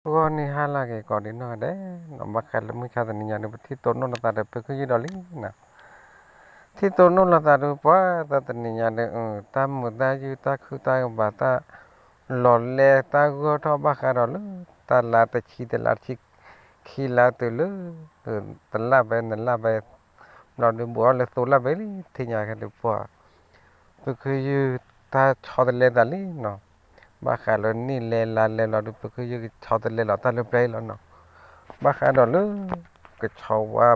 ဂီၤနံၤဟါလၢအဂ့ၤကိးဒံးနီၢ်ဂၤဒဲး, ဘၣ်ဃးလၢမုၢ်ဆါတနံၤညါဒီး ပထံၣ်တိၢ်နီၣ်လိာ်သးဒီး ဖုခ့ယုၢ်ဒီးလံနီၤ. ထံၣ်တိၢ်နီၣ်လိာ်သးဒီး ပှၤတၢ်တနံၤညါဒီး တၢ်မုာ်တၢ်ယုၢ် တၢ်ခုတၢ်ကဘၣ် တၢ်လီၤလဲတၢ်ဂီၢ်ထီၣ် ဘၣ်ဃးဒီးလၢ တၢ်လါတဆံတလါတဆံ ခံလါတုၤလၢ တလါဘဲ နလါဘဲ ဘျီဒီး ဘူးအီၤလၢသိလါဘဲလံ ထံၣ်ညါခဲဒီးပှၤ ဖုခ့ယုၢ်တၢ်ဆီတလဲသးလံနီၤ. ဘၣ်ဃးလၢနံၣ်လဲလါလဲဘျီဒီး ဖုခ့ယုၢ်ကဆီတလဲလီၤတၢ်လၢပျၢၤအံၤလီၤနီၤ. ဘၣ်ဃးဒီးလၢ ကဆီဝါ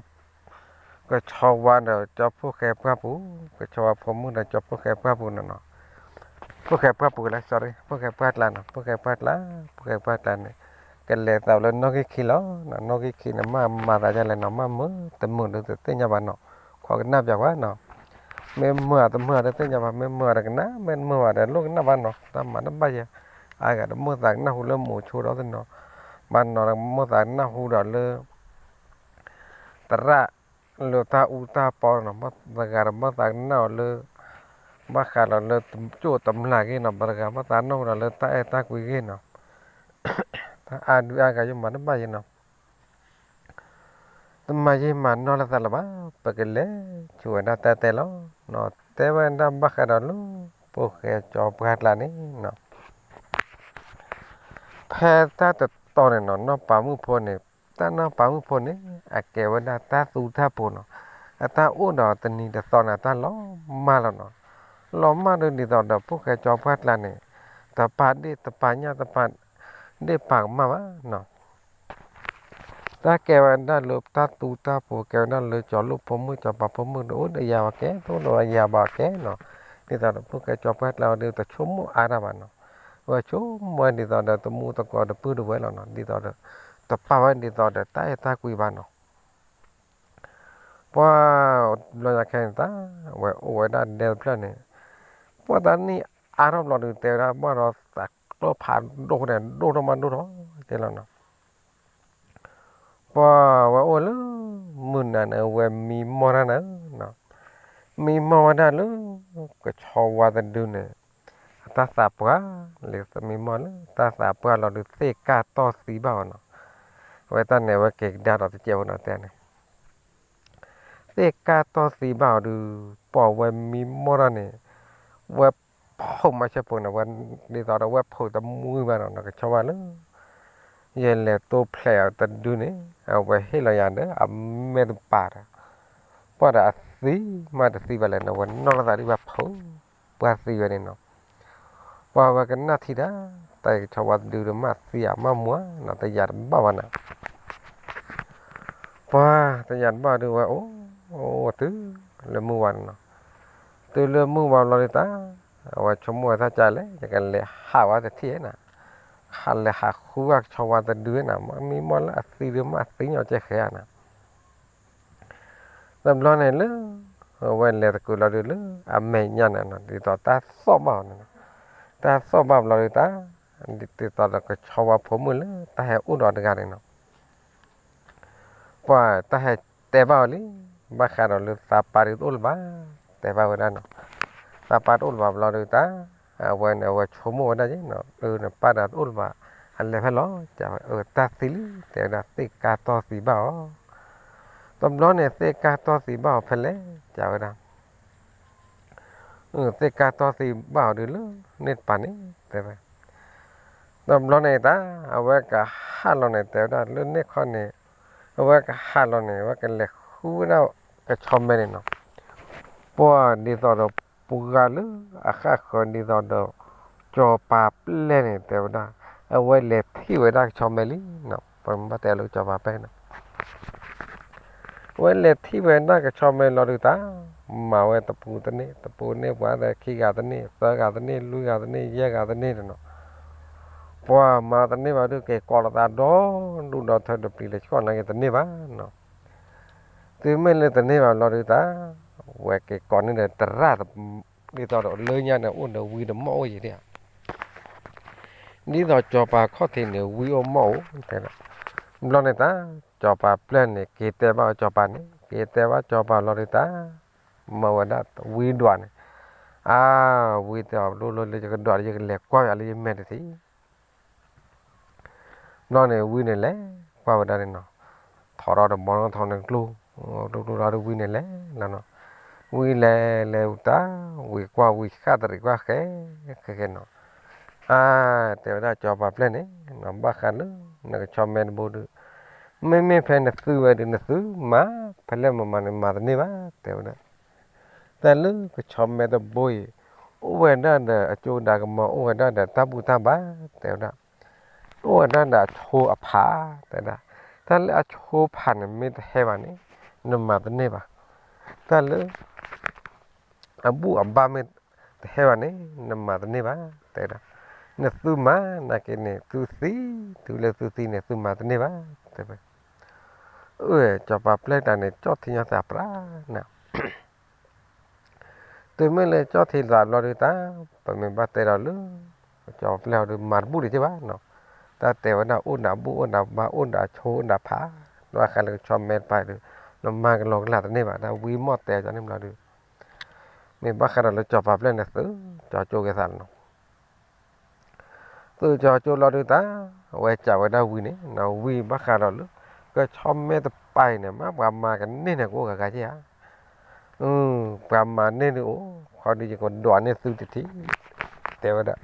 ကဆီဝါဒီးကၠီဖိၣ်ဃဲပှၢ်ပူၤ, ကဆီဝါဖိမုၣ်ဒီးကၠီဖိၣ်ဃဲပှၢ်ပူၤနီၤနီၤ. ဖိၣ်ဃဲပှၢ်ပူၤလၢ sorry ဖိၣ်ဃဲပှၢ်ကျါနီၤ, ဖိၣ်ဃဲပှၢ်ကျါ, ဖိၣ်ဃဲပှၢ်ကျါန့ၣ် ကလဲၤသးလၢနီၣ်ဂံၢ်ခံလီၤ. နီၣ်ဂံၢ်ခံန့ၣ် မ့ၢ်မၤသးဒ်လဲၣ်နီၤ, မ့ၢ်မုာ်ဒီးတသ့ၣ်ညါဘၣ်နီၤ, ခိးကနၣ်ပၠးကွၢ်နီၤ. မ့ၢ်မုာ်အတမုာ်အတသ့ၣ်ညါဘၣ်, မ့ၢ်မုာ်အတကနၣ်, မ့ၢ်တမုာ်ဘၣ်ဒီးလိၣ်ကနၣ်ဘၣ်နီၤ, တၢ်မၤတဘၣ်ယဲ, အါဂၤတမိၣ်သးကနၣ်ဟူလၢမိၤဆိဒီးသနီၤ, ဘၣ်နီၤဒီးမိၣ်သးကနၣ်ဟူဒီးလၢ သရၣ်လၢတၢ်အူတၢ်ပီနီၤ, တဂၤဒီးမိၣ်သးကနၣ်အီၤလၢ ဘၣ်ဃးဒီးလၢကၠိၣ်တမျၢ်ဂ့ၢ်နီၤ, ပှၤတဂၤမိၣ်သးကနၣ်ဟူဒီးလၢတၢ်အဲၣ်တၢ်ကွံဂ့ၢ်နီၤ, တၢ်အါဒုအါဂၤယမၤတဘၣ်ယဲနီၤ. တမၤယံာ်မၤနီၢ်လိာ်သးလၢၤဘၣ်, ပကလဲၤဆူဝဲဒၣ်တၢ်တဲလီၤနီၤ, တဲဝဲဒၣ်ဘၣ်ဃးဒီးလၢ ဖိၣ်ဃဲကၠီပှၢ်ကျါန့ၣ်နီၤ. ဖဲတၢ်တတီန့ၣ်နီၤ, နီၢ်ပၤမုၣ်ဖိန့ၣ်, တၢ်နီၢ်ပၤမုၣ်ဖိန့ၣ် အကဲဝဲဒၣ်တၢ်သူတၢ်ပူၤနီၤ, အတၢ်အိၣ်ဒီးတနံၤတသီန့ၣ် အတၢ်လီၤမၢ်လီၤနီၤ, လီၤမၢ်ဒီးဒ်သိးဒီးဖိၣ်ဃဲကၠီပှၢ်ကျါန့ၣ် တပာ်ဒ့ၣ်တပာ်ညၣ်တပာ်ဒ့ၣ်ပာ်ကမၣ်ဘၣ်နီၤ. တၢ်ကဲဝဲဒၣ်လၢတၢ်သူတၢ်ပူၤ ကဲဝဲဒၣ်လၢကၠီၤလိၣ်ဖိမုၣ် ကၠီၤပၤဖိမုၣ် တအိၣ်ဒီးယၤဘၣ်ကဲ, တအိၣ်ဒီးယၤဘၣ်ကဲနီၤ, ဒ်သိးဒီးဖိၣ်ဃဲကၠီပှၢ်ကျါဝဲဒီး တဆိကမိၣ်အါတၢ်ဘၣ်နီၤ, ဝဲဆိကမိၣ်ဝဲဒ်သိးဒီးတမူတကိးတပုၢ်တဝဲၢ်လီၤနီၤ, ဒ်သိးဒီး တပာ်ဝဲဒ်သိးဒီးတၢ်အဲၣ်တၢ်ကွံဘၣ်နီၤ. ပှၤဘျီညါခဲန့ၣ်တၢ် ဝဲအိၣ်ဝဲဒၣ်ဒဲတဖျၢၣ်န့ၣ်, ပှၤတၢ်နံၣ်အါထီၣ်ဘျီဒီး တဲဝဲဒၣ်ဘၣ်ဒီးသးကျိဖးဒိၣ်န့ၣ် ဒိၣ်ထီၣ်မးဒိၣ်ထီၣ်ကဲလီၤနီၤ. ပှၤဝဲအိၣ်လၢ မုၢ်နၤန့ၣ် အဝဲမံမီၢ်တၢ်န့ၣ်, မံမီၢ်ဝဲဒၣ်လၢ ကဆီဝါတဒုန့ၣ် အတၢ်သးပှၢ်လံ, မံမီၢ်လၢတၢ်သးပှၢ်လီၤဒီး သ့ၣ်ကၢ်တီၢ်သံဘၣ်အီၤနီၤ. အဝဲတၢ်န့ၣ် အဝဲက့ၤကဒါဒီးတစဲးဖိနီၤတဲန့ၣ် သ့ၣ်ကၢ်တီၢ်သံဘၣ်အီၤဒီး ပှၤဝဲမံမီၢ်တၢ်န့ၣ် ဝဲဖုးမၤဆၢဖိန့ၣ် ဝဲဒ်သိးဒီးဝဲဖုးတမှံဘၣ်နီၤ, ကဆီဝါလၢ ယလဲၤတိဖျဲးအီၤတဒုန့ၣ် အဝဲဟ့ၣ်လီၤယၤဒီး အမဲာ်တပၤဒီး ပှၤဒီးအသံမးတသံဘၣ်လဲၣ်န့ၣ် ဝဲနီၢ်လီၤသးဒ်ဝဲဖုး ပှၤသံဝဲန့ၣ်နီၤ. ပှၤဝဲကနၣ်ထံၣ်ဒၣ် တၢ်အံၤကဆီဝါတဒုဒီး မ့ၢ်သံဧါမ့ၢ်မူဧါနီၤ, တယာ်တဘၣ်ဘၣ်နီၤ. ပှၤတယာ်တဘၣ်ဒီးဝဲအိၣ် အိၣ်တုၤလၢမုၢ်ဝါန့ၣ်နီၤ. တုၤလၢမုၢ်ဝါဘျီဒုးတၢ် အဝဲဆိကမိၣ်ဝဲတၢ်ကလဲၣ်, ယကလဲၤဟးဝဲတထံၣ်နီၤ, ဟးလဲၤဟးဃုဝဲကဆီဝါတဒုနီၤ, မ့ၢ်မ့ၢ်လၢအသံဒုး မ့ၢ်အသံညီကဲဃဲဧါနီၤ. တဘျီန့ၣ်လၢ အဝဲလဲၤသကိးလီၤဒုးလၢ အမဲာ်ညါန့ၣ်နီၤ, ဒ်သိးတၢ်သီၣ်ဘၣ်အီၤန့ၣ်နီၤ. တၢ်သီၣ်ဘၣ်ဘျီဒုးတၢ် ဒ်သိးဒီးကဆီဝါဖိမုၣ်လၢ တၢ်ဟဲအိၣ်ဒီးတဂၤန့ၣ်နီၤ. ပှၤတၢ်ဟဲတဲဘၣ်အီၤလံ, ဘၣ်ဃးဒီးလၢသးပၢ်ဒုးတအိၣ်လၢၤဘၣ်, တဲဘၣ်ဝဲဒၣ်နီၤ. သးပၢ်တအိၣ်လၢၤဘၣ်ဘျီဒုးတၢ် အဝဲန့ၣ် အဝဲဆိကမိၣ်ဝဲဒၣ်က့နီၤ, အၢ နပၢ်ဒီးတအိၣ်လၢၤဘၣ်, အလဲၤဖဲလဲၣ်, အၢ တၢ်သံလံ, တဲဝဲဒၣ်သ့ၣ်ကၢ်တီၢ်သံဘၣ်အီၤ. တဘျီန့ၣ် သ့ၣ်ကၢ်တီၢ်သံဘၣ်အီၤဖဲလဲၣ်, တဲဝဲဒၣ် သ့ၣ်ကၢ်တီၢ်သံဘၣ်အီၤဒုးလၢန့ၣ်တပၤန့ၣ် တဲဝဲ. တဘျီန့ၣ်တၢ် အဝဲကဟးလီၤန့ၣ် တဲဝဲဒၣ်လၢန့ၣ်ခီန့ၣ် အဝဲကဟးလီၤန့ၣ် အဝဲကလဲၤဃုဝဲဒၣ်ကဆီမဲန့ၣ်နီၤ. ပှၤဒ်သိးဒီးပှၤလၢအဃၣ်ဃၢၤဒ်သိးဒီး ကၠီၤပၤပျဲၢ်န့ၣ် တဲဝဲဒၣ် အဝဲလဲၤထံၣ်ဝဲဒၣ်ကဆီမဲလံနီၤ, ပမ့ၢ်ဘၣ်တဲလၢကၠီၤပၤပျဲၢ်န့ၣ် အဝဲလဲၤထံၣ်ဝဲဒၣ်ကဆီမဲလီၤဒုးတၢ် မၤဝဲတပူၤတန့ၢ် တပူၤန့ၢ်ပှၤသၢခံဂၤတန့ၢ် သၢဂၤတန့ၢ် လွံၢ်ဂၤတန့ၢ် ယဲၢ်ဂၤတန့ၢ်န့ၣ်နီၤ. ပှၤမၤတန့ၢ်ဘၣ်ဒုး က့ၤကိးလိာ်သးဒီဒူၣ်ဒီထၢတပျံၤလၢဆှီၣ်နာ်က့ၤတန့ၢ်ဘၣ်နီၤ. တုၤမ့ၢ်လၢတန့ၢ်ဘၣ်ဘျီဒုးတၢ် ဝဲက့ၤကိးန့ၢ်ဒီးသရၣ် ဒ်သိးဒီးလၢညါန့ၣ် အိၣ်ဒီးဝံဒီးမီၢ်အိၣ်ယံၤဒၣ် ဒ်သိးကၠီၤပၤခီၣ်ထံးန့ၣ် ဝံအိၣ်မီၢ်အိၣ်တဲဒၣ်. ဘျီန့ၣ်တၢ် ကၠီၤပၤပျဲၢ်န့ၣ် က့ၤတဲဘၣ်ကၠီၤပၤန့ၣ် က့ၤတဲဘၣ်ကၠီၤပၤလီၤဒုးတၢ် မၢဝဲဒၣ်ဝံဒွးန့ၣ် အါ ဝံတဲအီၤ လိၣ်လိၣ်လၢယကဒွးလၢယကလဲၤကွၢ်ယၤလၢယမဲာ်တထံး ဘျီန့ၣ်ဝံန့ၣ်လဲၤကွၢ်ဝဲဒၣ်န့ၣ်နီၤ, ထီၣ်ထီၣ်ဒီးဘီနီထီၣ်န့ၣ်ကျိ, ကျိကျိလီၤဒီးဝံန့ၣ်လဲၤလီၤနီၤ, ဝံလဲၤလဲၤတၢ်, ဝံၤကွၢ်ဝံၤ ဃၣ်တရံးကွၢ်ဃဲ, ဃဲဃဲနီၤ, အါ, တဲဝဲဒၣ်စီၤပၤပျဲၢ်န့ၣ်, ဘၣ်ဃးလၢ နကဆီမဲတဘိဒီး, မ့မ့ၢ်ဖဲနသုဝဲဒီး နသုမၤ, ဖဲလဲၣ်မၤမၤန့ၣ်မၤတန့ၢ်ဘၣ် တဲဝဲဒၣ်, တၢ်လၢကဆီမဲတဘိအံၤ, အိၣ်ဝဲဒၣ်ဒီးအကၠိဒါကမီၤ အိၣ်ဝဲဒၣ်ဒီးတၢ်ဘူၣ်တၢ်ဘါ, တဲဝဲဒၣ်, အိၣ်ဝဲဒၣ်ဒီးအဆိအဖး, တဲဝဲဒၣ်, တၢ်လၢအဆိဖးန့ၣ်မ့ၢ်တဟဲဘၣ်န့ၣ်, နမၤတန့ၢ်ဘၣ်, တၢ်လၢ အဘူၣ်အဘါမ့ၢ်တဟဲဘၣ်န့ၣ် နမၤတန့ၢ်ဘၣ် တဲဝဲဒၣ်, နသုမၤနာ်က့န့ၣ် သုသံ, တုၤလၢသုသံန့ၣ် သုမၤတန့ၢ်ဘၣ် တဲဝဲ, အၢ စီၤပၤပျဲၢ်တၢ်န့ၣ် ကၠီၣ်ထံညီသးပြးနၤ, တုၤမ့ၢ်လၢကၠီၣ်ထံသးဘျီဒုးတၢ်, ပမ့ၢ်ဘၣ်တဲဒီးလၢ စီၤပၤပျဲၢ်အီၤဒုးမၤတဘူၣ်ဒံးက့ဘၣ်နီၤ, တၢ်တဲဝဲဒၣ်အိၣ်ဒီးအဘူၣ်အိၣ်ဒီးဘါအိၣ်ဒီးအဆိအိၣ်ဒီးဖး, ဒီးဃးလၢကဆီမဲတပၤဒုး, နမၤကလီကလီတန့ၢ်ဘၣ် တၢ်ဝံမီၢ်တဲအီၤန့ၣ်ဘျီဒုး မ့ၢ်ဘၣ်ဃးဒီးလၢစီၤပၤပျဲၢ်န့ၣ်သု, ကၠီကၠိက့ၤသးလီၤနီၤ, သုကၠီကၠိလီၤဒုးတၢ်, အဝဲစံးဝဲဒၣ်ဝံန့ၣ်, ဝံဘၣ်ဃးဒီးလၢ ကဆီမဲတပၤအံၤန့ၣ် မ့ၢ်ပှၤမၤကန့ၢ်န့ၣ်ကအိၣ်ဂၤဂၤက့ဧါ, ပှၤမၤန့ၢ်ဒုးအိၣ်, ခီဒုးယကဒွးန့ၢ်သုတထံၣ်, တဲဝဲဒၣ်,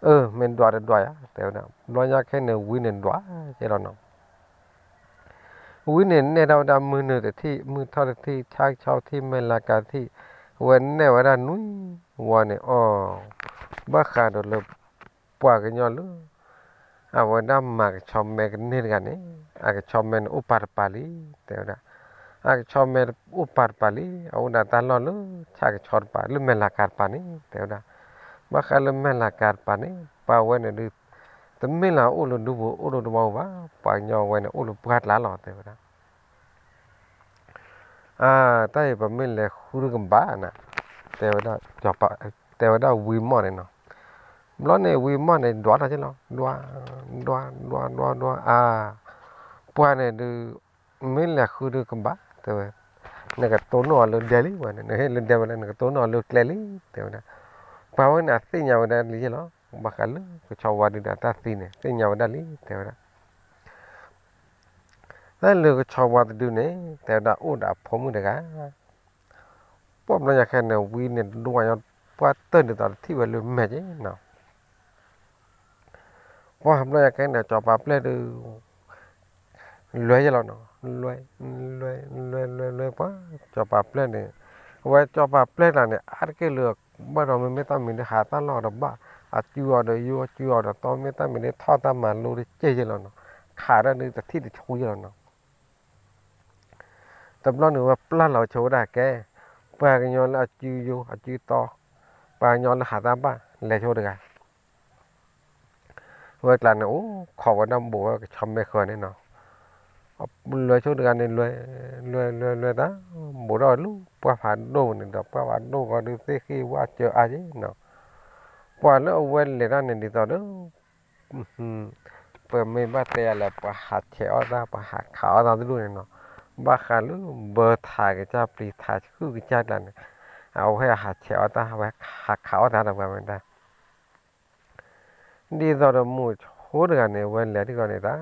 အၢ မ့ၢ်ဒွးတဒွးယၤ တဲဝဲဒၣ်, ဘျီညါခဲန့ၣ် ဝံန့ၣ်ဒွးက့လီၤနီၤ ဝံန့ၣ်နဲၣ်ထီၣ်ဝဲဒၣ်မုၢ်နုာ်တထံၣ် မုၢ်ထီၣ်တထံၣ် ဆၣ်ကဆီတထံၣ် မဲၢ်လးကၤတထံၣ်, ဝဲနဲၣ်ဝဲဒၣ်နွံဝီန့ၣ်အီၤ, ဘၣ်ဃးဒီးလၢ ပှၤကညီလၢ အဝဲဒၣ်မၤကဆီမဲကန့ၢ်တဂၤန့ၣ်, အကဆီမဲန့ၣ်အိၣ်ပာ်တပၤလံ, တဲဝဲဒၣ်, အကဆီမဲအိၣ်ပာ်တပၤလံ, အအိၣ်ဒၣ်တၢ်လီၢ်လၢ ဆၣ်ကဆီတပၤ လၢမဲၢ်လးကၤတပၤန့ၣ် တဲဝဲဒၣ်, ဘၣ်ဃးလၢမဲၢ်လးကၤတပၤန့ၣ် ပှၤဝဲန့ၣ်ဒုး တမ့ၢ်လၢအိၣ်လၢဒူပူၤ အိၣ်လၢတဝီပူၤဘၣ်, ပှၤကညီဝဲန့ၣ် အိၣ်လၢပှၢ်ကျါလီၤ တဲဝဲဒၣ်, အါ, တၢ်အံၤပမ့ၢ်လဲၤဃုကဘၣ်နၤ, တဲဝဲဒၣ်, တဲဝဲဒၣ်ဝံမီၢ်န့ၣ်နီၤ, ဘျီန့ၣ်ဝံမီၢ်န့ၣ် ဒွးထီၣ်က့လီၤ, ဒွး, ဒွး, ဒွး, ဒွး, ဒွး, အါ, ပှၤန့ၣ်ဒုး မ့ၢ်လဲၤဃုဒုးကဘၣ် တဲဝဲ, နကတိၢ်နီၣ်အီၤလၢဒဲလံဝဲန့ၣ်, နဟ့ၣ်လၢဒဲဝဲလၢ နကတိၢ်နီၣ်အီၤလၢကျဲလံ တဲဝဲဒၣ်, ပှၤဝဲန့ၣ်အသ့ၣ်ညါဝဲဒၣ်လံယ့ၢ်လီၤ, ဘၣ်ဃးလၢကဆီဝါဒုးဒီးတၢ်သံန့ၣ် သ့ၣ်ညါဝဲဒၣ်လံ တဲဝဲဒၣ် တၢ်လၢကဆီဝါတဒုန့ၣ် တဲဝဲဒၣ်အိၣ်ဒီးအဖိမုၣ်တဂၤ, ပှၢ်ဘျီညါခဲန့ၣ် ဝံန့ၣ်ဒွးညီ ပှၢ်တၢၢ်ဒ်သိးတထံၣ်ဝဲလၢမဲာ်က့နီၤ, ပှၢ်ဘျီညါခဲန့ၣ် စီၤပၤပျဲၢ်ဒုး လွဲယ့ၢ်လီၤနီၤ, လွဲ, လွဲ, လွဲ, လွဲ, လွဲ, ပှၢ်, စီၤပၤပျဲၢ်န့ၣ်, အဝဲစီၤပၤပျဲၢ်တဂၤန့ၣ် အါတက့ၢ်လၢ ဘၣ်ဒီးမ့မ့ၢ်တၢ်မံၤဒုးဟးတၢ်လီၢ်ဒီးဘၣ်, အစုအီၤဒီးယိ အစုအီၤဒီးသီ မ့ၢ်တၢ်မံၤဒုးထီၣ်တၢ်မၤလိတက့ၢ်ယ့ၢ်လီၤနီၤ, ခးတၢ်ဒုးတထံၣ်တဆူယ့ၢ်လီၤနီၤ တဘျီန့ၣ်ဝဲပျၢ်လီၤဆိဝဲဒၣ်ကဲ, ပှၤကညီလၢအစုယိ အစုသီ, ပှၤကညီလၢဟးတၢ်ဘၣ် လဲၤဆိတဂၤ ဝဲကျါန့ၣ် အိၣ်ခိးဝဲဒၣ်ဘူးဝဲကဆီမဲဃၢၤန့ၣ်နီၤ, လဲၤဆိတဂၤန့ၣ် လွဲ, လွဲ, လွဲ, လွဲတၢ်, ဘူးထီၣ်လၢပှၢ်ဖးဒိၣ်န့ၣ်ဒီး ပှၢ်ဖးဒိၣ်ဃီဒုးသ့ၣ်ဃံဝဲစၢၤအါက့နီၤ, ပှၤလၢအဝဲလဲၤတၢ်န့ၣ်ဒ်သိးဒီး ပမ့ၢ်ဘၣ်တဲယၤလၢ ပှၤဟးဆဲးအီၣ်တၢ် ပှၤဟးခးအီၣ်တၢ်တဒူၣ်န့ၣ်နီၤ, ဘၣ်ဃးလၢဘၢထးကစၢ်ပျံၤထးဆှုၣ်ကစၢ်ကျါန့ၣ်, အဝဲဟးဆဲးအီၣ်တၢ် အဝဲဟးခးအီၣ်တၢ်ဒီးပှၤမ့ၢ်တၢ် ဒ်သိးဒီးမိၤဆိတဂၤန့ၣ် အဝဲလဲၤထံၣ်ဃီန့ၣ်တၢ်,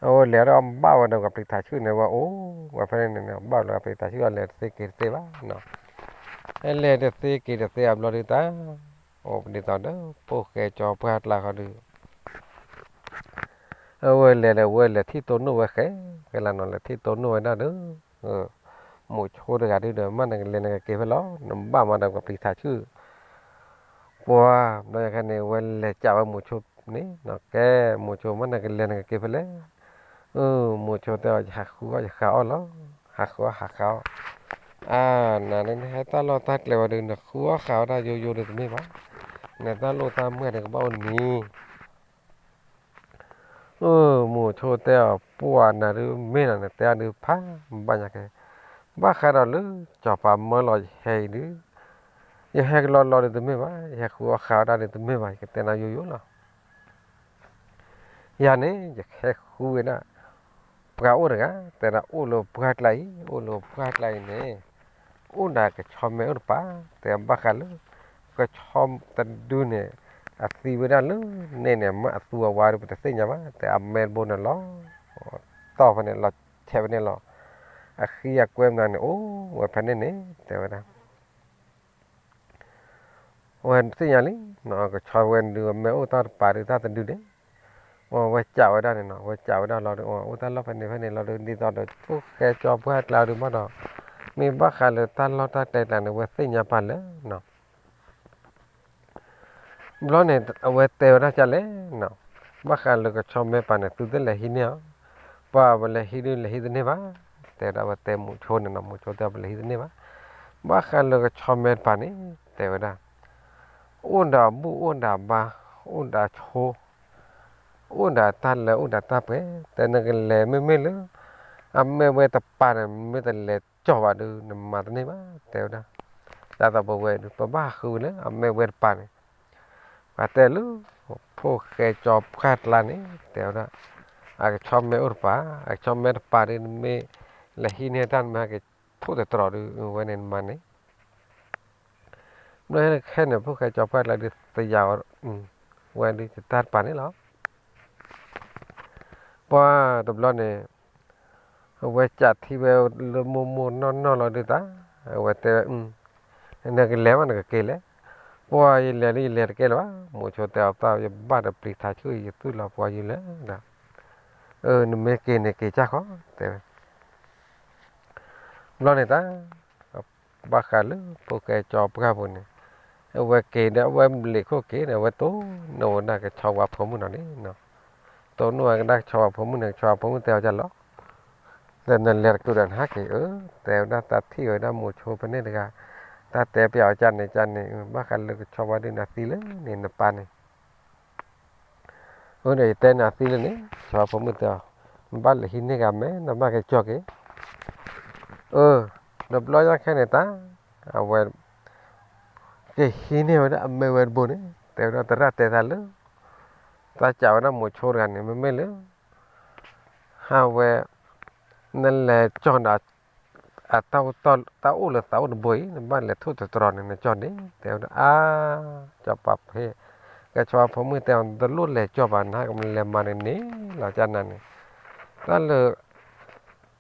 အဝဲလဲၤဒီးဘၣ်ဝဲဒီးပှၤပျံၤထးဆှုၣ်န့ၣ် အဝဲအိၣ်ဝဲဖဲန့ၣ်န့ၣ် ဘၣ်လၢပျံၤထးဆှုၣ်အလဲၤတသ့က့ၤတသ့ဘၣ်နီၤ, အလဲၤတသ့က့ၤတသ့အဘျီဒုးတၢ်, အိၣ်ဒ်သိးဒီး ပိၢ်ဃဲကၠီပှၢ်ကျါဃီဒုး အဝဲလဲၤဒီး အဝဲလဲၤထံၣ်တိၢ်နီၣ်ဝဲဃဲ, ဃဲလၢနီၤ လဲၤထံၣ်တိၢ်နီၣ်ဝဲဒၣ်ဒီး, မိၤဆိတဂၤဒုးဒီး မ့ၢ်နကလဲၤနကက့ၤဖဲလဲၣ်, နဘၣ်မၤဒီးပှၤပျံၤထးဆှုၣ်, ပှၤ ဘျီယၤခဲန့ၣ် အဝဲလဲၤကးဝဲမိၤဆိန့ၣ်နီၤ, ကဲ မိၤဆိ မ့ၢ်နကလဲၤနကက့ၤဖဲလဲၣ်, မိၤဆိတဲအီၤ ယဟးဃုအီၣ်ယဃုအီၣ်လီၤ, ဟးဃုအီၣ်ဟးဃုအီၣ်, အါ နၤလၢနဟဲတၢ်လီၢ်တၢ်ကျဲဝဲဒီး နဃုအီၣ်ဃုအီၣ်တၢ်ယိယိဒီးတမ့ၢ်ဘၣ်, နတၢ်လိၣ်တၢ်မုၢ်ဒီးကဘၣ်အိၣ်နံၤ မိၤဆိတဲအီၤ ပှၢ်နၤဒုးမ့ၢ်နၤန့ၣ် တဲအီၤဒုးဖးဘၣ်ညါကဲ, ဘၣ်ဃးဒီးလၢ စီၤပၤမၢလီၤယဟဲအံၤဒုး, ယဟဲကလီလီၤဒုးတမ့ၢ်ဘၣ်, ယဟဲဃုအီၣ်ဃုအီၣ်တၢ်ဒုးတမ့ၢ်ဘၣ်, ယကတဲနၤယိယိလီၤ. ယၤန့ၣ် ယဟဲဃုဝဲဒၣ် ပှၤအိၣ်တဂၤ တဲဒၣ်အိၣ်လၢပှၢ်ကျါအံၤ, အိၣ်လၢပှၢ်ကျါအံၤန့ၣ် အိၣ်ဒီးကဆီမဲအိၣ်တပၤ, တဲဘၣ်ဃးလၢ ကဆီတဒုန့ၣ် အသံဝဲဒၣ်လၢန့ၣ်န့ၣ် မ့ၢ်အသူအဝါဒီး ပတသ့ၣ်ညါဘၣ်, တဲအမဲတဘိန့ၣ်လီၤတီၢ်ဖဲန့ၣ် လီၤဆဲးဖဲန့ၣ်လီၤ. အဃံအကွဲမနုၤန့ၣ် အိၣ်ဝဲဖဲန့ၣ်န့ၣ် တဲဝဲဒၣ် အဝဲသ့ၣ်ညါလံ, ကဆီဝဲဒုး အမဲအိၣ်တၢ်တပၤဒုး တၢ်တဒုန့ၣ်, အဝဲကးဝဲဒၣ်န့ၣ်နီၤ, အဝဲကးဝဲဒၣ်လီၤဒီး အဝဲအိၣ်တၢ်လီၢ်ဖဲန့ၣ်ဖဲန့ၣ်လီၤဒီး ဒ်သိးဒီး ဖိၣ်ဃဲကၠီပှၢ်ကျါဒုးမးဒီး, မ့ၢ်ဘၣ်ဃးလၢတၢ်လီၢ်တၢ်ကျဲကျါန့ၣ် အဝဲသ့ၣ်ညါပာ်လၢနီၤ ဘျီန့ၣ် အဝဲတဲဝဲဒၣ်ဒ်လဲၣ်နီၤ, ဘၣ်ဃးလၢကဆီမဲတပၤန့ၣ် သုတလဲၤဟံးန့ၢ်အီၤ, ပှၤပလဲၤဟံးဒုးလဲၤဟံးတန့ၢ်ဘၣ်, တဲဝဲဒၣ် အဝဲတဲမိၤဆိန့ၣ်နီၤ, မိၤဆိတဲ ပလဲၤဟံးတန့ၢ်ဘၣ်, ဘၣ်ဃးလၢကဆီမဲတပၤန့ၣ် တဲဝဲဒၣ် အိၣ်ဒီးဘူၣ်အိၣ်ဒီးဘါ, အိၣ်ဒီးဆိ, အိၣ်ဒီးတၢ်လၢအိၣ်ဒီးတၢ်ပှဲၤ, တဲနကလဲၤမ့မ့ၢ်လၢ အမဲဝဲတပၤန့ၣ် မ့ၢ်တလဲၤကၠီၣ်ဘၣ်ဒုး နမၤတန့ၢ်ဘၣ် တဲဝဲဒၣ်. ဒ်သိးပဝဲဒုး ပဘၣ်ဃုလၢအမဲဝဲတပၤန့ၣ်, ပှၤတဲလၢ ဖိၣ်ဃဲကၠီပှၢ်ကျါန့ၣ် တဲဝဲဒၣ် အကဆီမဲအိၣ်တပၤ, အကဆီမဲတပၤဒုး နမ့ၢ်လဲၤဟံးန့ၢ်တၢ် နမ့ၢ်ဟဲက့ၤထိၣ်သတြီၤဒုး ဝဲန့ၣ်နမၤန့ၣ် ဘျီခဲန့ၣ် ဖိၣ်ဃဲကၠီပှၢ်ကျါဒုး သယၤဝဲဒုး တၢ်တပၤန့ၣ်လီၤ. ပှၤတဘျီန့ၣ် အဝဲကးထံဝဲလၢမိၢ်မိၢ်နီၢ်နီၢ်လီၤဒုးတၢ်, အဝဲတဲဝဲ နကလဲၤမး နကက့ၤလဲၣ်, ပှၤယလဲၤဒုးယလဲၤတကဲလၢၤဘၣ်, မိၤဆိတဲအီၤသၣ် ယဘၣ်တပျံၤထါဆူၣ်ယသူၣ်လီၤ ပှၤယလဲၤဒၣ်, နမ့ၢ်က့ၤန့ၣ်က့ၤကၢ်ဃီ တဲဝဲ ဘျီန့ၣ်တၢ် ဘၣ်ဃးလၢဖိၣ်ဃဲကၠီပှၢ်ပူၤန့ၣ်, အဝဲက့ၤဒီး အဝဲဘျံးခိၣ်က့ၤဒီး အဝဲတိၢ်နီၣ်ဝဲဒၣ်ကဆီဝါဖိမုၣ်နီၤန့ၣ်, တိၢ်နီၣ်ဝဲဒၣ်ကဆီဝါဖိမုၣ်န့ၣ် ကဆီဝါဖိမုၣ်တဲအီၤဒ်လဲၣ်, ဒီးနလဲၤတကုာ်ဒီးနဟဲက့ၤဧၢ, တဲဝဲဒၣ် တၢ်ထံၣ်ဝဲဒၣ်မိၤဆိဖဲန့ၣ်တဂၤ, တၢ်တဲပျးအီၤကန့ၣ်ကန့ၣ်, ဘၣ်ဃးလၢကဆီဝါဒုးနသံလၢန့ၣ် နပၢ်န့ၣ် အၢ ဒီးယတဲနၤသံလၢန့ၣ်, ကဆီဖိမုၣ်တဲအီၤ, နဘၣ်လဲၤဟံးန့ၢ်ဂၤမဲ နဘၣ်က့ၤကၠီၣ်က့ၤ, အၢ ဒီးဘျီညါခဲန့ၣ်တၢ်, အဝဲ က့ၤဟံးန့ၢ်ဝဲဒၣ်အမဲဝဲတဘိန့ၣ် တဲဝဲဒၣ် သရၣ်တဲတၢ်လၢ တၢ်ကးဝဲဒၣ်မိၤဆိတဂၤန့ၣ် မ့မ့ၢ်လၢ ဟးဝဲ နလဲၤကၠီၣ်ဒီး အတၢ်အိၣ်လၢသးအိၣ်တဘိအံၤ နဘၣ်လဲၤထိၣ်သတြီၤန့ၣ် နကၠီၣ်န့ၣ် တဲဝဲဒၣ် အါ ကၠီပၤဖ့ ကဆီဖိမုၣ်တဲအီၤ တလိၣ်လဲၤကၠီၣ်ဘၣ် နဟဲကလဲၤမၤန့ၣ်န့ၣ်လီၤ ကနၤန့ၣ်, တၢ်လၢ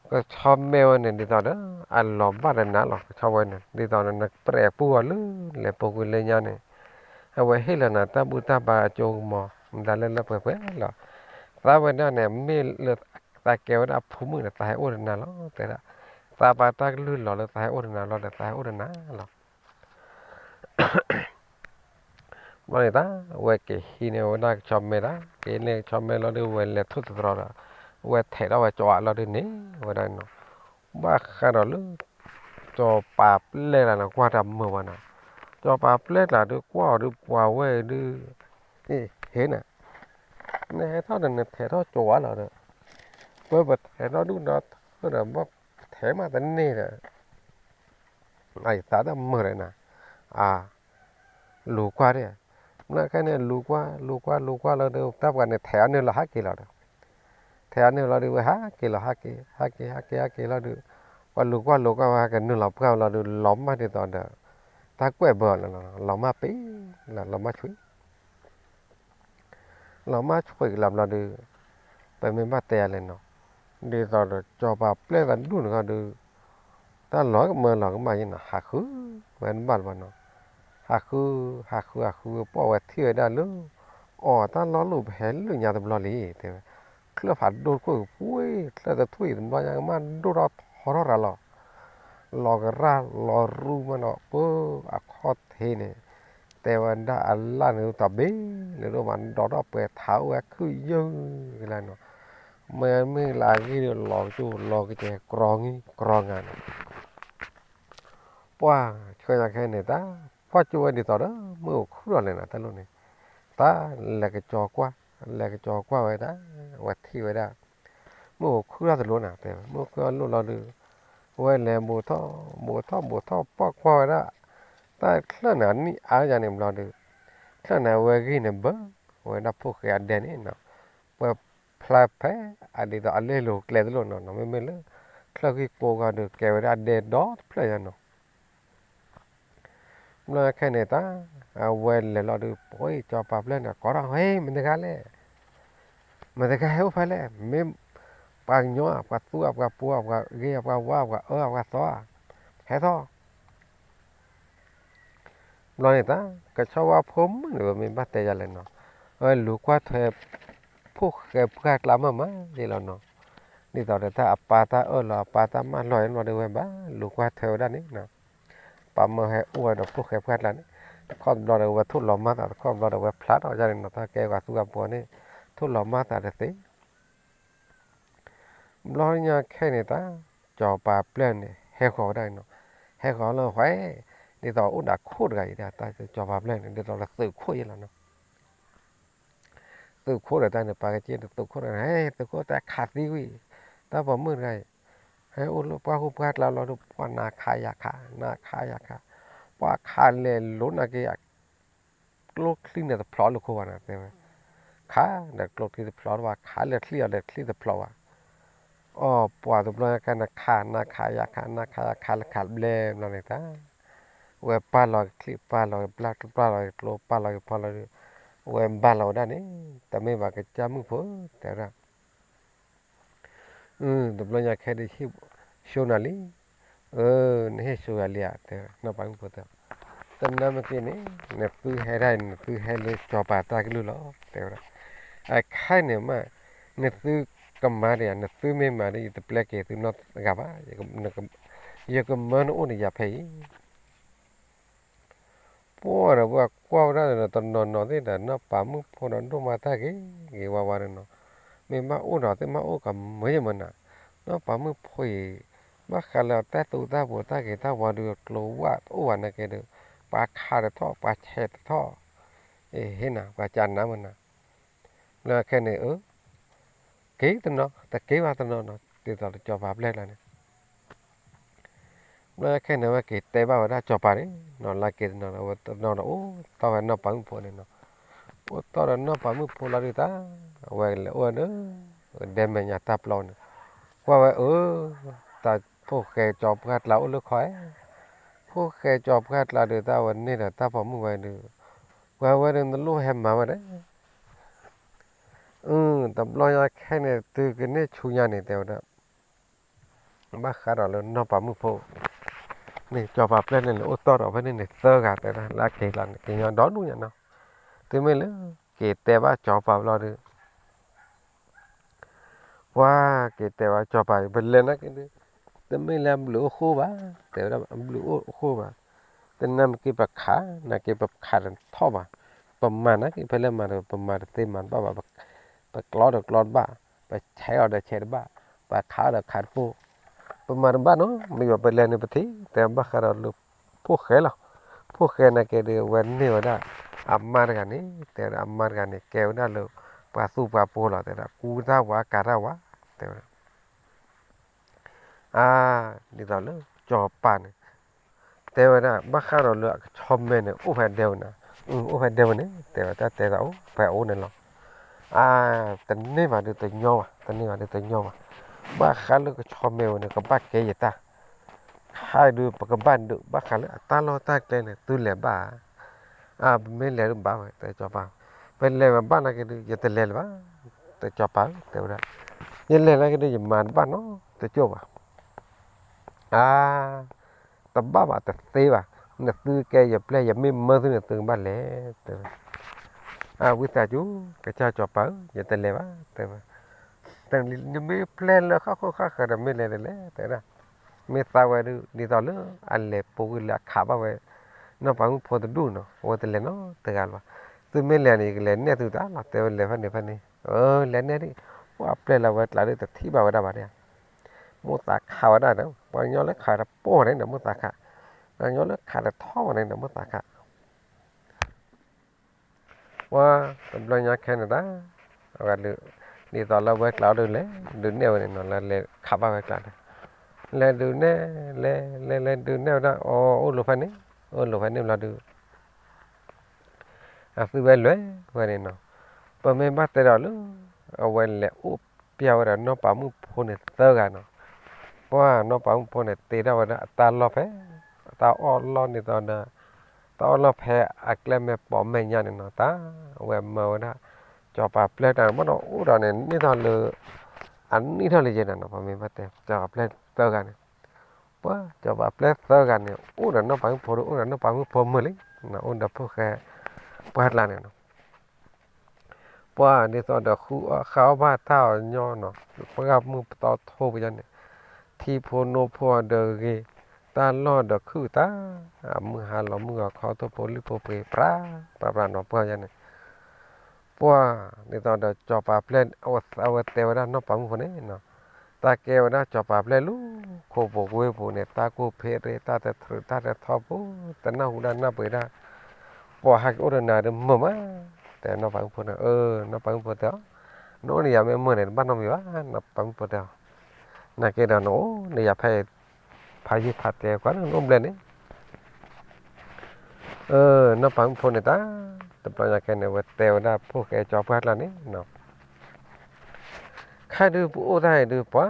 ကဆီမဲဝဲန့ၣ် ဒ်သိးဒီး အလီၤဘၣ်တနၤလီၤ ကဆီဝဲန့ၣ် ဒ်သိးဒီး နပြဲးပူၢ်အီၤလၢ လဲၤပူၤကွံာ်လၢညါန့ၣ်, အဝဲဟ့ၣ်လီၤနၤတၢ်ဘူၣ်တၢ်ဘါအကၠိကမီၤ မတၤလၢလၢပှဲၤပှဲၤလီၤ, သးဝဲဒၣ်န့ၣ် မ့ၢ်လၢသးကဲဝဲဒၣ်အဖိမုၣ်န့ၣ် သးဟဲအိၣ်တနၤလီၤ တဲဒၣ်, သးပာ်တၢ်ကလုၢ်လီၤလၢသးဟဲအိၣ်တနၤလီၤဒီး သးဟဲအိၣ်တနၤလီၤ ဘျီန့ၣ်တၢ် အဝဲက့ၤဟံးန့ၢ်ဝဲဒၣ်ကဆီမဲတၢ် က့ၤန့ၢ်ကဆီမဲလီၤဒုး ဝဲလဲၤထိၣ်သတြီၤဒီး ဝဲထဲးထီၣ်ဝဲကၠီအါလီၤဒုးန့ၣ် ဝဲဒၣ်နီၤ, ဘၣ်ဃးဒီးလၢ ကၠီပၤပျဲၢ်ကျါန့ၣ် ကွၢ်တၢ်မုာ်ဘၣ်နီၤ, ကၠီပၤပျဲၢ်ကျါဒုး ကွၢ်အီၤဒုး ပှၤဝဲဒုး အ့ ဟ့ၣ်နၤ, နဟဲထီၣ်ဒီး နထဲးထီၣ်ကၠီအါလီၤဒီး ပပထဲးထီၣ်ဒုးဒီး ထၢဒီး ဘၣ်ထဲးမးတန့ၢ်ဒီး အသးတမုာ်ဒီးနၤ, အ လူၤကွၢ်ဒၣ်, မ့ၢ်ခဲန့ၣ် လူၤကွၢ် လူၤကွၢ် လူၤကွၢ်လီၤဒီး တၢ်ပှၤန့ၣ် ထဲးအီၤနုာ်လီၤဟးက့ၤလီၤဒီး, ထဲးအီၤနုာ်လီၤဒီး ဝဲဟးက့ၤလီၤ ဟးက့ၤ ဟးက့ၤ ဟးက့ၤ ဟးက့ၤလီၤဒီး, ပှၤလူၤကွၢ် လူၤကွၢ်ဝဲ ဟဲကနုာ်လီၤပှၢ်လီၤဒီး လီၤမၢ်ဒ်သိးဒီး တၢ်ကွဲၢ်ဘၢလီၤ, လီၤမၢ်ပ့ၤလီၤ လီၤမၢ်ဆွံ လီၤမၢ်ဆွံကလီၤဘျီဒီး ပမ့ၢ်ဘၣ်တဲယၤလဲၣ်နီၤ, ဒ်သိးဒီး ကၠီပၤပျဲၢ်သးဒူၣ်န့ၣ်ခီဒီး တၢ်လီၤကမၢလီၤကမၣ်ယဲနီၤ ဟးဃုဝဲတဘၣ်လၢၤဘၣ်နီၤ, ဟးဃု ဟးဃု ဟးဃု ပှၢ်ဝဲထံၣ်ဝဲဒၣ်လၢ အိၣ် တၢ်လီၢ်လၢပဟဲလၢညါတဘျီလံ တဲဝဲ, ချၢၣ်ဖးဒိၣ်တခိၣ်ပှ့ၤ ချၢၣ်တထူၣ်အံၤတဘျီညါကမၣ်ဒိၣ်ထီၣ်ထီထီၣ်ရၤလီၤ, လီၤကရၢ် လီၤရူမးနီၤ ပှၢ်အခီၣ်ထံးန့ၣ် တဲဝဲဒၣ်အလၣ်န့ၣ်တဘ့ၣ်လၢဒိၣ်မး ဒီးထီၣ်ပှဲၤထးအိၣ်ဝဲခုၣ်ယုၢ်ကလါနီၤ, မ့မ့ၢ်လၢအဂ့ၢ်ဒီး လီၤကစူၣ်လီၤကစဲၤ ကြီငံၤကြီငါန့ၣ် ပှၢ်ဆှၢညါခဲန့ၣ် တၢ်ကွၢ်ကၠိဝဲဒ်သိးဒီး မုၢ်အိၣ်ခုၣ်ထီၣ်လဲၣ်နၤ တၢ်လိၣ်န့ၣ်, တၢ်လဲၤကစီၤကွၢ် လဲၤကစီၤကွၢ်ဝဲဒၣ် ဝဲထံၣ်ဝဲဒၣ် မုၢ်အိၣ်ခုၣ်ထီၣ်တလိၣ်နၤ တဲဝဲ မုၢ်အိၣ်ခုၣ်ထီၣ်လိၣ်လီၤဒီး ဝဲလဲၤဘူးထီၣ် ဘူးထီၣ်ဘူးထီၣ် ပှၢ်ကွၢ်ဝဲဒၣ် တၢ်ချၢၣ်န့ၣ် အနံၣ်အါယၤန့ၣ်ဘျီဒီး ချၢၣ်န့ၣ် အဝဲဂ့ၢ်န့ၣ်ဘၢ ဝဲဒၣ်ဖိၣ်ဃဲအဒဲန့ၣ်နီၤ, ပှဲၤဖျါဖဲ အဒ်သိးအလဲလိာ်ကျဲတလိၣ်နီၤနီၤ မ့မ့ၢ်လၢ ချၢၣ်ဂံၢ်ကိးဂီၤဒီး ကဲဝဲဒၣ်အဒဲဒီတဖျၢၣ်ညါနီၤ ဘျီခဲန့ၣ်တၢ် အဝဲလဲၤလီၤဒီး ပှၤစီၤပၤပျဲၢ်န့ၣ် ကိးထီၣ် ဟဲ မတၤတဂၤလဲၣ်, မတၤတဂၤဟဲအိၣ်ဖဲလဲၣ်, မ့ၢ်ပှၤကညီဧါ, ပှၤသူဧါ, ပှၤပိၤဧါ, ပှၤဂ့ၤဧါ, ပှၤဝါဧါ, ပှၤအၢဧါ, ပှၤသီဧါ, ဟဲထီၣ်. ဘျီန့ၣ်တၢ် ကဆီဝါဖိမုၣ်န့ၣ် ပမ့ၢ်ဘၣ်တဲယၤလဲၣ်နီၤ, အဝဲလူၤကွၢ်ထွဲ ဖိၣ်ဃဲပှၢ်ကျါမးမးယဲလီၤနီၤ. ဒ်သိးဒီးတၢ်အပၢ်တၢ်အၢၣ်လီၤ အပၢ်တၢ်မၢလီၤဘျီဒီး ဝဲဘၣ်လူၤကွၢ်ထွဲဝဲဒၣ်န့ၣ်နီၤ. ပၢ်မၢဟဲအိၣ်ဝဲဒီးဖိၣ်ဃဲပှၢ်ကျါန့ၣ် တခီတဘျီဒီး ဝဲထိၣ်လီၤမၢ်သး, တခီတဘျီဒီး ဝဲဖျါထီၣ်ယါန့ၣ်နီၤ, တၢ်ကဲပှၤသူပှၤပိၤန့ၣ် ထိၣ်လီၤမၢ်သးတသ့ ဘျီညါခဲန့ၣ်တၢ် စီၤပၤပျဲၢ်န့ၣ် ဟဲဃီၤဝဲဒၣ်နီၤ, ဟဲဃီၤလၢဃဲ, ဒ်သိးအိၣ်ဒီးခိၣ်တဂၤအံၤဒၣ် တၢ်စီၤပၤပျဲၢ်န့ၣ် ဒ်သိးလၢသုးခိၣ်ယဲလီၤနီၤ. သုးခိၣ်ဒီးတၢ်န့ၣ် ပာ်ကစ့ၢ်ဒီးသုးခိၣ်တဂၤန့ၣ် ဟဲ သုးခိၣ်တၢ်ခးသံဝံၤ, တၢ်ပိာ်မုၣ်တဂၤအံၤ ဟဲအိၣ်လၢပှၢ်ဃိပှၢ်ကျါလီၤဒီး ပှၤနၤခးယၤခး နၤခးယၤခး, ပှၤခးလဲၤလိၤနာ်က့ၤ ကျိချံန့ၣ်တဖျိးလၢခိၣ်ဘၣ်န့ၣ် တဲဝဲ, ခးဒီးကျိချံတဖျိးဘၣ်, ခးလဲၤချံအီၤဒီးချံတဖျိးဘၣ်. အီၣ်ပှၤတဘျီညါခဲန့ၣ် ခးနၤခးယၤခး နၤခးယၤခးလၢခးဘျဲဘျီန့ၣ်တၢ် ဝဲပာ်လီၤက့ၤချံ ပာ်လီၤက့ၤဘျၣ် ပာ်လီၤက့ၤကျိ ပာ်လီၤက့ၤဖီလီၤဒီး ဝဲဘၣ်လီၤဝဲဒၣ်န့ၣ် တမ့ၢ်ဘၣ်ကစၢ်မုၣ်ဖိ တဲဝဲဒၣ် တဘျီညါခဲဒုး ဟ့ၣ်ဆိနၤလံ, အၢ နဟ့ၣ်ဆိယၤလံဧါ တဲဝဲဒၣ် နီၢ်ပၤမုၣ်ဖိတဲ, တနၢ်မ့ၢ်က့ၤန့ၣ် နသုဟဲဒၣ်အံၤ နသုဟဲလၢစီၤပၤတၢ်ကလုၢ်လီၤ တဲဝဲဒၣ်. အခါန့ၣ်မး နသုကမၤဒံးဧါ နသုမ့ၢ်မၤဒီး ယတပျဲက့ၤသုနီတဂၤဘၣ်, ယကမၢနအိၣ်ဒီးယၤဖဲအံၤ ပှၢ်ဒီးပှၤကွၢ်ဝဲဒၣ်ဒီးတနီၤနီၤသ့ၣ်ဒီး နီၢ်ပၤမုၣ်ဖိဒီးဒိၣ်မးတၢ်ဂ့ၤဂ့ၤဝါဝါဒီးနီၤ, မ့ၢ်ဘၣ်အိၣ်ဒီးသ့ၣ်မးအိၣ်ကမုာ်ယမုာ်နၤ, နီၢ်ပၤမုၣ်ဖိအံၤ ဘၣ်ဃးလၢတၢ်သူတၢ်ပှီၤတၢ်ဂ့ၤတၢ်ဝါဒီးကျိဝၣ်တအိၣ်ဘၣ်နာ်က့ဒီး ပှၤခးတထီၣ် ပှၤဆဲးတထီၣ်, ဟ့ၣ်နၤ ပှၤကနၣ်မုာ်နၤ, လၢခဲန့ၣ် အၢ က့ၤတနီၤ တက့ၤဘၣ်တနီၤနီၤ ဒ်သိးလၢစီၤပၤပျဲၢ်ကျါန့ၣ် ဘျီခဲန့ၣ် အဝဲက့ၤတဲဘၣ်ဝဲဒၣ်စီၤပၤန့ၣ်နီၤ, လၢက့ၤတနီၤ အဝဲတနီၤဒီးအိၣ်တီၢ်ဝဲနီၢ်ပၤမုၣ်ဖိန့ၣ်နီၤ, အိၣ်တီၢ်ဒီးနီၢ်ပၤမုၣ်ဖိလီၤဒုးတၢ်, အဝဲလဲၤအိၣ်ဝဲဒီး ဒဲမဲာ်ညါတၢ်ပျီန့ၣ်, ကွၢ်ဝဲအၢ တၢ်ဖိၣ်ဃဲစီၤပှၢ်ကျါအိၣ်လၢခီဧဲ, ဖိၣ်ဃဲစီၤပှၢ်ကျါဒုးတၢ်ဝဲန့ၣ်ဒီးတၢ်ပိာ်မုၣ်ဝဲဒုး, ကွၢ်ဝဲဒုးနလိၣ်ဟဲမၤဝဲဒၣ် အၢ တဘျီညါခဲန့ၣ် တုၤကန့ၢ်ဆူညါန့ၣ် တဲဝဲဒၣ်, ဘၣ်ဃးဒီးလၢနီၢ်ပၤမုၣ်ဖိ န့ၣ် စီၤပၤပျဲၢ်န့ၣ် လဲၤအိၣ်တီၢ်ဒီးဖဲန့ၣ်န့ၣ် သၢဂၤတဲဒၣ် လၢအက့ၤလီၤန့ၣ် ကညီဒီဒူၣ်ညါနီၤ, တုၤမ့ၢ်လၢက့ၤတဲဘၣ်စီၤပၤဘျီဒီး ပှၤက့ၤတဲဘၣ်စီၤပၤ ပလဲၤနာ်က့ဒုး တမ့ၢ်လၢအဘျုးအိၣ်ဃိဘၣ်, တဲဝဲဒၣ်အဘျုးအိၣ်ဃိဘၣ်, တနၢ်မ့ၢ်က့ၤပခး နာ်က့ပခးတထီၣ်ဘၣ်, ပမၤနာ်က့ဖဲလဲၣ်မၤဒီး ပမၤတသ့မၤတဘၣ်ဘၣ်, ပကျီဒီးကျီတဘၣ်, ပဆဲးအီၤဒီးဆဲးတဘၣ်, ပခးအီၤဒီးခးတဘၣ်, ပမၤတဘၣ်နီတမံၤဘၣ်, ပလဲၤန့ၣ်ပထံၣ် တဲဘၣ်ဃးဒီးလၢ ဖိၣ်ဃဲလီၤ, ဖိၣ်ဃဲနာ်က့ဒီး အဝဲန့ၢ်ဝဲဒၣ် အမါတဂၤန့ၣ် တဲဝဲဒၣ်အမါတဂၤန့ၣ် ကဲဝဲဒၣ်လၢ ပှၤသူၣ်ပှၤပိၤလီၤ တဲဝဲဒၣ် ကူတၢ်ဝါကၤတၢ်ဝါ တဲဝဲဒၣ် အါ ဒ်သိးလၢ စီၤပၤန့ၣ် တဲဝဲဒၣ် ဘၣ်ဃးဒီးလၢအကဆီမဲန့ၣ် အိၣ်ဖဲဒဲဝဲန့ၣ်, အိၣ်ဖဲဒဲဝဲန့ၣ် တဲဝဲတၢ်တဲသးအိၣ်ဖဲအအိၣ်န့ၣ်လီၤ. အါ တန့ၢ်ဘၣ်ဒုးတညီဘၣ်, တန့ၢ်ဘၣ်ဒုးတညီဘၣ်, ဘၣ်ဃးလၢကဆီမဲဝဲန့ၣ် ကဘၣ်ကဲယတၢ် ခါဒုး ပကဘၣ်ဒုး ဘၣ်ဃးလၢအတၢ်လီၢ်တၢ်ကျဲန့ၣ် သုလဲၤဘၣ်ဧါ, အါ ပမ့ၢ်လဲၤဒုးဘၣ်ဝဲ တဲစီၤပၤ, ပလဲၤဝဲဘၣ်နာ်က့ဒုး ယတလဲၤလၢၤဘၣ်, တဲစီၤပၤဧၢ တဲဝဲဒၣ်, ယလဲၤနာ်က့ဒုး ယမၤတဘၣ်နီတကၠိၢ်ဘၣ်, အါ တဘၣ်ဘၣ်တသ့ဘၣ်, နသုကဲယပျဲၢ် ယမ့ၢ်မၢသုန့ၣ် သုကဘၣ်လဲၤ တဲဝဲ, အါ ဝံသးစူၤ ကစၢ်စီၤပၤဧၢ ယတလဲၤဘၣ် တဲဝဲ နမ့ၢ်ပျဲလၢဃၣ်ဃိဃၣ်ဃၢၤဒီးမ့ၢ်လဲၤတလဲၤ တဲဝဲဒၣ်, မ့ၢ်သးဝဲဒုး ဒ်သိးလၢအလဲၤပိာ်ကွံာ်လၢအခးဘၣ်ဝဲ နီၢ်ပၤမုၣ်ဖိတဒူၣ်နီၤ အဝဲတလဲၤနီတဂၤလၢၤဘၣ်, သုမ့ၢ်လဲၤန့ၣ် ယကလဲၤနဲၣ်သုတၢ်လီၤ တဲဝဲ လဲၤဖဲန့ၣ်ဖဲန့ၣ်, အၢ လဲၤနဲၣ်ဒံး, ပှၤပျဲလၢဝဲကျါဒုး တထံၣ်ဘၣ်ဝဲဒၣ်ဘၣ်န့ၣ်, မိၢ်သးခးဝဲဒၣ်ဒီး ပှၤကညီလၢခးတပိၢ်န့ၣ်ဒီးမိၢ်သးခး, ပှၤကညီလၢခးတထီၣ်ဝဲန့ၣ်ဒီးမိၢ်သးခး ပှၤတဘျီညါခဲန့ၣ်တၢ်, အဝဲဒုး ဒ်သိးလၢဝဲကျါဒုးလဲၤ ဒုးနဲၣ်ဝဲန့ၣ်နီၤ လၢလဲၤခးဘၣ်ဝဲကျါန့ၣ်, လဲၤဒုးနဲၣ် လဲၤ လဲၤ လဲၤဒုးနဲၣ်ဝဲဒၣ် အီ အိၣ်လိာ်ဖဲန့ၣ်, အိၣ်လိာ်ဖဲန့ၣ်ဘျီဒုး အသုဝဲလဲၤဝဲန့ၣ်နီၤ, ပမ့ၢ်ဘၣ်တဲဒီးလၢ အဝဲလဲၤအိၣ်ပျဲဝဲဒီးနီၢ်ပၤမုၣ်ဖိန့ၣ်သၢဂၤနီၤ, ပှၤနီၢ်ပၤမုၣ်ဖိန့ၣ် တ့ထီၣ်ဝဲဒၣ်အတၢ်လီၢ်ဖဲ အတၢ်အီၣ်လီၢ်န့ၣ်ဒီး တၢ်အီၣ်လီၢ်ဖဲအကျဲမ့ၢ်ပိာ်မဲာ်ညါန့ၣ်နီၤ တၢ်ဝဲမၢဝဲဒၣ် စီၤပၤပျဲၢ်တၢ်န့ၣ် ဘၣ်ဒီးအိၣ်ဒီးန့ၣ် န့ၢ်ထီၣ်လၢ အနံၣ်ထီၣ်လၢယဲၢ်နၤနီၤ ပမ့ၢ်ဘၣ်တဲ စီၤပၤပျဲၢ်သၢဂၤန့ၣ် ပှၤစီၤပၤပျဲၢ်သၢဂၤန့ၣ် အိၣ်ဒီးနီၢ်ပၤမုၣ်ဖိဒီး အိၣ်ဒီးနီၢ်ပၤမုၣ်ဖိမုၣ်လံ, အိၣ်ဒီးဖိၣ်ဃဲပှၢ်ကျါန့ၣ်နီၤ ပှၤဒ်သိးဒီးဃုအီၣ်ဃုအီၣ်ဘၣ်တၢ်အီၣ်ညီနီၤ, ပှၢ်မုၢ်ပတီၢ်ထီပယီၤန့ၣ်, ထံဖိနီၢ်ဖိဒီးဂ့ၤ, တၢ်လီၢ်ဒီးခုၣ်သး, အမုၢ်ဟါလီၤမုၢ်ဂီၤခီထိၣ်ဖိလံၣ်ဖိပှ့ၤ ပြးပြးပြးနီၤ ပှၢ်ယၤန့ၣ်, ပှၢ်ဒ်သိးဒီးစီၤပၤပျဲၢ် အဝဲတဲဝဲဒၣ်နီၢ်ပၤမုၣ်ဖိန့ၣ်နီၤ, တၢ်ကဲဝဲဒၣ်စီၤပၤပျဲၢ်လၢ ခိၣ်ပူၤဝ့ၢ်ပူၤန့ၣ် တၢ်ကူၣ်ဖ့ရ့ တၢ်တထြူး တၢ်တထီဘိ တနၢ်ဟူဒၣ်နၢ်ပှ့ၤဒၣ် ပှၤဟဲက့ၤအိၣ်ဒီးနၤဒီးမုာ်မး, တဲနီၢ်ပၤမုၣ်ဖိန့ၣ်, အၢ နီၢ်ပၤမုၣ်ဖိတဲအီၤ, နအိၣ်န့ၣ်ယၤမ့ၢ်မုာ်န့ၣ် တဘၣ်နီတမံၤဘၣ်, နီၢ်ပၤမုၣ်ဖိတဲအီၤ, နာ်က့ဒီးနအိၣ်န့ၣ်ယၤဖဲ ဖးယံာ်ဖးတဲကွၢ်နအိၣ်ဘျဲၣ်န့ၣ် နီၢ်ပၤမုၣ်ဖိန့ၣ်တၢ်, တဘျီညါခဲန့ၣ် အဝဲတဲဝဲဒၣ်ဖိၣ်ဃဲကၠီပှၢ်ကျါန့ၣ်, ခဲဒုးပအိၣ်တၢ်အံၤဒုး ပှၤ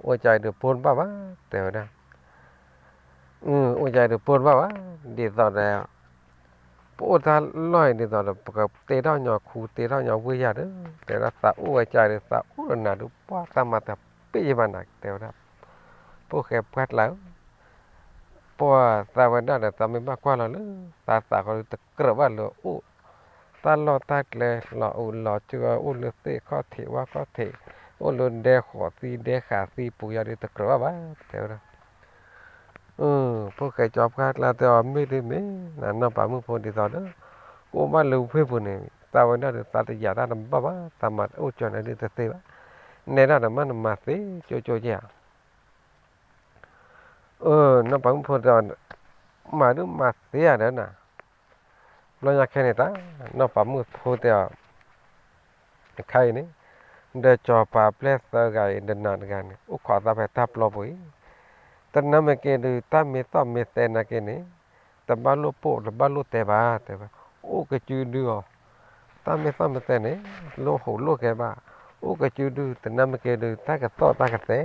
အိၣ်ကၠီအံၤဒုးပိၢ်တဘၣ်ဘၣ် တဲဝဲဒၣ်, အိၣ်ကၠီအံၤဒုးပိၢ်တဘၣ်ဘၣ်, ဒ်သိးဒီး ပအိၣ်တၢ်လီၢ်အံၤဒ်သိးဒီး ပကတ့ထီၣ်ညီခူတ့ထီၣ်ညီဝ့ၢ်ယၤဒီး တဲဝဲဒၣ်သးအိၣ်ဝဲကၠီအံၤဒုး သးအိၣ်ဒီးနၤဒုး ပှၤတၢ်မၤတပ့ၢ်ယဘၣ်နၤ တဲဝဲဒၣ်, ဖိၣ်ဃဲပှၢ်ကျါဧၢ ပှၤသးဝဲဒၣ်ဒီး သးမ့ၢ်ဘၣ်ကွၢ်လီၤလၢ သးသးဃီဒုးတကြၢးဘၣ်လၢအိၣ် တၢ်လီၢ်တၢ်ကျဲလီၤအိၣ်လီၤကၠိ အိၣ်လၢသ့ၣ်ခီၣ်ထံးဝၣ်ခီၣ်ထံး, အိၣ်လၢဒဲဃီၤသံဒဲဃာ်သံပူၤယၤဒုးတကြၢးဘၣ်ဘၣ် တဲဝဲဒၣ်, ဖိၣ်ဃဲကၠီပှၢ်ကျါတဲအီၤ မ့ၢ်ဒ်မ့ၢ် နီၢ်ပၤမုၣ်ဖိဒ်သိးဒီး ကအိၣ်ဘၣ်လၢဝ့ၢ်ပူၤန့ၣ် သးဝဲဒၣ်ဒီး သးတယာ်တၢ်တဘၣ်ဘၣ် သးမၤအိၣ်ကၠီန့ၣ်ဒုးတသ့ဘၣ်, နဲဒၣ်ဒီးမ့ၢ်နမၤသ့ကၠိကၠိက့ဧါ အၢ နီၢ်ပၤမုၣ်ဖိတဲအီၤ, မၤဒုးမၤသ့ဧါဒီးနၤ, ဘျီညါခဲန့ၣ်တၢ်, နီၢ်ပၤမုၣ်ဖိတဲအီၤ, အခါအံၤန့ၣ်, ဒီးစီၤပၤပျဲၢ်သၢဂၤအံၤ ဒီးနၤတဂၤန့ၣ် အိၣ်ခိးသးဖဲတၢ်ပျီပူၤအံၤ, တနၢ်မ့ၢ်က့ၤဒုး တၢ်မ့ၢ်သီၣ်မ့ၢ်သဲနာ်က့န့ၣ်, တဘၣ်လိၣ်ပိာ်တဘၣ်လိၣ်တဲဘၣ် တဲဝဲ, အိၣ်ကစုဒုအီၤ, တၢ်မ့ၢ်သီၣ်မ့ၢ်သဲန့ၣ် လိၣ်ဟူးလိၣ်ဂဲၤဘၣ်, အိၣ်ကစုဒု တနၢ်မ့ၢ်က့ၤဒုး တၢ်ကသီၣ်တၢ်ကသဲ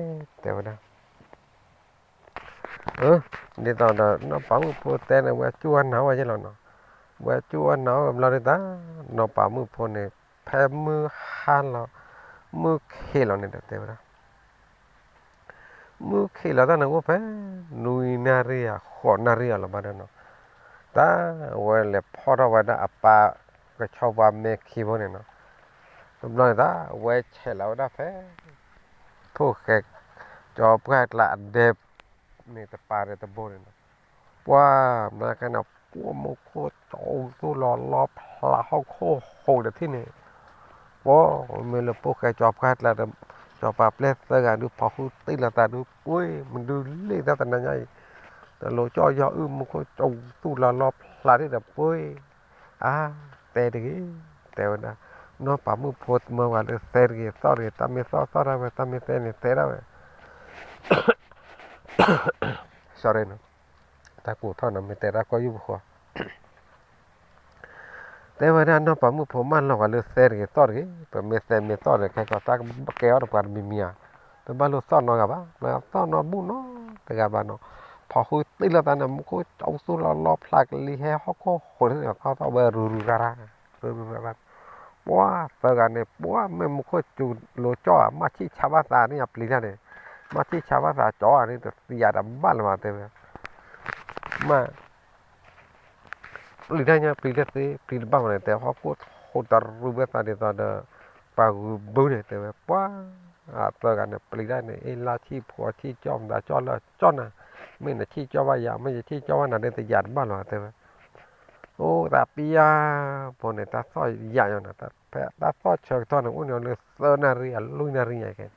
တဲဝဲဒၣ် ဒ်သိးဒီး နီၢ်ပၤမုၣ်ဖိတဲန့ၣ် ဝဲကၠူၣ်ဝဲနၤဝဲယဲၢ်လီၤနီၤ, ဝဲကၠူၣ်ဝဲနၤဝဲဘျီဒုးတၢ်, နီၢ်ပၤမုၣ်ဖိန့ၣ် ဖဲမုၢ်ဟါလီၤ, မုၢ်ခံးလီၤန့ၣ်ဒီးတဲဝဲဒၣ်, မုၢ်ခံးလီၤတၢ်န့ၣ်အိၣ်ဖဲ နွံနၣ်ရံၣ်ဧါ ဃိးနၣ်ရံၣ်ဧါလီၤဘၣ်ဒီးနီၤ, တၢ်ဝဲလဲၤဖီၣ်ထီၣ်ဝဲဒၣ်အပၢ်ကဆီဝါမဲခံဖိန့ၣ်နီၤ, တဘျီန့ၣ်တၢ် ဝဲဆဲးလီၤဝဲဒၣ်ဖဲ ဖိၣ်ဃဲ ကၠီပှၢ်ကျါအဒဲ န့ၣ်တပၤဒီးတဘိန့ၣ်နီၤ, ပှၤ ဘျီညါခဲန့ၣ် ပှၤမူခိၣ်ကၠီသူၣ်လီၤလီဖျးဟီၣ်ခိၣ်ဟူးတထံၣ်န့ၣ်, ပှၤ မ့ၢ်လၢဖိၣ်ဃဲကၠီပှၢ်ကျါဒီး ကၠီပၤပျဲၢ်သၢဂၤဒုး ဖီဃုသံလီၤသးဒုးပှ့ၤ မဒုးလ့ၣ်တၢ်တနၤညါအံၤ, ဒီးလိၤကၠီယီၤအုၣ် မူခိၣ်ကၠီသူၣ်လီၤလီဖျးဒ်ဒီးပှ့ၤ, အါ တဲတဂ့ၤ, တဲဝဲဒၣ်, နီၢ်ပၤမုၣ်ဖိမၢဝဲလၢသဲတဂ့ၤ သီၣ်တဂ့ၤ တၢ်မ့ၢ်သီၣ်သီၣ်ဒၣ်ဝဲ တၢ်မ့ၢ်သဲန့ၣ်သဲဒၣ်ဝဲ sorry နီၤ, တၢ်ကူးထီၣ်နီၤ မ့ၢ်တဲတၢ်ကီယုၢ်ပဃီ, တဲဝဲဒၣ်နီၢ်ပၤမုၣ်ဖိမၢလီၤဂာ်လၢသဲတဂ့ၤသီၣ်တဂ့ၤ ပမ့ၢ်သဲမ့ၢ်သီၣ်ဒီး ခဲကီးတၢ်ကဲအီၣ်တပှၤတမံၤမံၤဧါ, တဘၣ်လိၣ်သီၣ်နီတဂၤဘၣ် သီၣ်နီတဘူၣ်နီတဂၤဘၣ်နီၤ, ဖီဃုသံလီၤသးန့ၣ် မူခိၣ်ကၠီသူၣ်လီၤလီဖျးကလံၤဟဲဟီၣ်ခိၣ်ဟူးန့ၣ် ခီသီၣ်ဝဲရူၤရူၤရၢ်ရၢ် ရူၤရူၤရၢ်ရၢ် ပှၤသၢဂၤန့ၣ် ပှၤမ့ၢ်မူခိၣ်စူၤလိၤကၠီဧါ မၤဆံၣ်ဆါဘၣ်သးန့ၣ် အပျံၤတၢ်န့ၣ်, မၤဆံၣ်ဆါဘၣ်သးကၠီဧါန့ၣ် တသံယၤတဘၣ်လၢၤဘၣ်တဲဝဲ, မ့ၢ် ပျံၤတၢ်ညါပျံၤလၢသ့ ပျံၤတဘၣ်မးန့ၣ် တဲဟီၣ်ခိၣ်ဟူးတရူးဝဲသးဒ်သိးဒီး ပှၤဂုၤဘုန့ၣ် တဲဝဲ ပှၤ အသၢဂၤန့ၣ် ပျံၤတၢ်န့ၣ် အ့ၣ်လါဆံၣ်ဖိဆံၣ်ကၠီမတၤကၠီလၢကၠီနၤ, မ့ၢ်နဆံၣ်ကၠီဘၣ်ယၤ မ့ၢ်ယဆံၣ်ကၠီဘၣ်နၤဒီး တယၤတဘၣ်လၢၤဘၣ်တဲဝဲ အိၣ်သးပျံၤယၤဖိန့ၣ် တၢ်သီၣ်ယၤညါနၤ, ဖဲတၢ်သီၣ်ဆၢကတီၢ်န့ၣ် အိၣ်န့ၣ်လၢသၢနၣ်ရံၣ်အလွံၢ်နၣ်ရံၣ်ညါခဲ,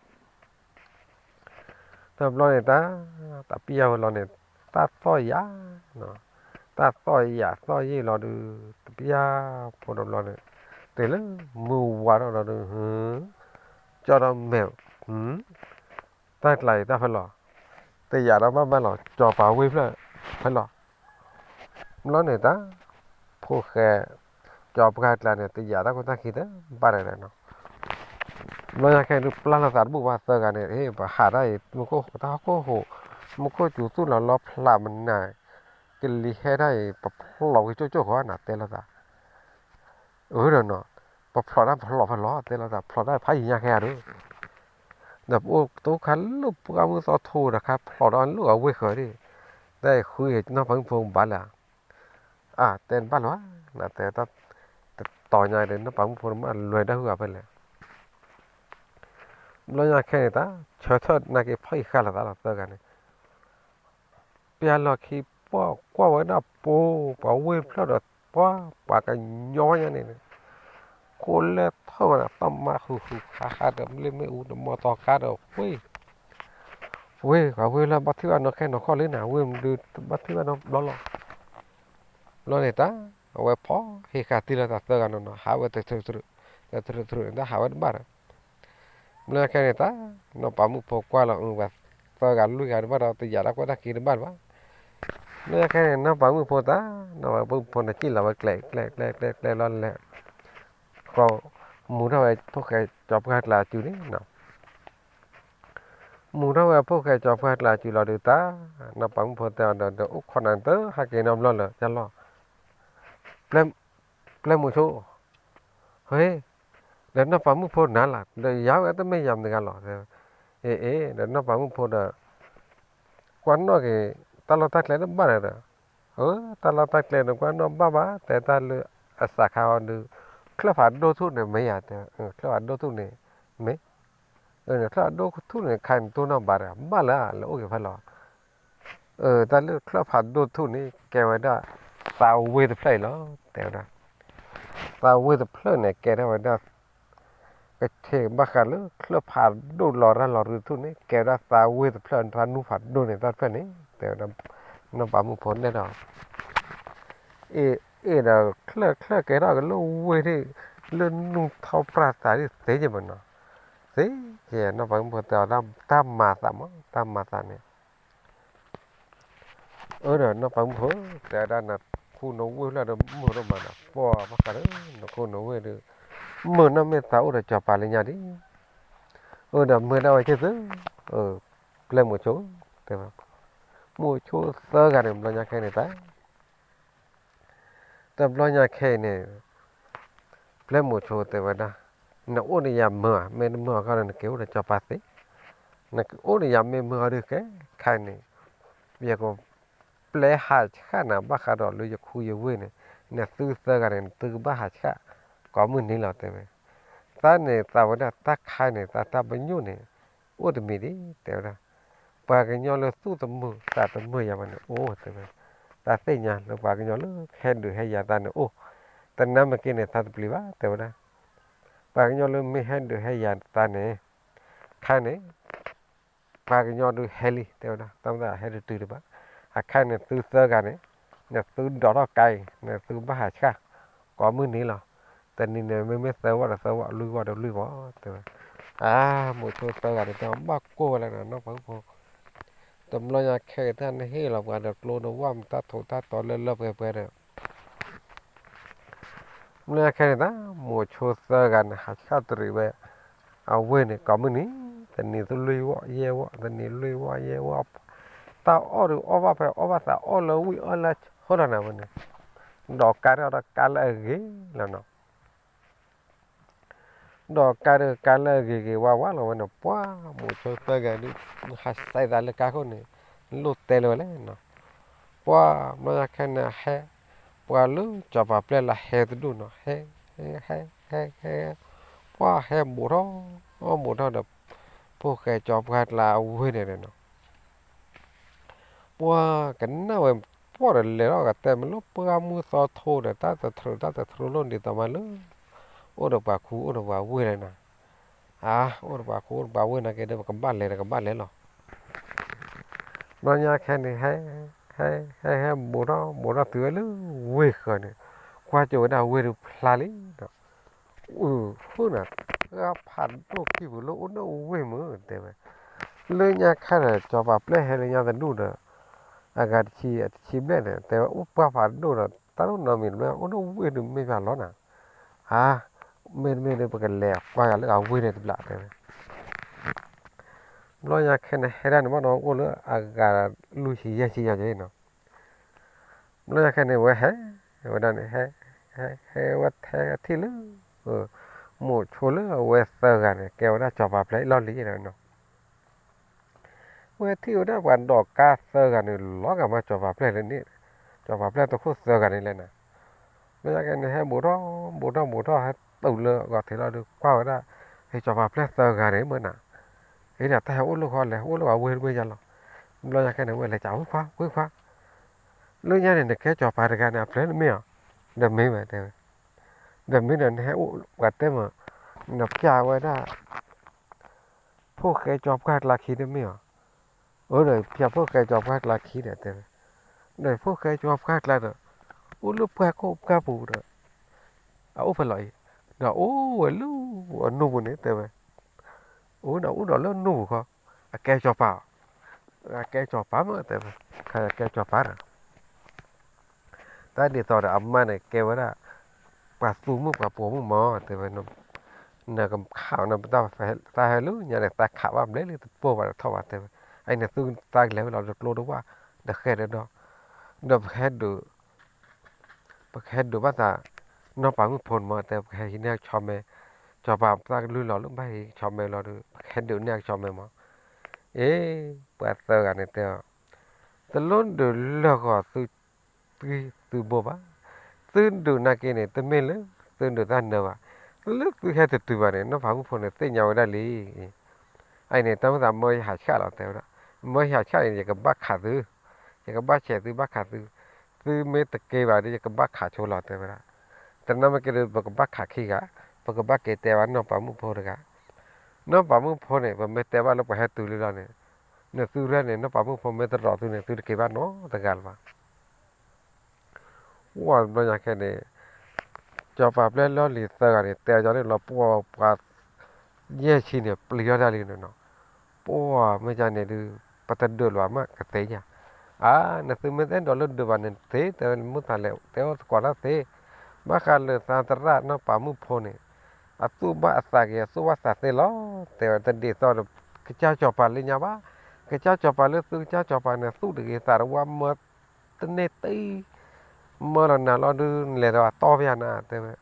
တဘျီန့ၣ်တၢ်, သးပျံၤယၤဝဲလီၤန့ၣ်, တၢ်သီၣ်ယၤ, တၢ်သီၣ်ယၤသီၣ်ယံာ်လီၤဒုး, သးပျံၤဖိတဘျီန့ၣ်, တုၤလၢမုၢ်ဝါထီၣ်လီၤဒုး, ကၠီဒီးမဲာ် တၢ်ကျးအံၤတၢ်ဖဲလီၤ, တယာ်ဒီးဘၣ်ဘၣ်လီၤ ကၠီၤပၤဝ့ၢ်ဖျၢၣ်ဖဲလီၤ, ဘျီန့ၣ်တၢ်, ဖိၣ်ဃဲ, ကၠီၤပှၢ်ကျါန့ၣ် တယာ်တၢ်ခိၣ်တၢ်ခံတဘၣ်တဂၤနီၤ, ဘျီညါခဲဒုးပျၢ်လိာ်သးတဘူၣ်ဘၣ်သၢဂၤန့ၣ် ပဟးတၢ်အံၤ မူခိၣ်တၢ်ဟီၣ်ခိၣ်ဟူး, မူခိၣ်စူၤသူၣ်လီၤလီဖျးမနၤ, ကလံၤဟဲဒၣ်အံၤ ပဖျိးဝဲကၠိၣ်ကၠိၣ်ဃီနၤ တဲလိာ်သး, အၢဒီးနီၤ, ပဖျိးတၢ်ဖျိးဖဲလီၤ တဲလိာ်သး ဖျိးတၢ်ဖးယံၤညါခဲအံၤဒီး, ဒီးပအိၣ်တခါလၢပှၢ်မုၢ်သီထိဒီးခါဖျိးဒီးလၢအဝ့ၢ်ဃၢၤဒၣ်, တၢ်အံၤဃုနီၢ်ပၤမုၣ်ဖိဘၣ်လၢ အတဲတဘၣ်လၢၤဘၣ်, နတဲတၢ် တတီၤညါဒီး နီၢ်ပၤမုၣ်ဖိန့ၣ်မ့ၢ်လွဲၤတၢ်ဟုၣ်အဖဲလဲၣ်, ဘျီညါခဲန့ၣ်တၢ် ဆၢထၢၣ်နာ်က့ၤဖီၣ်အံၤဃာ်လိာ်သးလီၤသၢဂၤန့ၣ်, ပျၢ်လီၢ်ခံ ပှၢ်ကွၢ်ဝဲဒၣ်ပူၤ ပှၤဝ့ၢ်တဖျၢၣ်ဒီး ပှၤ ပှၤကညီညါန့ၣ် ခိၣ်လၢထီၣ်ဝဲဒၣ် တၢ်မၤဃုာ်ဃုာ်ခါခါဒီး မ့ၢ်မ့ၣ်အူ တမီၢ်သီခါဒီးဝ့ၢ်, ဝ့ၢ် ပှၤဝ့ၢ်လၢဘၣ်ထံၣ်ဘၣ်နီၢ်ခဲနီၢ်ခီၣ်လံနၤ ဝ့ၢ်မဒုးဘၣ်ထံၣ်ဘၣ်နီၢ်ဘျီလီၤ, ဘျီန့ၣ်တၢ် အဝဲဖီၣ်ဟ့ၣ်ဃာ်တံၢ်လီၤသးသၢဂၤနီၤနီၤ ဟးဝဲတထြူးတထြူး တထြူးတထြူးန့ၣ် တၢ်ဟးဝဲတဘၣ်ဒီး ဘျီညါခဲန့ၣ်တၢ် နီၢ်ပၤမုၣ်ဖိကွၢ်လီၤ အဝဲသၢဂၤလွံၢ်ဂၤတဘၣ်ဒီး တယာ်တၢ်ကွဲးတၢ်က့ၤတဘၣ်လၢၤဘၣ်, ဘျီညါခဲန့ၣ် နီၢ်ပၤမုၣ်ဖိတၢ် နီၢ်ပၤမုၣ်ဖိန့ၣ် စံၣ်လီၤဝဲကျဲ ကျဲ ကျဲ ကျဲ ကျဲလီၤလဲၤ, ဃီ မူထီၣ်ဝဲဖိၣ်ဃဲကၠီၤပှၢ်ကျါအစုန့ၣ်နီၤ မူထီၣ်ဝဲဖိၣ်ဃဲကၠီၤပှၢ်ကျါအစုလီၤဒုးတၢ်, နီၢ်ပၤမုၣ်ဖိတဲအီၤဒီး အိၣ်ခိးနၤတဟဲက့ၤနီတဘျီလၢၤ ယလီၤ, ပျဲၢ်မိၤဆိ ဟ့, ဒီးနီၢ်ပၤမုၣ်ဖိနၤလၢ် ဒီးယၤဝဲတမ့ၢ်ယၤမတဂၤလီၤ, အ့ အ့ ဒီးနီၢ်ပၤမုၣ်ဖိဒီး ကွၢ်နီၣ်က့ၤ တၢ်လီၢ်တၢ်ကျဲတဘၣ်ဒီး, အၢ တၢ်လီၢ်တၢ်ကျဲဒီးကွၢ်နီၣ်ဘၣ်ဘၣ် တဲတၢ်လၢအစးခါအီၤဒုး, ချၢၣ်ဖးဒိၣ်ထူၣ်န့ၣ်မ့ၢ်ယၤတဲ, ချၢၣ်ဖးဒိၣ်ထူၣ်န့ၣ် မ့ၢ်, ချၢၣ်ဖးဒိၣ်ထူၣ်န့ၣ် ခါန့ၣ်တိၢ်နီၣ်ဘၣ်ဒီး ဘၣ်လၢလၢအိၣ်က့ၤဖဲလီၤ တၢ်လၢချၢၣ်ဖးဒိၣ်ထူၣ်န့ၣ် ကဲဝဲဒၣ် သးဝ့ၢ်တဖျၢၣ်အံၤလီၤ တဲဝဲဒၣ်, သးဝ့ၢ်တဖျၢၣ်န့ၣ် ကဲထီၣ်ဝဲဒၣ်, ကဆ့ၣ်ဘၣ်ဃးလၢချၢၣ်ဖးဒိၣ်လီၤရၢ်လီၤရူထူၣ်န့ၣ် ကဲဝဲဒၣ်သးဝ့ၢ်တဖျၢၣ် သးနူၢ်ဖးဒိၣ်န့ၣ် တၢ်တဖျၢၣ်န့ၣ် တဲဝဲဒၣ်, နီၢ်ပၤမုၣ်ဖိနဲၣ်ဒီး အ့ၣ်ဒီးချၢၣ်ချၢၣ်ကဲထီၣ်ကလၢဝ့ၢ်ဒၣ်, လၢနူၢ်ထီၣ်ပြၢ်သးဒၣ်သ့ယဲၢ်မနီၤ, သ့ယဲၢ် နီၢ်ပၤမုၣ်ဖိတဲအီၤ တၢ်မၤသးမး တၢ်မၤသးန့ၣ် အၢဒီးနီၢ်ပၤမုၣ်ဖိ တဲဝဲဒၣ်နခူနဝ့ၢ်ဖျၢၣ်ဒီးမုာ်ဒိၣ်မးဒီး ပှၢ်ဘၣ်ဃးဒီး နခူနဝ့ၢ်ဒီး မုာ်နီၢ်မ့ၢ်သးအိၣ်ဒီးစီၤပၤလၢညါဒံး, အၢဒီးမုာ်ဒၣ်ဝဲက့ၢ်သု, ပျဲၢ်မိၤဆိ တဲဝဲ, မိၤဆိသၢဂၤန့ၣ်ဘျီညါခဲအံၤန့ၣ်တၢ် တဘျီညါခဲအံၤန့ၣ် ပျဲၢ်မိၤဆိတဲဝဲဒၣ်, နအိၣ်ဒီးယၤမုာ်ဧါ, မ့ၢ်တမုာ်အခါဒီး နက့ၤအိၣ်ဒီးစီၤပၤသ့, နက့ၤအိၣ်ဒီးယၤမ့ၢ်မုာ်အီၤဒုးကဲ, ခဲအံၤန့ၣ် ယကပျဲဟးဆှၣ်နၤဘၣ်ဃးဒီးလၢယခူယဝ့ၢ်န့ၣ်, နသုသၢဂၤန့ၣ် နသုကဘၣ်ဟးဆှၣ် ကိးမုၢ်နံၤလီၤတဲဝဲ, တၢ်န့ၣ်သးဝဲဒၣ်တၢ်ခါန့ၣ် သးတၢ်ပညိၣ်န့ၣ် အိၣ်တမံၤဒံး တဲဝဲဒၣ်, ပှၤကညီလၢသူၣ်တမုာ်သးတမုာ်ယၤဘၣ်န့ၣ် အိၣ်တဲဝဲ, သးသ့ၣ်ညါလၢပှၤကညီလၢဟဲဒုးဟဲယၤသးန့ၣ်အိၣ်, တနၤမ့ၢ်က့ၤန့ၣ် သးတပျံၤဘၣ် တဲဝဲဒၣ်, ပှၤကညီလၢမ့ၢ်ဟဲဒုးဟဲယၤသးန့ၣ်, ခဲအံၤန့ၣ် ပှၤကညီဒုးဟဲလံ တဲဝဲဒၣ်, တၢ်မ့ၢ်သးဟဲတတုၤဒံးဘၣ်, အခဲအံၤန့ၣ်သုသၢဂၤန့ၣ်, နသုဒိးထီၣ်ကါအံၤ နသုကဘၣ်ဟးဆှၣ် ကိးမုၢ်နံၤလီၤ, တနံၤန့ၣ် မ့မ့ၢ်သၢဝီၣ်ဒီးသၢဝီၣ် လွံၢ်ဝီၣ်ဒီးလွံၢ်ဝီၣ် တဲဝဲ, အါ မိၤဆိသၢဂၤန့ၣ် တဘၣ်ကိၢ်ဝဲလၢနီၢ်ပၤမုၣ်ဖိ, တဘျီညါခဲအံၤတၢ်နဟ့ၣ်လီၤပှၤဒီးကျိဒီးဝၣ် မတၢ်ထိးတၢ်တီလၢလၢပှဲၤပှဲၤဒီး မ့ၢ်ခဲန့ၣ်တၢ် မိၤဆိသၢဂၤန့ၣ် ဟးဆှၣ်တရံးဝဲ အဝ့ၢ်န့ၣ် ကိးမုၢ်နံၤ, တနံၤသုလွံၢ်ဝီၣ်ယဲၢ်ဝီၣ် တနံၤလွံၢ်ဝီၣ်ယဲၢ်ဝီၣ်, တၢ်အီၣ်ဒုးအီၣ်ဘၣ်ဖဲအီၣ်ဘၣ်သးအီၣ်လၢဝံၣ်အီၣ်လၢဆိလီၤနၤဝဲန့ၣ်, ဒီးကါထီၣ်ဒီးကါလၢအဂ့ၤလီၤနီၤ ဒီးကါဒုးကါလၢအဂ့ၤဂ့ၤဝါဝါလီၤဝဲန့ၣ် ပှၤမိၤဆိသၢဂၤဒုး ဟးစဲးသးလၢကါခိၣ်န့ၣ် လိၣ်တဲလၢၤဝဲလဲၣ်နီၤ, ပှၤဘျီညါခဲန့ၣ်ဟဲ, ပှၤလၢစီၤပၤပျဲၢ်လၢဟဲတဒူၣ်နီၤ ဟဲ, ဟဲ, ဟဲ, ဟဲ, ဟဲ, ပှၤဟဲဘူးထီၣ်, ဘူးထီၣ်ဒီး ဖိၣ်ဃဲစီၤပှၢ်ကျါအဝ့ၢ်န့ၣ်ဒီးနီၤ ပှၤကနၣ်ဝဲ ပှၢ်ဒီးလဲၤထီၣ်ကတဲမ့ၢ်လၢပှၢ်မုၢ်သီထိဒီး တၢ်တထြူးတၢ်တထြူးလိၣ်ဒ်သိးမးလၢ အိၣ်ဒီးပှၤခူအိၣ်ဒီးပှၤဝ့ၢ်လဲၣ်နီၤ, အါ အိၣ်ဒီးပှၤခူအိၣ်ဒီးပှၤဝ့ၢ်နာ်က့ဒီး ပကဘၣ်လဲၤဒီးကဘၣ်လဲၤလီၤ, ဘျီညါခဲန့ၣ် ဟဲ, ဟဲ, ဟဲ, ဟဲဘူးထီၣ်ဘူးထီၣ်တုၤဝဲလၢဝ့ၢ်ဃၢၤန့ၣ်, ကွၢ်ကၠိဝဲဒၣ်ဝ့ၢ်ဒုးဖျါလံဒီး အုး ဃုနၤ, တၢ်ဖးဒိၣ်ခံပူၤလၢအိၣ်ဒီးဝ့ၢ်မုၢ်တဲဝဲ, လၢညါခါဒီး စီၤပၤပျဲၢ်ဟဲလၢညါတဒူၣ်ဒီး အဂၤတဆံ အတဆံဘျဲၣ်န့ၣ် တဲဝဲအိၣ်ပှၢ်ဖးဒိၣ်ဒီး တၢ်ဒိၣ်နီတမံၤတဘျီ အိၣ်ဒီးဝ့ၢ်ဒုးမ့ၢ်ပှၤလီၤနၤ, အါ မ့တမ့ၢ်ဒီး ပကလဲၤကွၢ်ဂၤလၢအဝ့ၢ်န့ၣ်တဘျီတဲဝဲ ဘျီညါခဲန့ၣ် ဟဲဒၣ်န့ၣ်ဘၣ်ဒီး အိၣ်လၢအဂၤလွံၢ်ဆံယဲၢ်ဆံယဲၢ်နီၤ, ဘျီညါခဲန့ၣ် ဝဲဟဲဝဲဒၣ်န့ၣ် ဟဲ ဟဲဝဲထဲထံၣ်လၢ မိၢ်ဆိလၢအဝဲသၢဂၤန့ၣ် ကဲဝဲဒၣ်စီၤပၤပျဲၢ်လီၢ်လံၤဒီး ဝဲထံၣ်ဝဲဒၣ်ပှၤဒိးကါသၢဂၤန့ၣ် လီၤဂာ်မးစီၤပၤပျဲၢ်လၢန့ၣ်, စီၤပၤပျဲၢ်တခိၣ်သၢဂၤန့ၣ်လဲၣ်န့ၣ်, ဘျီညါခဲန့ၣ် ဟဲဘူးထီၣ်ဘူးထီၣ်ဘူးထီၣ် ဟဲတုၤလၢအဂီၢ်ထံးလီၤဒီး ကွၢ်ဝဲဒၣ် ဟဲစီၤပၤပျဲၢ်သၢဂၤန့ၣ်မ့ၢ်နၤ, ဟဲဒီးတၢ်ဟဲအိၣ်လၢဃီလဲၣ် အိၣ်လၢအဝ့ၢ်တဘ့ၣ်ညါလီၤ. ဘျီညါခဲန့ၣ် ဝဲလဲၤကး ဝ့ၢ်ခွါ ဝ့ၢ်ခွါ လၢညါန့ၣ် နကဲစီၤပၤတဂၤန့ၣ် အပျဲၢ်တမ့ၢ်ဧါ, ဒီးမ့ၢ်ဝဲတဲဝဲ, ဒီးမ့ၢ်ဒီးနဟဲအိၣ်ပှၤတဲမး, နပျဲဝဲဒၣ် ဖိၣ်ဃဲကၠီပှၢ်ကျါခံတမ့ၢ်ဧါ, အၢ ဒီးပျဲဖိၣ်ဃဲကၠီပှၢ်ကျါခံဒီးတဲဝဲ, ဒီးဖိၣ်ဃဲကၠီပှၢ်ကျါဒီး အိၣ်လၢပှၢ်ခိၣ်ပှၢ်ပူၤဒီး အအိၣ်ဖဲလီၤအံၤ, ဒီးအိၣ်ဝဲလၢအနူၢ်ပူၤန့ၣ်တဲဝဲ, အိၣ်ဒီးအိၣ်ဒီးလၢနူၢ်ပူၤခီ, အကဲစီၤပၤ, အကဲစီၤပၤမ့ၢ်တဲဝဲ, အကဲစီၤပၤဒီး တၢ်ဒ်သိးဒီးအမါန့ၣ်ကဲဝဲဒၣ် ပှၤသူမုၣ်ပှၤပိာ်မုၣ်မး တဲဝဲ, နကခးအီၤန့ၣ် တၢ်ဟဲလၢညါန့ၣ် တၢ်ခးဘၣ်ဘျဲလံတပိၢ်ဘၣ်တထီၣ်ဘၣ်တဲဝဲ, အံၤန့ၣ် သုတၢ်ကလဲၤဝဲလီၤဒီးကျိတဝၣ် ဒီးဃဲဒီးဒီး, ဒီးပကဟဲဒုး ပကဟဲဒုးဘၣ်သး နီၢ်ပၤမုၣ်ဖိန့ၣ်မး တဲ ပကဟဲဟံးန့ၢ်ကဆီမဲ, စီၤပၤတၢ်ကလုၢ်လီၤလၢဘၣ်ဟံးကဆီမဲလီၤဒီး ပကဟဲဒုးန့ၢ်ကဆီမဲမး, အ့ ပှၤသၢဂၤန့ၣ်တဲအီၤ, တလိၣ်ဒုးလၢာ်ဂီၤသု သုဘိဘၣ်, သုဒုးနာ်က့န့ၣ် တမ့ၢ်လၢ သုဒုးတၢ်နၢၤဘၣ်, လၢသုဟဲတတုၤဘၣ်န့ၣ် နီၢ်ပၤမုၣ်ဖိန့ၣ် သ့ၣ်ညါဝဲဒၣ်လံ အံၤန့ၣ် တၢ်မ့ၢ်သးမၢယဟးဆှၣ်လီၤ တဲဝဲဒၣ်, မၢယဟးဆှၣ်န့ၣ် ယကဘၣ်ခးသု, ယကဘၣ်ဆဲးသုဘၣ်ခးသု, သုမ့ၢ်တက့ၤဘၣ်ဒီး ယကဘၣ်ခးဆိလီၤ တဲဝဲဒၣ်, တနၢ်မ့ၢ်က့ၤဒီး ပကဘၣ်ခးခံဂၤ, ပကဘၣ်က့ၤတဲဘၣ်နီၢ်ပၤမုၣ်ဖိတဂၤ, နီၢ်ပၤမုၣ်ဖိန့ၣ် ပမ့ၢ်တဲဘၣ်လၢပှၤဟဲတုၤလံလီၤန့ၣ်, နသုရဲၣ်န့ၣ် နီၢ်ပၤမုၣ်ဖိမ့ၢ်တရီးသုန့ၣ် သုတက့ၤဘၣ်နီတဂၤလၢၤဘၣ် ဝံၤဘျီညါခဲန့ၣ်, စီၤပၤပျဲၢ်လီၢ်လံၤသၢဂၤန့ၣ် တဲအီၤန့ၣ်လီၤ ပှၤ ပှၤယဲၢ်ဆံန့ၣ် ပျံၤထီၣ်တၢ်လံန့ၣ်နီၤ, ပှၤမ့ၢ်ကန့ၣ်ဒုး ပတဒုးလၢၤဘၣ်မးကသ့ညါ, အါ နသုမ့ၢ်တအဲၣ်ဒိးလၢဒုးဘၣ်န့ၣ်သ့ တဲဝဲ မုၢ်သးလဲၤတဲအီၣ်သကိးတၢ်သ့, ဘၣ်ဃးလၢသးသရၣ်နီၢ်ပၤမုၣ်ဖိန့ၣ် အသူၣ်ဘၣ်အသးက့ၤ အသူၣ်ဘၣ်သးသ့လီၤ, တဲဝဲ တဒ်သိးဒီး ကစၢ်စီၤပၤလၢညါဘၣ်, ကစၢ်စီၤပၤလၢသုကစၢ်စီၤပၤန့ၣ် သူၣ်တဂ့ၤသးတဝါမၢ တန့ၢ်တအံၤ, မၢလီၤနၤလီၤဒုး နလဲၤဒီးအတီၢ်ဖဲနၤ တဲဝဲ,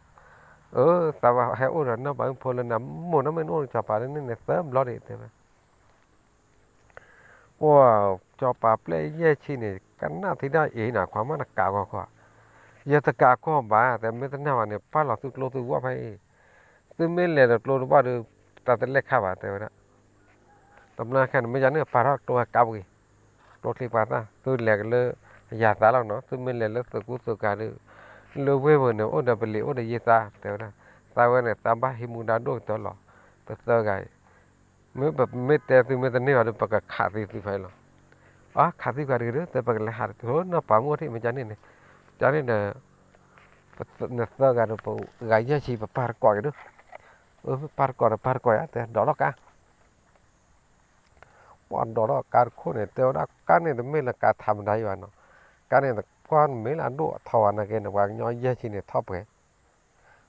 အၢ သးဝဲဟဲအိၣ်ဒီးနီၢ်ပၤမုၣ်ဖိလၢနၤ မိၢ်နီၢ်မ့ၢ်နအိၣ်ဒီးစီၤပၤလၢန့ၣ်န့ၣ် သၢဘျီဒံး တဲဝဲ, ပှၤ စီၤပၤပျဲၢ်ယဲၢ်ဆံန့ၣ် ကနၣ်ထံၣ်ဒၣ်အံၤနၤ ခွါမ့ၢ်နကးဂီၤကွၢ်, ယတကးကီၢ်ဘၣ် တဲမ့ၢ်တနာ်ဘၣ်န့ၣ် ပာ်လီၤသုကျိသုဂီၢ်ဖဲအံၤ, သုမ့ၢ်လဲၤဒီးကျိတဘၣ်ဒီး တၢ်တလဲၤခါဘၣ် တဲဝဲဒၣ် တဘျီခဲန့ၣ် မ့ၢ်ယၤန့ၣ် ပာ်ထီၣ်ကျိဟဲကါပဂ့ၤ, ကျိချံပှၤသၣ် သုလဲၤကလၢ ယၤသးလီၤနီၤ သုမ့ၢ်လဲၤလၢသုးကူသုးကၤဒီး လၢဝ့ၢ်ပူၤန့ၣ် အိၣ်ဒီးပလံၤအိၣ်ဒီးယဲၢ်သး တဲဝဲဒၣ်, သးဝဲန့ၣ် သးဘၣ်ဟံးမူဒါဒိၣ်ကတၢၢ်လီၤ, ပသၢဂၤအံၤ, မ့ၢ်ပမ့ၢ်တဲသုမ့ၢ်တန့ၢ်ဘၣ်ဒီး ပကခးသံသုဖဲအံၤလီၤ, အါ ခးသံကွၢ်တဂ့ၤဒီး တဲပကလဲၤဟးတက့ၢ်နီၢ်ပၤမုၣ်အိၣ်ထံး မ့ၢ်ကန့ၣ်န့ၣ်, ကန့ၣ်ဒီး နသၢဂၤဒီး ပဂၤယဲၢ်ဆံ ပပာ်တကိးက့ၤဒီး, ပပာ်တကိးဒီး ပာ်တကိးယၤ တဲဒိးထီၣ်ကါ ပှၤဒိးထီၣ်ကါတခိၣ်န့ၣ် တဲဝဲဒၣ် ကါန့ၣ်တမ့ၢ်လၢကါထးမတၤယဘၣ်နီၤ, ကါန့ၣ်တကွၢ်မ့ၢ်လၢအဒိၣ်အထီဝဲနာ်က့န့ၣ် ပှၤကညီယဲၢ်ဆံန့ၣ်ထီၣ်ပှဲၤ,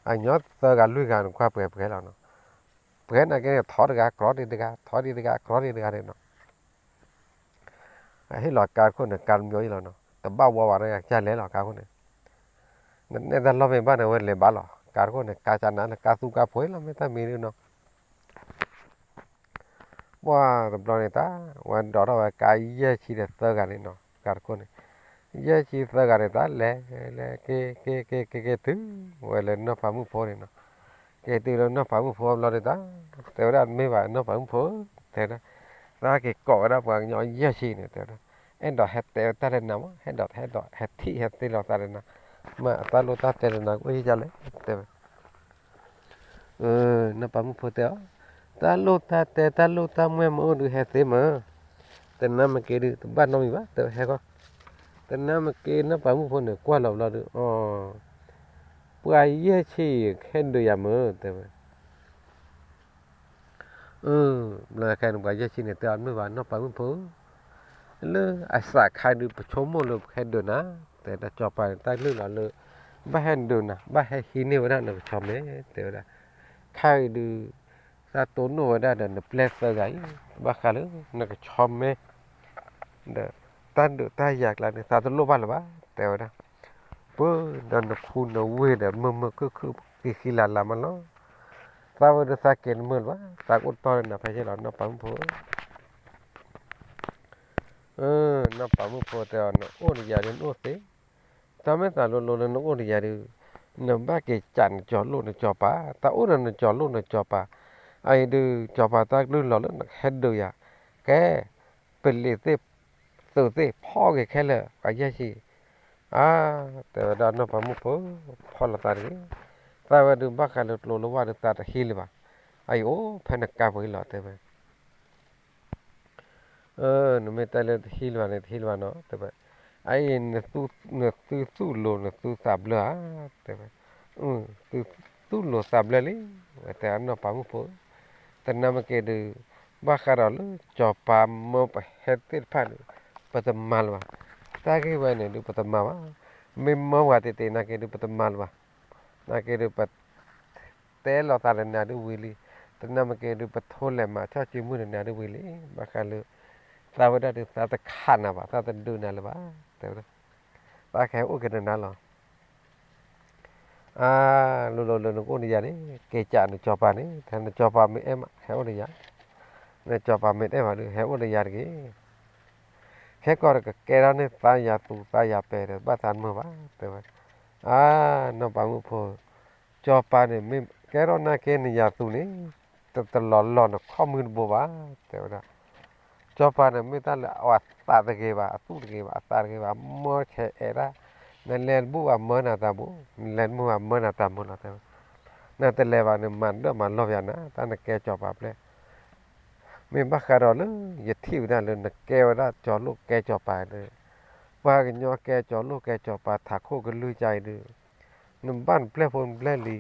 အညီသၢဂၤလွံၢ်ဂၤန့ၣ် ကွၢ်ပှဲၤပှဲၤလီၤနီၤ, ပှဲၤနာ်က့န့ၣ် ထီတဂၤကြီဒံးတဂၤ ထီဒံးတဂၤကြီဒံးတဂၤန့ၣ်နီၤ အဟ့ၣ်လီၤကါတခိၣ်န့ၣ် ကါတမံၤအံၤလီၤနီၤ, တဘၣ်ဝီဘၣ်ဒီး ကစၢ်လဲၤလီၤကါခိၣ်န့ၣ်, နနဲၣ်တၢ်လီၢ်မ့ၢ်ဘၣ်န့ၣ် ဝဲလဲၤဘၣ်လီၤ ကါတခိၣ်န့ၣ် ကါကနါန့ၣ် ကါသူကါဖိလီၤ မ့ၢ်တၢ်မံၤဒ်နီၤ ပှၤတဘျီန့ၣ်တၢ် ဝဲဒိးထီၣ်ဝဲကါယဲၢ်ဆံဒီးသၢဂၤန့ၣ်နီၤ ကါတခိၣ်န့ၣ်, ယဲၢ်ဆံသၢဂၤန့ၣ်တၢ်လဲၤ လဲၤက့ၤ က့ၤ က့ၤ က့ၤ က့ၤတုၤ ဝဲလၢနီၢ်ပၤမုၣ်ဖိန့ၣ်နီၤ, က့ၤတုၤလၢနီၢ်ပၤမုၣ်ဖိဘျီန့ၣ်တၢ် တဲဝဲဒၣ်မ့ၢ်ဘၣ်နီၢ်ပၤမုၣ်ဖိ တဲဝဲဒၣ်, သးက့ၤကိးဝဲဒၣ်ပှၤကညီယဲၢ်ဆံန့ၣ် တဲဝဲဒၣ်, အဲၣ်ဒိးဟဲတဲတၢ်ဒီးနၤမး ဟဲဒိး ဟဲဒိး ဟဲထံၣ်ဟဲသ့လီၤသးဒီးနၤ, မ့ၢ်အတၢ်လိၣ်တၢ်တဲဒီးနၤ ကအိၣ်ဟံၣ်ဒ်လဲၣ် တဲဝဲ နီၢ်ပၤမုၣ်ဖိတဲအီၤ, တၢ်လိၣ်တၢ်တဲ တၢ်လိၣ်တၢ်မှဲမ့ၢ်အိၣ်ဒုးဟဲသ့မး, တနၢ်မ့ၢ်က့ၤဒုး တဘၣ်နီတမံၤဘၣ် တဲဝဲဟဲဃီ, တနၢ်မ့ၢ်က့ၤနီၢ်ပၤမုၣ်ဖိန့ၣ် ကွၢ်လီၤဘျီဒုး အီၤ, ပှၤယဲၢ်ဆံ ဟဲဒုးယၤမး တဲဝဲ အၢ ဘျီခဲန့ၣ် ပှၤယဲၢ်ဆံန့ၣ် တဲအီၤမ့ၢ်ဘၣ်နီၢ်ပၤမုၣ်ဖိ, လၢအစးခါဒုး ပဆိကမိၣ်လၢပဟဲဒုးနၤ, တဲတၢ်စီၤပၤန့ၣ် တၢ်ကလုၢ်လီၤလၢ ဘၣ်ဟဲဒုးနၤ ဘၣ်ဟဲဟံးန့ၢ်ဝဲဒၣ်နကဆီမဲ တဲဝဲဒၣ်, ခါအံၤဒုး သးတိၢ်နီၣ်ဝဲဒၣ်ဒီးနပျဲၢ်သၢဂၤအံၤ ဘၣ်ဃးလၢနကဆီမဲ ဒီးတၢ်ဒုးတၢ်ယၤကျါန့ၣ် သးတလိၣ်ဘၣ်လၢၤဘၣ် တဲဝဲဒၣ် နပၢနမုၢ်ပၢၤ ဒီးနခူနဝ့ၢ်ဒီး မုာ်မုာ်ခုၣ်ခုၣ် ဃံဃံလၤလၤမးလီၤ. သးဝဲဒုးသးက့ၤတမုာ်လၢၤဘၣ်, သးကအိၣ်တီၢ်လၢနၤဖဲယဲလီၤ နီၢ်ပၤမုၣ်ဖိဧၢ. နီၢ်ပၤမုၣ်ဖိတဲအီၤ နအိၣ်တယၤဒုးနအိၣ်သ့, တၢ်မ့ၢ်သးလိၤလိၤလၢနအိၣ်တယၤဒုး နဘၣ်က့ၤကးနကၠီၤလိၣ်နကၠီၤပၤ, တၢ်အိၣ်ဒီးနကၠီၤလိၣ်နကၠီၤပၤ, အအံၤဒုး ကၠီၤပၤတၢ်ကလုၢ်လီၤလၢနကဟဲဒုးယၤ, ကဲ ပလံးသ့ၣ် သုးသ့ၣ်ဖီၣ်က့ၤခဲလၢာ် ပှၤယဲၢ်ဆံ, အါ တဲဝဲဒၣ်နီၢ်ပၤမုၣ်ဖိ ဖီၣ်လိာ်သးတဂ့ၤ, သးဝဲဒုးဘၣ်ဃးလၢကျိၤလၢဝၢ်ဒုးသးတဟံးလၢၤဘၣ်, အအံၤအိၣ်ဖဲနကါပှဲၤလီၤ တဲဝဲ နမ့ၢ်တဲလၢတဟံးလၢၤဘၣ်န့ၣ် တဟံးလၢၤဘၣ်နီၤ တဲဝဲ, အအံၤ နသုသူၣ်လိၤနသုသးဘျၢဧါ, တဲဝဲ, သုသူၣ်လိၤသးဘျၢလံ, ဝဲတဲအနီၢ်ပၤမုၣ်ဖိ, တနၢ်မ့ၢ်က့ၤဒုး ဘၣ်ဃးဒီးလၢကၠီၤပၤမၢပဟဲသ့ၣ်တဖၣ်ဒုး ပတမၤလၢၤဘၣ်, တၢ်ဂ့ၢ်ဝဲန့ၣ်ဒုးပတမၤဘၣ်, မ့ၢ်မၢဝဲတ့ၢ်တ့ၢ်နာ်က့ဒုးပတမၤလၢၤဘၣ်, နာ်က့ဒုးပ တဲလိာ်သးဒီးနၤဒုးဝံၤလံ, တနၢ်မ့ၢ်က့ၤဒုးပထိလဲၤမၤထီၣ်က့ၤမုၢ်ဒီးနၤဒုးဝံၤလံ, ဘၣ်ဃးလၢ သးဝဲဒၣ်ဒုးသးတခးနၤဘၣ် သးတဒုးနၤလၢၤဘၣ်, တဲဝဲဒၣ်, သးကဟဲအိၣ်က့ၤဒီးနၤလီၤ, အါ လိၤလိၤလၢနကအိၣ်တယၤန့ၣ် က့ၤကးနကၠီၤပၤန့ၣ် နကၠီၤပၤမ့ၢ်အဲၣ်မး ဟဲအိၣ်တယၤ, နကၠီၤပၤမ့ၢ်တအဲၣ်ဘၣ်ဒုး ဟဲအိၣ်တယၤတဂ့ၤ ခဲကီၢ်ဒီးကကဲထီၣ်န့ၢ်သးယၤသူၣ်သးယၤပဲာ်ဒီး ဘၣ်သးတမုာ်ဘၣ် တဲဝဲ, အါ နီၢ်ပၤမုၣ်ဖိ, ကၠီၤပၤန့ၣ်မ့ၢ်ကဲထီၣ်နာ်က့နယၤသူၣ်န့ၣ် တတလီၤလီၤနခီၣ်မုၢ်တဘိဘၣ် တဲဝဲဒၣ်, ကၠီၤပၤန့ၣ်မ့ၢ်တၢ်လၢအသးတဂ့ၤဘၣ် အသူၣ်တဂ့ၤဘၣ် အသးတဂ့ၤဘၣ် အမၢခဲအဲၣ်ဒၣ်, နလဲၤတဘူၣ်ဘၣ်မၢနၤသးဘူၣ် နလဲၤတမုာ်ဘၣ်မၢနၤသးမုာ်လီၤ တဲဝဲ, နတလဲၤဘၣ်န့ၣ် မၤဒၢၣ်မၤလီၢ်ပယၤနၤ တၢ်နကဲကၠီၤပၤဖျဲၣ် မ့ၢ်ဘၣ်ဃးဒီးလၢ ယထံၣ်ဝဲဒၣ်လၢနကဲဝဲဒၣ်ကၠီၤလိၣ်ကဲကၠီၤပၤဒီး, ပှၤကညီကဲကၠီၤလိၣ်ကဲကၠီၤပၤထးခိၣ်ကလုၢ်ကါအံၤဒုး, နဘၣ်နပျဲၢ်ဖိနပျဲၢ်လံၤ,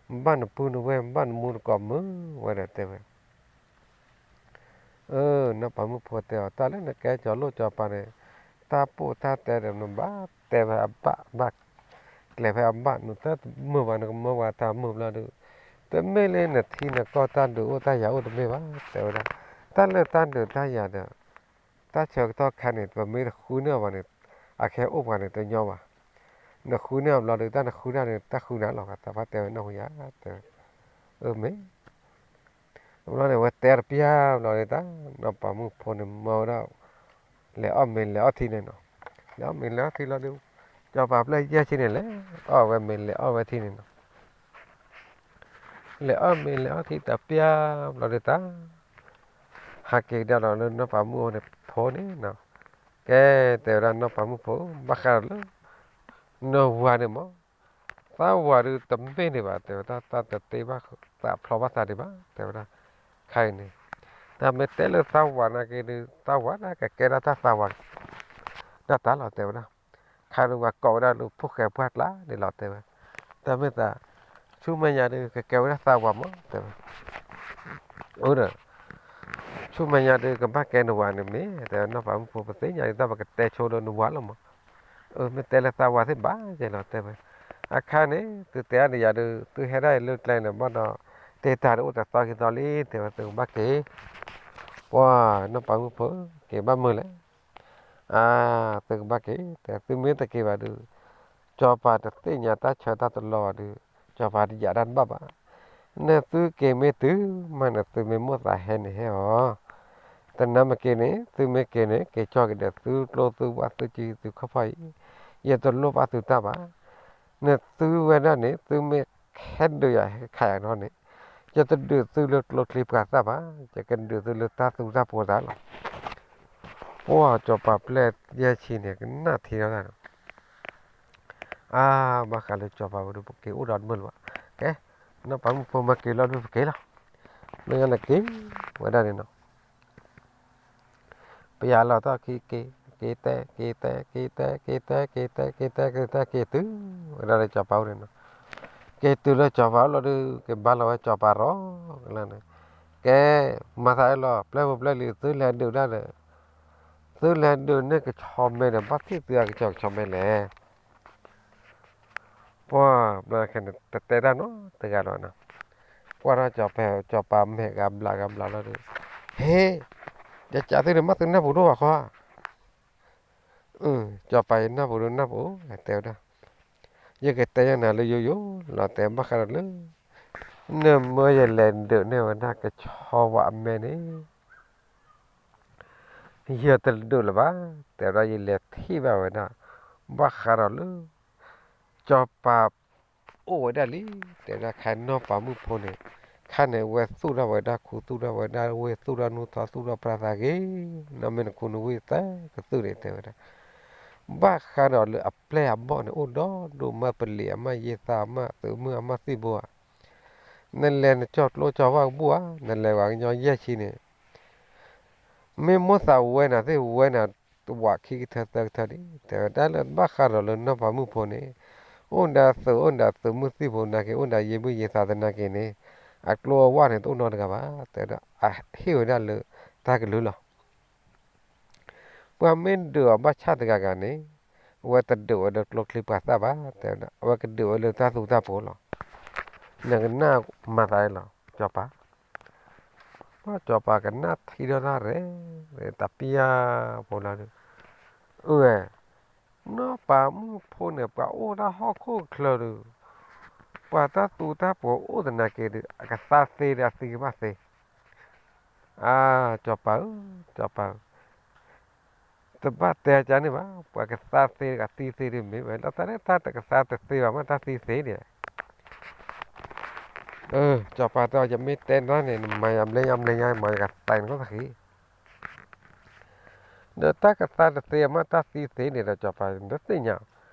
နဘၣ်နပုၢ်နဝဲၢ် နဘၣ်နမူနကိးမုာ်ဝဲဒီးတဲဝဲ, နီၢ်ပၤမုၣ်ဖိတဲအီၤ တၢ်လၢနကဲကၠီၤလိၣ်ကၠီၤပၤန့ၣ်, တၢ်ပိၢ်တၢ်တဲဒီးနဘၣ်တဲဖဲအဘၣ်ဘၣ်, ကျဲၤဖဲအဘၣ် နတမုာ်ဘၣ် နကမၢဝဲတၢ်မုာ်ဘျီဒုး, တမ့ၢ်လၢနထံနကီၢ်တၢ်ဒုးအိၣ်တၢ်ယၤအိၣ်တမ့ၢ်ဘၣ် တဲဝဲဒၣ်, တၢ်လၢတၢ်ဒုးတၢ်ယၤဒီး တၢ်ဆၢကတီၢ်ခါန့ၣ် ပမ့ၢ်တဃုန့ၢ်အီၤဘၣ်န့ၣ်, အခဲအိၣ်ပှၤန့ၣ်တညီဘၣ်, နဃုန့ၢ်အီၤဘျီဒုး တၢ်နဃုတၢ်န့ၣ် တၢ်ဃုနၤလီၤ သးပှၢ်တဲဝဲနီၢ်ဟူယၤ, တဲဝဲ, အမ့ၢ် ဘျီန့ၣ် အဝဲတဲတပျၢ်ဘျီဒုး တၢ်နီၢ်ပၤမုၣ်ဖိန့ၣ် မၢဝဲဒၣ် လဲၤအီၣ်မ့ၤလဲၤအီထံန့ၣ်နီၤ, လဲၤအီၣ်မ့ၤလဲၤအီထံလီၤဒုး, ကၠီၤပၤဖျဲၣ်ယဲၢ်ဆံန့ၣ် လဲၤအီၣ်ဝဲမ့ၤလဲၤအီဝဲထံန့ၣ်နီၤ, လဲၤအီၣ်မ့ၤလဲၤအီထံတပျၢ်ဘျီဒုး တၢ် ဟးက့ၤကဒါဒီးလၢနီၢ်ပၤမုၣ်အအိၣ်န့ၣ်ဖိန့ၣ်နီၤ, ကဲ တဲဝဲဒၣ်နီၢ်ပၤမုၣ်ဖိ ဘၣ်ဃးဒီးလၢ နဝၤန့ၣ်မး, သးဝၤဒုးတမ့ၢ်ဒံးဘၣ် တဲဝဲဒၣ် တၢ်တတ့ဘၣ်သးဖျီဘၣ်သးဒံးဘၣ် တဲဝဲဒၣ်, ခဲအံၤန့ၣ် တၢ်မ့ၢ်တဲလၢသးဝၤနာ်က့ဒုး သးဝၤဒၣ်ကကဲဒၣ်တၢ်သးဝၤ ဒၣ်တၢ်လီၤ တဲဝဲဒၣ်, ခါဒုးပှၤကိးဝဲဒၣ်လၢဖိၣ်ဃဲပှၢ်ကျါန့ၣ်လီၤ တဲဝဲ, တၢ်မ့ၢ်သး ဆူမဲာ်ညါဒုး ကကဲဝဲဒၣ်သးဝၤမး တဲဝဲ, အိၣ်ဒီး ဆူမဲာ်ညါဒုး ကဘၣ်ကဲနဝၤန့ၣ်မ့ၢ် တဲဝဲ နီၢ်ပၤမုၣ်ဖိ ပသ့ၣ်ညါဒုး တၢ်ပကတဲဆိဒီးနဝၤလီၤမး, မ့ၢ်တဲလၢသးဝၤသ့ၣ်ဘၣ်ကဲလီၤ တဲဝဲ, အခါန့ၣ် သုတဲအါဒံးယၤဒုး သုဟဲဒၣ်အံၤလၢကျဲန့ၣ် ဘၣ်ဒီး တ့တၢ်ဒုးအိၣ်တသီခံသီလံ တဲဝဲ သုကဘၣ်က့ၤ, ပှၤ နီၢ်ပၤမုၣ်ဖိ က့ၤဘၣ်မုာ်လဲၣ် အါ သုကဘၣ်က့ၤ တဲ သုမ့ၢ်တက့ၤဘၣ်ဒုး ကၠီၤပၤတသ့ၣ်ညါတၢ်ဆၢတၢ်တလီၢ်ဘၣ်ဒုး ကၠီၤပၤတယာ်တၢ်တဘၣ်ဘၣ်, နသုက့ၤမ့ၢ်တုၤမးန့ၣ် သုမ့ၢ်မိၣ်သးဟဲန့ၣ်ဟဲအီၤ, တနၢ်မ့ၢ်က့ၤန့ၣ် သုမ့ၢ်က့ၤန့ၣ် က့ၤကၠီၣ်က့ၤဒီးသုကျိသုဝၣ်သုကံသုခီၣ်ဖီၣ်အံၤ, ယတလိၣ်ဘၣ်သုတၢ်ဘၣ်, နသုဝဲဒၣ်န့ၣ် သုမ့ၢ်ဟဲဒုးယၤဟဲခးယၤထီၣ်န့ၣ် ယတဒုးသုလၢကျိချံပှၤသၣ်ဘၣ်, ယကဒုးသုလၢတၢ်သူတၢ်ပိၤသၣ်လီၤ. ပှၤကၠီၤပၤဖျဲၣ်ယဲၢ်ဆံန့ၣ် ကနၣ်ထံထီၣ်တၢ်ဒီး အါ ဘၣ်ဃးလၢကၠီၤပၤဝဲဒုး ပက့ၤအိၣ်ဒီးတမုာ်လၢၤဘၣ်, ကဲ နီၢ်ပၤမုၣ်ဖိမ့ၢ်က့ၤလီၤဒုး ပက့ၤလီၤ, မ့ၢ်ယါန့ၣ်က့ၤဝဲဒၣ်န့ၣ်နီၤ ပယါလီၤတၢ်ခံက့ၤ, က့ၤတဲ က့ၤတဲ က့ၤတဲ က့ၤတဲ က့ၤတဲ က့ၤတဲ က့ၤတဲ က့ၤတုၤဝဲဒၣ်လၢကၠီၤပၤအိၣ်န့ၣ်နီၤ, က့ၤတုၤလၢကၠီၤပၤအိၣ်လီၤဒုး က့ၤဘါလီၤဝဲကၠီၤပၤရီကလၢာ်န့ၣ်, ကဲ မၤသးအဲၣ်လီၤ ပျဲၢ်ဖိပျဲၢ်လံၤ သုလဲၤဒုးဒၣ်ဒီး သုလဲၤဒုးန့ၢ်ကဆီမဲဒီး ဘၣ်ထံၣ်သုအကဆီကဆီမဲလဲၣ် ပှၤဘျီခဲန့ၣ် တတဲတၢ်နီတဂၤလီၤနီၤ, ကွၢ်ထီၣ်ကၠီၤပၤ ကၠီၤပၤမဲာ်ဂၤဘျးဂၤဘျးလီၤဒီး, ဟ့, ယကးသုန့ၣ် မ့ၢ်သုနၢ်ပူၤဒိၣ်ဘၣ်ဃီဧါ, ကၠီၤပၤယနၢ်ပူၤဒိၣ်နၢ်ပူၤ တဲဝဲဒၣ်, ယကတဲညါနၤလၢယိယိလီၤ တဲဘၣ်ဃးဒီးလၢ နမၢယလဲၤဒုးန့ၢ်ဝဲဒၣ်ကဆီဝါအမဲန့ၣ် ယတဒုးလၢၤဘၣ်, တဲဝဲဒၣ်ယလဲၤထံၣ်ဘၣ်ဝဲဒၣ် ဘၣ်ဃးဒီးလၢ စီၤပၤ အိၣ်ဝဲဒၣ်လံ, တဲဝဲဒၣ်ခါနီၢ်ပၤမုၣ်ဖိန့ၣ် ခါန့ၣ်ဝဲသူၣ်ထီၣ်ဝဲဒၣ်ခူသူၣ်ထီၣ်ဝဲဒၣ်ဝ့ၢ်သူၣ်ထီၣ်နူထီသူၣ်ထီၣ်ပြၢသးဂ့ၤ, နီၢ်မ့ၢ်နခူနဝ့ၢ်သၢကသုၣ်န့ၣ် တဲဝဲဒၣ် ဘၣ်ဃးဒီးလၢအပျဲၢ်အဘီၣ်န့ၣ် အိၣ်ဒီဒိၣ်မး ပလံၤအမၢ်ယ့သးအမၢ်သုးမုၢ်အမၢ်သံၣ်ဘိဧါ, နလဲၤနကၠီၣ်ကျိကၠီၣ်ဝၣ်ကဘူၣ်ဧါ, နလဲၤပှၤကညီယဲၢ်ဆံန့ၣ် မ့ၢ်မိၣ်သးဝဲနၤသ့ၣ်ဝဲနၤ တဝးခံကထၢသၢကထၢဒံး တဲဝဲဒၣ်လၢဘၣ်ဃးဒီးလၢနီၢ်ပၤမုၣ်ဖိန့ၣ် အိၣ်ဒီးသုးအိၣ်ဒီးသုးမုၢ်သံၣ်ဘိသနာ်က့ အိၣ်ဒီးယ့မုၢ်ယ့သးသနာ်က့န့ၣ် အကျိအဝၣ်န့ၣ်တအိၣ်နီတဂၤဘၣ် တဲဝဲဒၣ် အဟ့ၣ်ဝဲဒၣ်လၢတၢ်ကလုၢ်လီၤ. ပှၤမ့ၢ်ဒုးအီၤဘၣ်ဆၣ်တဂၤဂၤန့ၣ် အဝဲတဒုးဝဲလၢကျိချံပှၤသၣ်ဘၣ် တဲဝဲဒၣ် အဝဲကဒုးဝဲလၢတၢ်သူတၢ်ပှီၤလီၤ. နကနၣ်မၤသးလီၤ စီၤပၤ ပှၤစီၤပၤကနၣ်ထံဒီးတၢ်ရဲၣ် တၢ်ပျၢ်ဖိလီၤဒီး အၢ နီၢ်ပၤမုၣ်ဖိန့ၣ် ပှၤအိၣ်တၢ်ဟီၣ်ခိၣ်ချၢဒီး ပှၤတၢ်သူတၢ်ပှီၤအိၣ်သနာ်က့ဒီး အကသါသ့ဒီးအသံကဘၣ်သ့ အၢ စီၤပၤဧၢ စီၤပၤဧၢ တဘၣ်တဲကါန့ၣ်ဘၣ်, ပှၤကသါသ့တဂၤသံသ့ဒ်မ့ၢ်ဝဲ လီၤတၢ်လၢတၢ်တကသါတသ့ဘၣ် မ့ၢ်တၢ်သံသ့ဒံး, စီၤပၤတဲအီၤ ယမ့ၢ်တဲနၤန့ၣ် နမၤယၤဘျဲၣ်ညါဘျဲၣ်ညါ မၤယကသါနကီၢ်သးဃံ, ဒီးတၢ်ကသါတသ့ မ့ၢ်တၢ်သံသ့န့ၣ်ဒီး စီၤပၤတသ့ၣ်ညါ,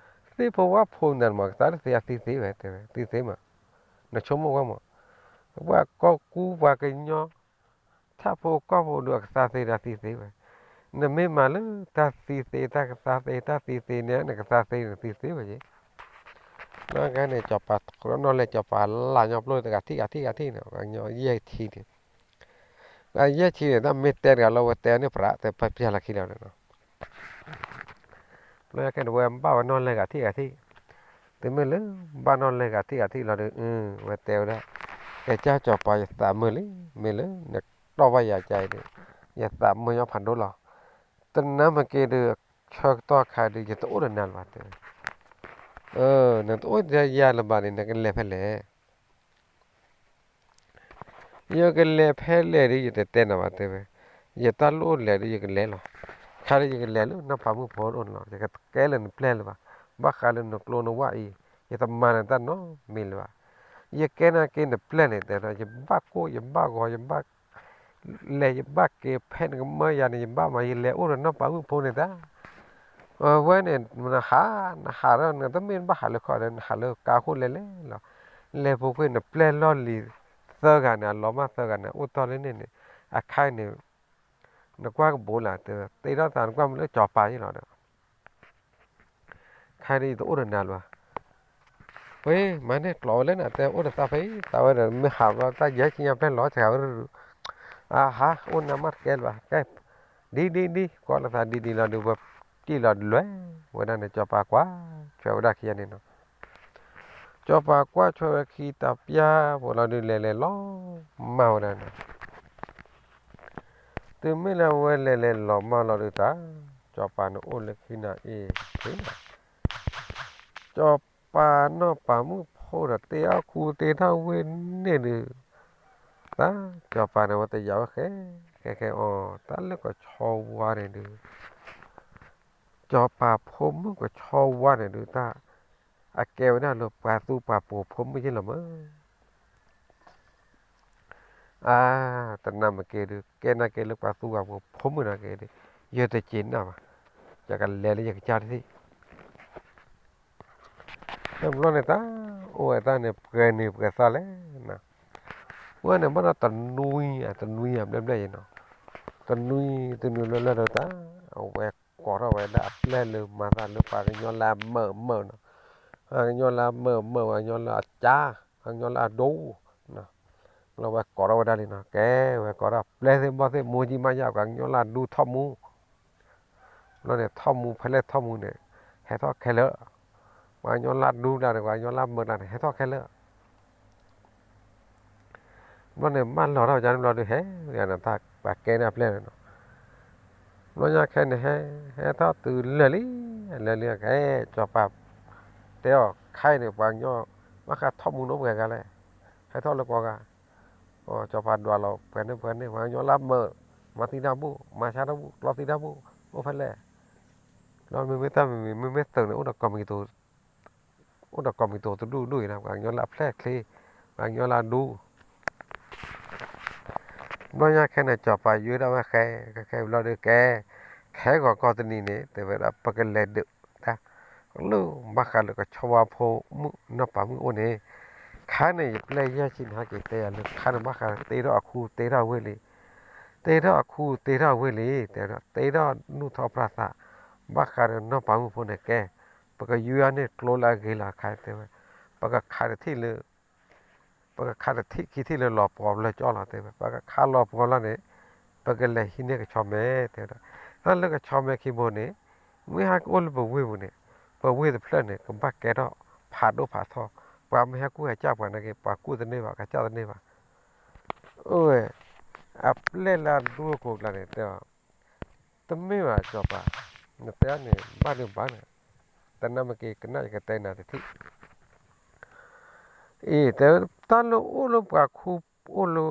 သ့ၣ်ဖိဝၣ်ဖိနၤမး ကသါတသ့ အသံသ့ဝဲတဲဝဲ သံသ့မး, နဆိကမိၣ်ကွၢ်မး, ပှၤကီၢ်ကူပှၤကညီ ထးဖိကီၢ်ဖိဒီးအကသါသ့ဒီးအသံသ့ဝဲ, နမ့ၢ်မၤလၢတၢ်သံသ့ တၢ်ကသါသ့ တၢ်သံသ့န့ၣ် နကသါသ့န့ၣ်သံသ့ဝဲယ့ၣ်, လၢကန့ၣ် စီၤပၤတကြၢးနီၣ်လဲၢ် စီၤပၤလၢ်ညီပျိၢ်တဂၤထံၣ်ဂၤထံၣ်ဂၤထံၣ်န့ၣ် ပှၤကညီယဲၢ်ထံန့ၣ်, ပှၤယဲၢ်ထံန့ၣ် တၢ်မ့ၢ်တဲတဂၤလီၤ ဝဲတဲန့ၣ် ပြး တဲပျၢ်လီၤခံလီၤန့ၣ်နီၤ ပျၢ်ခဲန့ၣ် ဝဲဘၣ်ဝဲနီၣ်လဲၢ်ဂၤထံၣ်ဂၤထံၣ်, တုၤမ့ၢ်လၢ ဘၣ်နီၣ်လဲၢ်ဂၤထံၣ်ဂၤထံၣ်လီၤဒီး ဝဲတဲဝဲဒၣ်, ကဲကၢ်စီၤပၤ ယသးမုာ်လံ, မ့ၢ်လၢ နတီၢ်ဘၣ်ယၤကါအံၤဒီး ယသးမုာ်ညီဖးဒိၣ်လီၤ, တနၤမ့ၢ်က့ၤဒီး ဆၢကတီၢ်ခါဒီး ယတအိၣ်ဒီးနၤလၢၤဘၣ်တဲဝဲ, နတအိၣ်ဒီးယၤလၢၤဘၣ်န့ၣ် နကလဲၤဖဲလဲၣ် ယကလဲၤဖဲလဲၣ်ဒီး ယတတဲနၤဘၣ်တဲဝဲ, ယတၢ်လိၣ်လဲၣ်ဒီး ယကလဲၤလီၤ, ခါဒီးယကလဲၤလၢနီၢ်ပၤမုၣ်ဖိတအိၣ်န့ၣ်လီၤ, ယကကဲလၢနပျဲၢ်လၢၤဘၣ်, ဘၣ်ဃးလၢနကျိနဝၣ်အံၤ ယတမၤနၤတၢ်နီတမံၤလၢၤဘၣ်, ယကဲနာ်က့နပျဲၢ်န့ၣ် တဲဒီး ယဘၣ်ကိၢ် ယဘၣ်ဂီၤ ယဘၣ် လဲၤ ယဘၣ်က့ၤဖဲနကမၢယၤန့ၣ် ယဘၣ်မၤ ယလဲၤအိၣ်ဒီးနီၢ်ပၤမုၣ်ဖိန့ၣ်တၢ် ဝဲန့ၣ် နဟး နဟးဒီး နတမ့ၢ်ဘၣ်ဟးလၢခီၣ်ဒီး နဟးလၢကါခိၣ်လဲၤလဲၤလီၤ, လဲၤပူၤကွံာ်နပျဲၢ်လီၢ်လံၤသၢဂၤန့ၣ် အလီၤမၢ်သၢဂၤန့ၣ် အိၣ်တီၢ်လၢန့ၣ်န့ၣ်, အခါအံၤန့ၣ် နကွၢ်ကဘိးလၢ်တဲဝဲ, တ့ထီၣ်သးနကွၢ်မ့ၢ်လၢစီၤပၤယ့ၣ်လီၤဒီး ခဲအံၤဒီးယတအိၣ်ဒီးနၤလၢၤဘၣ်, ဝဲ မၤန့ၢ်ကျိးဝဲလၢနတဲ အိၣ်ဒီးသးဖဲအံၤ သးဝဲဒီး မ့ၢ်ဟးဘျီတၢ်ယဲၢ်ဆံညါဖျဲၣ်လီၤ စှၤဝဲ အဟါ အိၣ်နၤမးတကဲလၢၤဘၣ်, ကဲ ဒ်ဒ်ဒ် ကိးလီၤသးဒ်ဒ်လီၤဒီး ဝဲကံၣ်လီၤဒလွဲၢ် ဝဲဒၣ်န့ၣ် စီၤပၤကွၢ်ထွဲဝဲဒၣ်ခံဂၤန့ၣ်နီၤ, စီၤပၤကွၢ်ထွဲဝဲခံတၢ်ပျၢ်ဖိလီၤဒုး လဲၤလဲၤလီၤမၢ်ဝဲဒၣ်န့ၣ် တုၤမ့ၢ်လၢဝဲလဲၤလဲၤလီၤမၢ်လီၤဒုးတၢ်, စီၤပၤန့ၣ်အိၣ်လၢခံနၤအ့ၣ်, စီၤပၤနီၢ်ပၤမုၣ်ဖိဒီး တ့အီၣ်ခူတ့ထီၣ်ဝ့ၢ်န့ၣ်ဒုး, တၢ် စီၤပၤန့ၣ်ဝဲတယာ်ဝဲဃဲ ဃဲဃဲအီၤ တၢ်လၢကဆီဝါန့ၣ်ဒုး, စီၤပၤဖိမုၣ်ကဆီဝါန့ၣ်ဒုးတၢ်, အကဲဝဲဒၣ်လၢပှၤသူပှၤပိာ်ဖိမုၣ်ယ့ၣ်လီၤမး အါ, တနၤမ့ၢ်က့ၤဒီး ကဲနာ်က့ၤလၢပှၤသူပှၤပိာ်ဖိမုၣ်နာ်က့ၤဒီး ယတစံးနၢ်ဘၣ်, ယကလဲၤလၢယကစၢ်တသ့ၣ်, တဘျီန့ၣ်တၢ်, အိၣ်ဝဲတၢ်န့ၣ် ပှဲၤနံၤပှဲၤသီလဲၣ်နီၤ, ဝဲန့ၣ်ဘၣ်ဒီးတနွံ တနွံအဘျဲၣ်ဘျဲၣ်အံၤနီၤ, တနွံ တနွံဘျဲၣ်ဘျဲၣ်ဒီးတၢ်, အဝဲကိးထီၣ်ဝဲဒၣ်အပျဲၢ်လၢမၤသးလၢပှၤကညီလၢအမုာ်မုာ်နီၤ, ပှၤကညီလၢအမုာ်မုာ် ပှၤကညီလၢအကါ, ပှၤကညီလၢအဒိ, လီၤဝဲကိးထီၣ်ဝဲဒၣ်လံနီၤ, ကဲ ဝဲကိးထီၣ်ပျဲၢ်သ့ၣ်ဘီၣ်သ့ၣ် မိၢ်ကံမးယါ ပှၤကညီလၢအဒူထီၣ်မူ ဘျီန့ၣ် ထီၣ်မူဖဲလဲၣ်ထီၣ်မူန့ၣ် ဟဲထီၣ်ခဲလၢာ်, ပှၤကညီလၢအဒူတၢ်န့ၣ် ပှၤကညီလၢအမုာ်တၢ်န့ၣ် ဟဲထီၣ်ခဲလၢာ်, ဘျီန့ၣ် မၢလီၤထီၣ်ကန့ၣ်ဘျီဒီး ဟဲ တၢ်ပှၤကဲန့ၣ်အပျဲၢ်န့ၣ်နီၤ, ဘျီညါခဲန့ၣ် ဟဲ ဟဲထီၣ်တုၤလၢာ်လံ, လၢာ်လံ ကဲ စီၤပၤတဲအီၤ, ခါအံၤန့ၣ် ပှၤကညီ ဘၣ်ဃးထီၣ်မူနီၢ်ပှဲၤဂၤလဲၣ်, ဟဲထီၣ်လၢကိးဂၤ, စီၤပၤဒွးလီၤပှဲၤန့ၢ်ပှဲၤန့ၢ် ပှၤကညီလၢအမၢ မၤသံတၢ်ဘူၣ် မၤဆါတၢ်ဘူၣ် ကျီသံတၢ်ဘူၣ် အိၣ်ဖဲလဲၣ်, ဒီးမ့မ့ၢ်တၢ်မံၤမံၤ မ့မ့ၢ်သုးန့ၣ် အိၣ်ဒီးကီၢ်မံၤကတိၤ အိၣ်ဒီးကီၢ်မံၤကတိၤတဒူၣ်ဒူၣ်အံၤလီၤ, ပှၤကညီလၢအဖျဲၣ်ချ့ ပှၤကညီလၢအဒူ ဘျီညါခဲန့ၣ် စီၤပၤယွ့ဒၣ်ဝဲဃဲ ဃဲဃဲဘျီဒီးကဲ, ခဲဂီၤကီၢ်တနံၤန့ၣ် တဲဝဲဒၣ် ပကလဲၤဒုးတၢ် လၢဘၣ်ဃးလၢကဆီဝါဖိမုၣ်နီၢ်ပၤမုၣ်အိၣ်န့ၣ်, ခါန့ၣ် ယပျဲၢ်ယဲၢ်ဆံန့ၣ် ဟဲက့ၤတဲယၤလၢခါန့ၣ် ဘၣ်ဃးတ့ထီၣ်အခူတ့ထီၣ်ဝ့ၢ်လံ, တ့ထီၣ်အခူတ့ထီၣ်ဝ့ၢ်လံ တဲဝဲဒၣ် တ့ထီၣ်နူၢ်ထီၣ်ဖျါသး, ဘၣ်ဃးဒီးနီၢ်ပၤမုၣ်ဖိန့ၣ်ကဲ, ပကယွ့အီၤန့ၢ်ကျိလၢအဂ့ၤလီၤခါ တဲဝဲ, ပကခးတထံၣ်လၢ ပကခးတထံၣ်ခံထံၣ်လၢလီၤပှီၤလၢကၠီလီၤ တဲဝဲ, ပကခးလီၤပှီၤလီၤန့ၣ် ပကလဲၤဟံးန့ၢ်ကဆီမဲ တဲဝဲဒၣ်, တၢ်လၢကဆီမဲခံဘိန့ၣ် မ့ၢ်ဟဲကအိၣ်လၢပဝ့ၢ်ပူၤန့ၣ် ပဝ့ၢ်တဖျၢၣ်န့ၣ် ကဘၣ်ကဲထီၣ်ဖးဒိၣ်ဖးထီ, ပှၤမ့ၢ်ဟဲကူၣ်ဟဲကၢ်ပှၤနာ်က့ ပှၤကူၣ်တန့ၢ်ဘၣ် ကစၢ်တန့ၢ်ဘၣ်, အိၣ်ဝဲ, အပျဲၢ်လၢအဒူအကိးကျါန့ၣ် တဲအီၤ တမ့ၢ်ဘၣ်စီၤပၤ, နတဲန့ၣ် ဘၣ်ဒုးဘၣ်န့ၣ်, တနၢ်မ့ၢ်က့ၤကနၣ်ယကတဲနၤတထံၣ်, အံၤ တဲ တၢ်လၢအိၣ်လၢပှၤခူ အိၣ်လၢ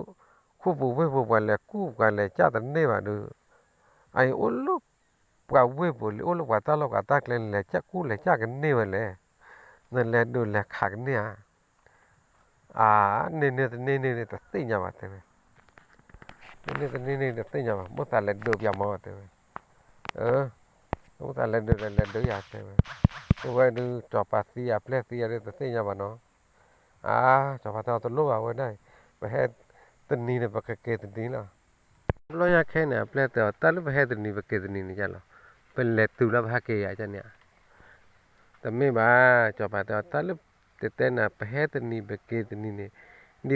ခူပူၤဝ့ၢ်ပူၤ ပှၤလဲၤကူၣ်ပှၤလဲၤကၢ်တန့ၢ်ဘၣ်ဒီး, အအံၤအိၣ်လၢ ပှၤဝ့ၢ်ပူၤလံ အိၣ်လၢပှၤတၢ်လီၢ်ပှၤတၢ်ကျဲ လဲၤကၢ်ကူၣ်လဲၤကၢ်ကန့ၢ်ဝဲလဲၣ်, နလဲၤဒုးလဲၤခးကန့ၢ်ဧါ အါ, န့ၢ်န့ၢ်တန့ၢ်န့ၢ်န့ၣ် တသ့ၣ်ညါဘၣ် တဲဝဲ, န့ၢ်န့ၢ်တန့ၢ်န့ၢ် တသ့ၣ်ညါဘၣ် မိၣ်သးလဲၤဒုးပၠးမီၤ တဲဝဲ, မိၣ်သးလဲၤဒုးလဲၤလဲၤဒုးယၤ တဲဝဲ, အဝဲဒုး စီၤပၤသံအပျဲၢ်သံအဒုး တသ့ၣ်ညါဘၣ်နီၤ, အါ, စီၤပၤတဲအီၤ တလိၣ်ဘၣ်ဝဲဒၣ်, ပဟဲတနံၤန့ၣ် ပကက့ၤတနံၤလီၤ, ဘျီညါခဲန့ၣ် အပျဲၢ်တဲအီၤ တၢ်လၢပဟဲတနံၤပက့ၤတနံၤန့ၣ်ယါလီၤ, ပလဲၤတုၤလၢပဟဲက့ၤယၤန့ၣ် တမ့ၢ်ဘၣ်, စီၤပၤတဲအီၤ တၢ်လၢ တတဲနၤ ပဟဲတနံၤပက့ၤတနံၤန့ၣ်, ဒ်သိးဒီး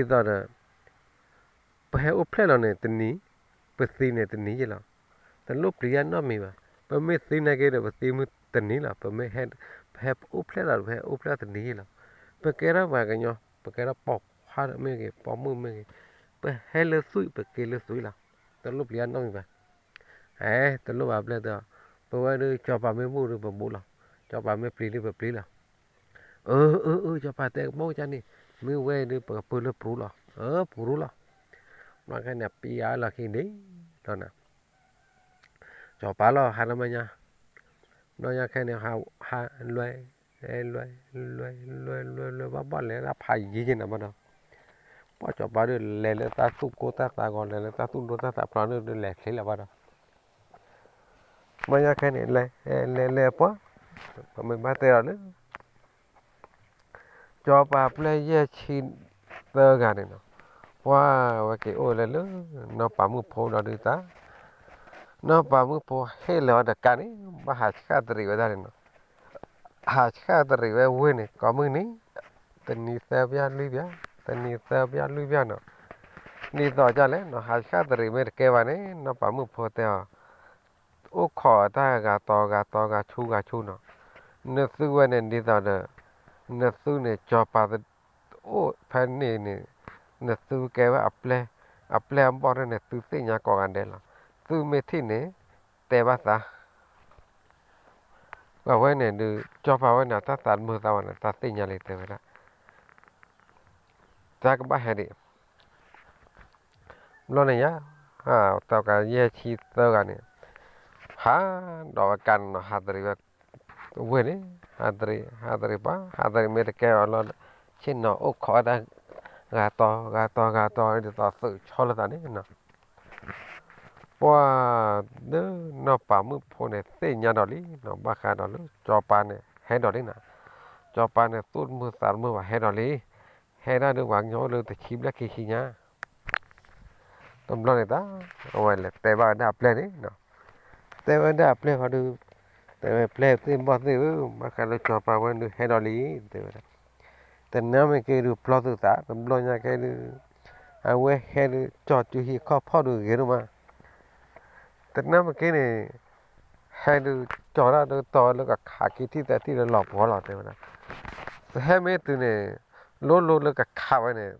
ပဟဲအိၣ်ဖျဲၣ်လီၤန့ၣ်တနံၤ, ပသံန့ၣ်တနံၤယ့ၢ်လီၤ, တလိၣ်ပျံၤယါနီတမံၤဘၣ်, ပမ့ၢ်သံနာ်က့ဒီး ပသံမုၢ်တနံၤလီၤ, ပမ့ၢ်ဟဲ, ပဟဲအိၣ်ဖျဲၣ်လီၤ ပဟဲအိၣ်ဖျဲၣ်တနံၤယ့ၢ်လီၤ, ပကဲထီၣ်ပှၤကညီ, ပကဲထီၣ်ပိာ်ခွါမ့ၢ်ဂ့ၤ ပိာ်မုၣ်မ့ၢ်ဂ့ၤ, ပဟဲလၢသွံၣ် ပက့ၤလၢသွံၣ်လီၤ, တလိၣ်ပျံၤယါနီတမံၤဘၣ်, ဟဲ, တလိၣ်ဘၣ် အပျဲၢ်တဲအီၤ, ပဝဲဒုး စီၤပၤမ့ၢ်ဘူၣ်ဒီးပဘူၣ်လီၤ, စီၤပၤမ့ၢ်ပျံၤဒီးပပျံၤလီၤ, အၢ အၢ အၢ စီၤပၤတဲကမီၣ်ကန့ၣ်, မ့ၢ်ဝဲဒုး ပကပၢလၢပရူလီၤ, အၢ ပရူလီၤ, ဘျီခဲန့ၣ် ပယါလီၤခံန့ၣ်, ဒီးနၤ, စီၤပၤလီၤ ဟးလၢမညါ, ဘျီညါခဲန့ၣ် ဟးလွဲ, လွဲ, လွဲ, လွဲ, လွဲ, လွဲ, ဘၣ်ဘၣ်လဲၤဒၣ်ဖးယံၤက့ၤနၤဘၣ်ဒီး, ပှၢ်စီၤပၤဒုး လဲၤလၢတၢ်သူၣ်ကိၢ်တၢ်သးဂီၤ လဲၤလၢတၢ်သူၣ်ဒိၣ်တၢ်သးဖျိးဒုး လဲၤချ့လၢၤဘၣ်ဒီး မ့ၢ်ညါခဲန့ၣ် လဲၤ, လဲၤ, လဲၤပှၢ်, ပမ့ၢ်ဘၣ်တဲဒီးလၢ စီၤပၤပျဲၢ်ယဲၢ်ဆံသၢဂၤန့ၣ်နီၤ, ပှၢ်ဝဲက့ၤအိၣ်လၢလၢ နီၢ်ပၤမုၣ်ဖိဒီးဒုးတၢ်, နီၢ်ပၤမုၣ်ဖိဟ့ၣ်လီၤဝဲတကးန့ၣ် ဘၣ်ဟးဆှၣ်တရံးဝဲဒၣ်န့ၣ်နီၤ, ဟးဆှၣ်တရံးဝဲဝ့ၢ်န့ၣ် ကိးမုၢ်နံၤ, တနံၤသၢပျၢ်လွံၢ်ပျၢ်, တနံၤသၢပျၢ်လွံၢ်ပျၢ်နီၤ, ဒ်သိးဒ်လဲၣ်နီၤ ဟးဆှၣ်တရံးမ့ၢ်တကဲဘၣ်န့ၣ် နီၢ်ပၤမုၣ်ဖိတဲအီၤ အိၣ်ခိးတၢ်ဂၤတီၤဂၤတီၤဂၤဆူဂၤဆူနီၤ, နသုဝဲန့ၣ်ဒ်သိးဒီး နသုန့ၣ် စီၤပၤအိၣ်ဖဲန့ၣ်န့ၣ် နသုကဲဝဲအပျဲၢ်, အပျဲၢ်အဘီၣ်န့ၣ် သုသ့ၣ်ညါကိးဂၤဒဲးလီၤ, သုမ့ၢ်ထံၣ်န့ၣ် တဲဘၣ်သး ပှၤဝဲန့ၣ်ဒုး စီၤပၤဝဲန့ၣ် တၢ်သးတမုာ်သးဘၣ်န့ၣ် တၢ်သ့ၣ်ညါလံတဲဝဲဒၣ်, တၢ်ကဘၣ်ဟဲဒံး ဘျီန့ၣ်ယါ, တကးယဲၢ်ဆံသၢဂၤန့ၣ် ဟးဒီးဝဲကးနီၤ ဟးတရံးဝဲဝ့ၢ်န့ၣ်, ဟးတရံး, ဟးတရံးပှၤ, ဟးတရံးမ့ၢ်တကဲအီၤလီၤ, ဆ့ၣ်နီၤအိၣ်ခိးတၢ် ဂၤတီၤဂၤတီၤဂၤတီၤ ဒ်သိးသုးဆီလၢသးန့ၣ်နီၤ ပှၤ ဒ်နီၢ်ပၤမုၣ်ဖိန့ၣ် သ့ၣ်ညါဒီးလံနီၤ ဘၣ်ဃးဒီးလၢ စီၤပၤန့ၣ် ဟဲဒီးလံနီၤ, စီၤပၤန့ၣ် သူၣ်တမုာ်သးတမုာ်ဘၣ် ဟဲဒီးလံ, ဟဲဒၣ်ဒုးပှၤကညီအိၣ်လၢတဆံဘျဲၣ်ခံဆံညါ တဘျီန့ၣ်တၢ် အဝဲလဲၤတဲဘၣ်ဝဲဒၣ်အပျဲၢ်န့ၣ်နီၤ, တဲဝဲဒၣ်အပျဲၢ်ဃီဒုး, တဲဝဲပျဲၢ်သ့ၣ်ဘီၣ်သ့ၣ်ဧၢ, ဘၣ်ဃးလၢစီၤပၤဝဲဒုးဟဲဒီးလံ, တဲဝဲဒၣ်, တနၢ်မ့ၢ်က့ၤဒုးပျီသုသး တဘျီညါကဲဒုး, အဝဲဟဲဒုး ကၠီၤစုဟံၣ်ခီၣ်ဖီၣ်ဒုးဂ့ၤဒိၣ်မး တနၢ်မ့ၢ်က့ၤန့ၣ် ဟဲဒုး ကၠီၤတၢ်ဒုးတီၤလၢကခးခံထံၣ်သၢထံၣ်လၢလီၤပှီၤလီၤ တဲဝဲဒၣ်, တဟဲမ့ၢ်တုၤန့ၣ် လိၤလိၤလၢကခးဝဲန့ၣ်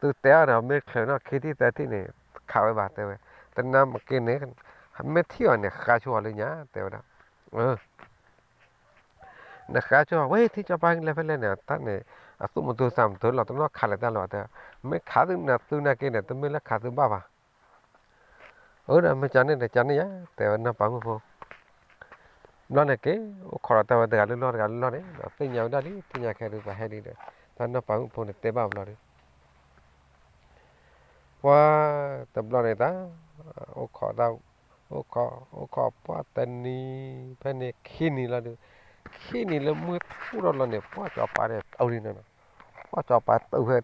သုတဲအီၤဒီးမ့ၢ်ချုးနီၣ်ခံထံၣ်သၢထံၣ်န့ၣ် ခးဝဲဘၣ်တဲဝဲ, တနၢ်မ့ၢ်က့ၤန့ၣ် မ့ၢ်ထံၣ်အီၤန့ၣ် ဃါဆိအီၤလၢညါ တဲဝဲဒၣ်, အၢ နဃးဆိ ဝဲထံၣ်စီၤပၤလဲၤဖဲလဲၣ်န့ၣ် တၢ်န့ၣ် အသူၣ်မသူသးမသူလီၤ တနီၣ်ခးလဲၤတၢ်လီၤတဲ, မ့ၢ်ခးသုနသုနာ်က့န့ၣ် တမ့ၢ်လၢခးသုဘၣ်ဘၣ်. အၢ ဒီးမ့ၢ်ကန့ၣ်ဒီးကန့ၣ်ယါ တဲဝဲနီၢ်ပၤမုၣ်ဖိ ဘျီန့ၣ်က့ၤ အိၣ်ခိးဒီးတၢ်ဝဲတဂၤလၢလီၢ်တဂၤလၢလီၢ်န့ၣ် ဒီးသ့ၣ်ညါဝဲဒၣ်လံ သ့ၣ်ညါခဲဒုး ပှၤဟဲဒ်ဒီး တၢ်နီၢ်ပၤမုၣ်ဖိန့ၣ်တဲဘၣ်ဘျီဒီး ပှၤတဘျီန့ၣ်တၢ် အိၣ်ခိးတၢ် အိၣ်ခိး အိၣ်ခိးပှၢ်တနံၤ ဖဲန့ၣ်ခံနံၤလီၤဒီး ခံနံၤလၢမုၢ်ထူၣ်ထီၣ်လီၤန့ၣ် ပှၢ်စီၤပၤန့ၣ် အဝဲန့ၣ်နီၤ ပှၢ်စီၤပၤတုၤဖဲ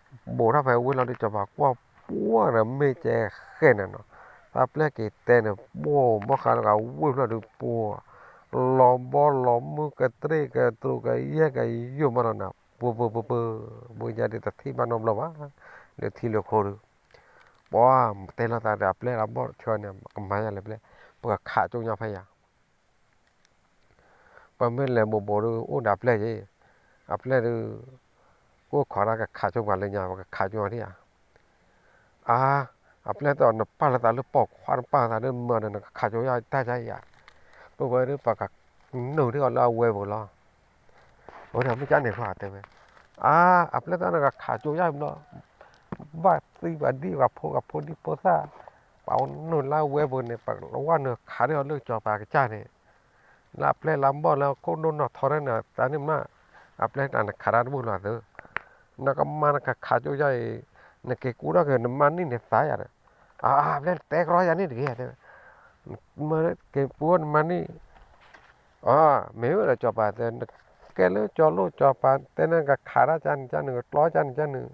ဘူးထီၣ်ဖဲဝ့ၢ်လီၤဒီး စီၤပၤကွၢ်ပှၢ်ဒီးမ့ၢ်ကဲဃဲၣ်န့ၣ်နီၤ, တၢ်ပျဲၢ်က့ၤတဲန့ၣ် ဘူးဘီၣ်ဃးလၢကဝ့ၢ်ဖျၢၣ်ဒီးပှၤ လီၤဘီလီၤမုၢ်ကတြ့ၣ်ကတြူးကယဲၢ်ကယိာ်မးလီၤနီၤ, ပှၤပှၤပှၤပှၤ ပှၤညါဒ်တထံၣ်ဘၣ်နီတဘျီဘၣ်, လၢထံလၢခိဒီး ပှၤတဲလိာ်သးဒီးအပျဲၢ်လၢအဘီၣ်တဆၢန့ၣ် ကမၤယါလဲၣ်ပျဲၢ်, ပကခးကၠိညါဖဲယၤ ပမ့ၢ်လဲၤဘူးဘူးဒီး အိၣ်ဒီးအပျဲၢ်ယ့ၣ်, အပျဲၢ်ဒီး ကအိၣ်ခိးတၢ်ကခးကၠိပှၤလၢညါ ပကခးကၠိအီၤဒံးဧါ. အါ, အပျဲၢ်တဲအီၤ နပာ်လီၤသးလၢပိာ်ခွါ နပာ်လီၤသးလၢမၢဒီး နကခးကၠိယါတၢ်ယါအံၤဧါ. ပဝဲဒၣ်ပကနုာ်ထံအီၤလၢအဝဲပူၤလီၤ. အဝဲဒၣ်မ့ၢ်ကန့ၣ်ဖဲတဲဝဲ, အါ, အပျဲၢ်တဲနကခးကၠိယါအံၤဘျီ ဘၣ်သံဘၣ်ဒံး ပှၤဖိကဖိဒံဖိသၣ်, ပှၤအိၣ်နုာ်လၢအဝဲပူၤန့ၣ် ပဝဲနုာ်ခးဒၣ်အီၤလၢစီၤပၤကစၢ်န့ၣ်, လၢအပျဲၢ်လၢအဘီၣ်လၢခိၣ်ဒိၣ်နီၢ်ထီရဲၣ်န့ၣ် တၢ်န့ၣ်မး, အပျဲၢ်တၢ်နခးတၢ်တဘူၣ်လီၤသု, နကမၤနကခးကၠိယါအံၤ, နက့ၤကူထီၣ်က့ၤနမါနံၣ်န့ၣ်သးယၤဒီး, အါ, အပျဲၢ်တဲကြီယၤန့ၣ်တဂ့ၤ, မ့ၢ်က့ၤပူထီၣ်နမါနံၣ် အ မ့ၢ်ဝဲဒီးစီၤပၤတဲ နကဲလၢကၠီလိၣ်စီၤပၤတဲနကခးတၢ်ကန့ၣ်ကန့ၣ် ကကျီကန့ၣ်ကန့ၣ်,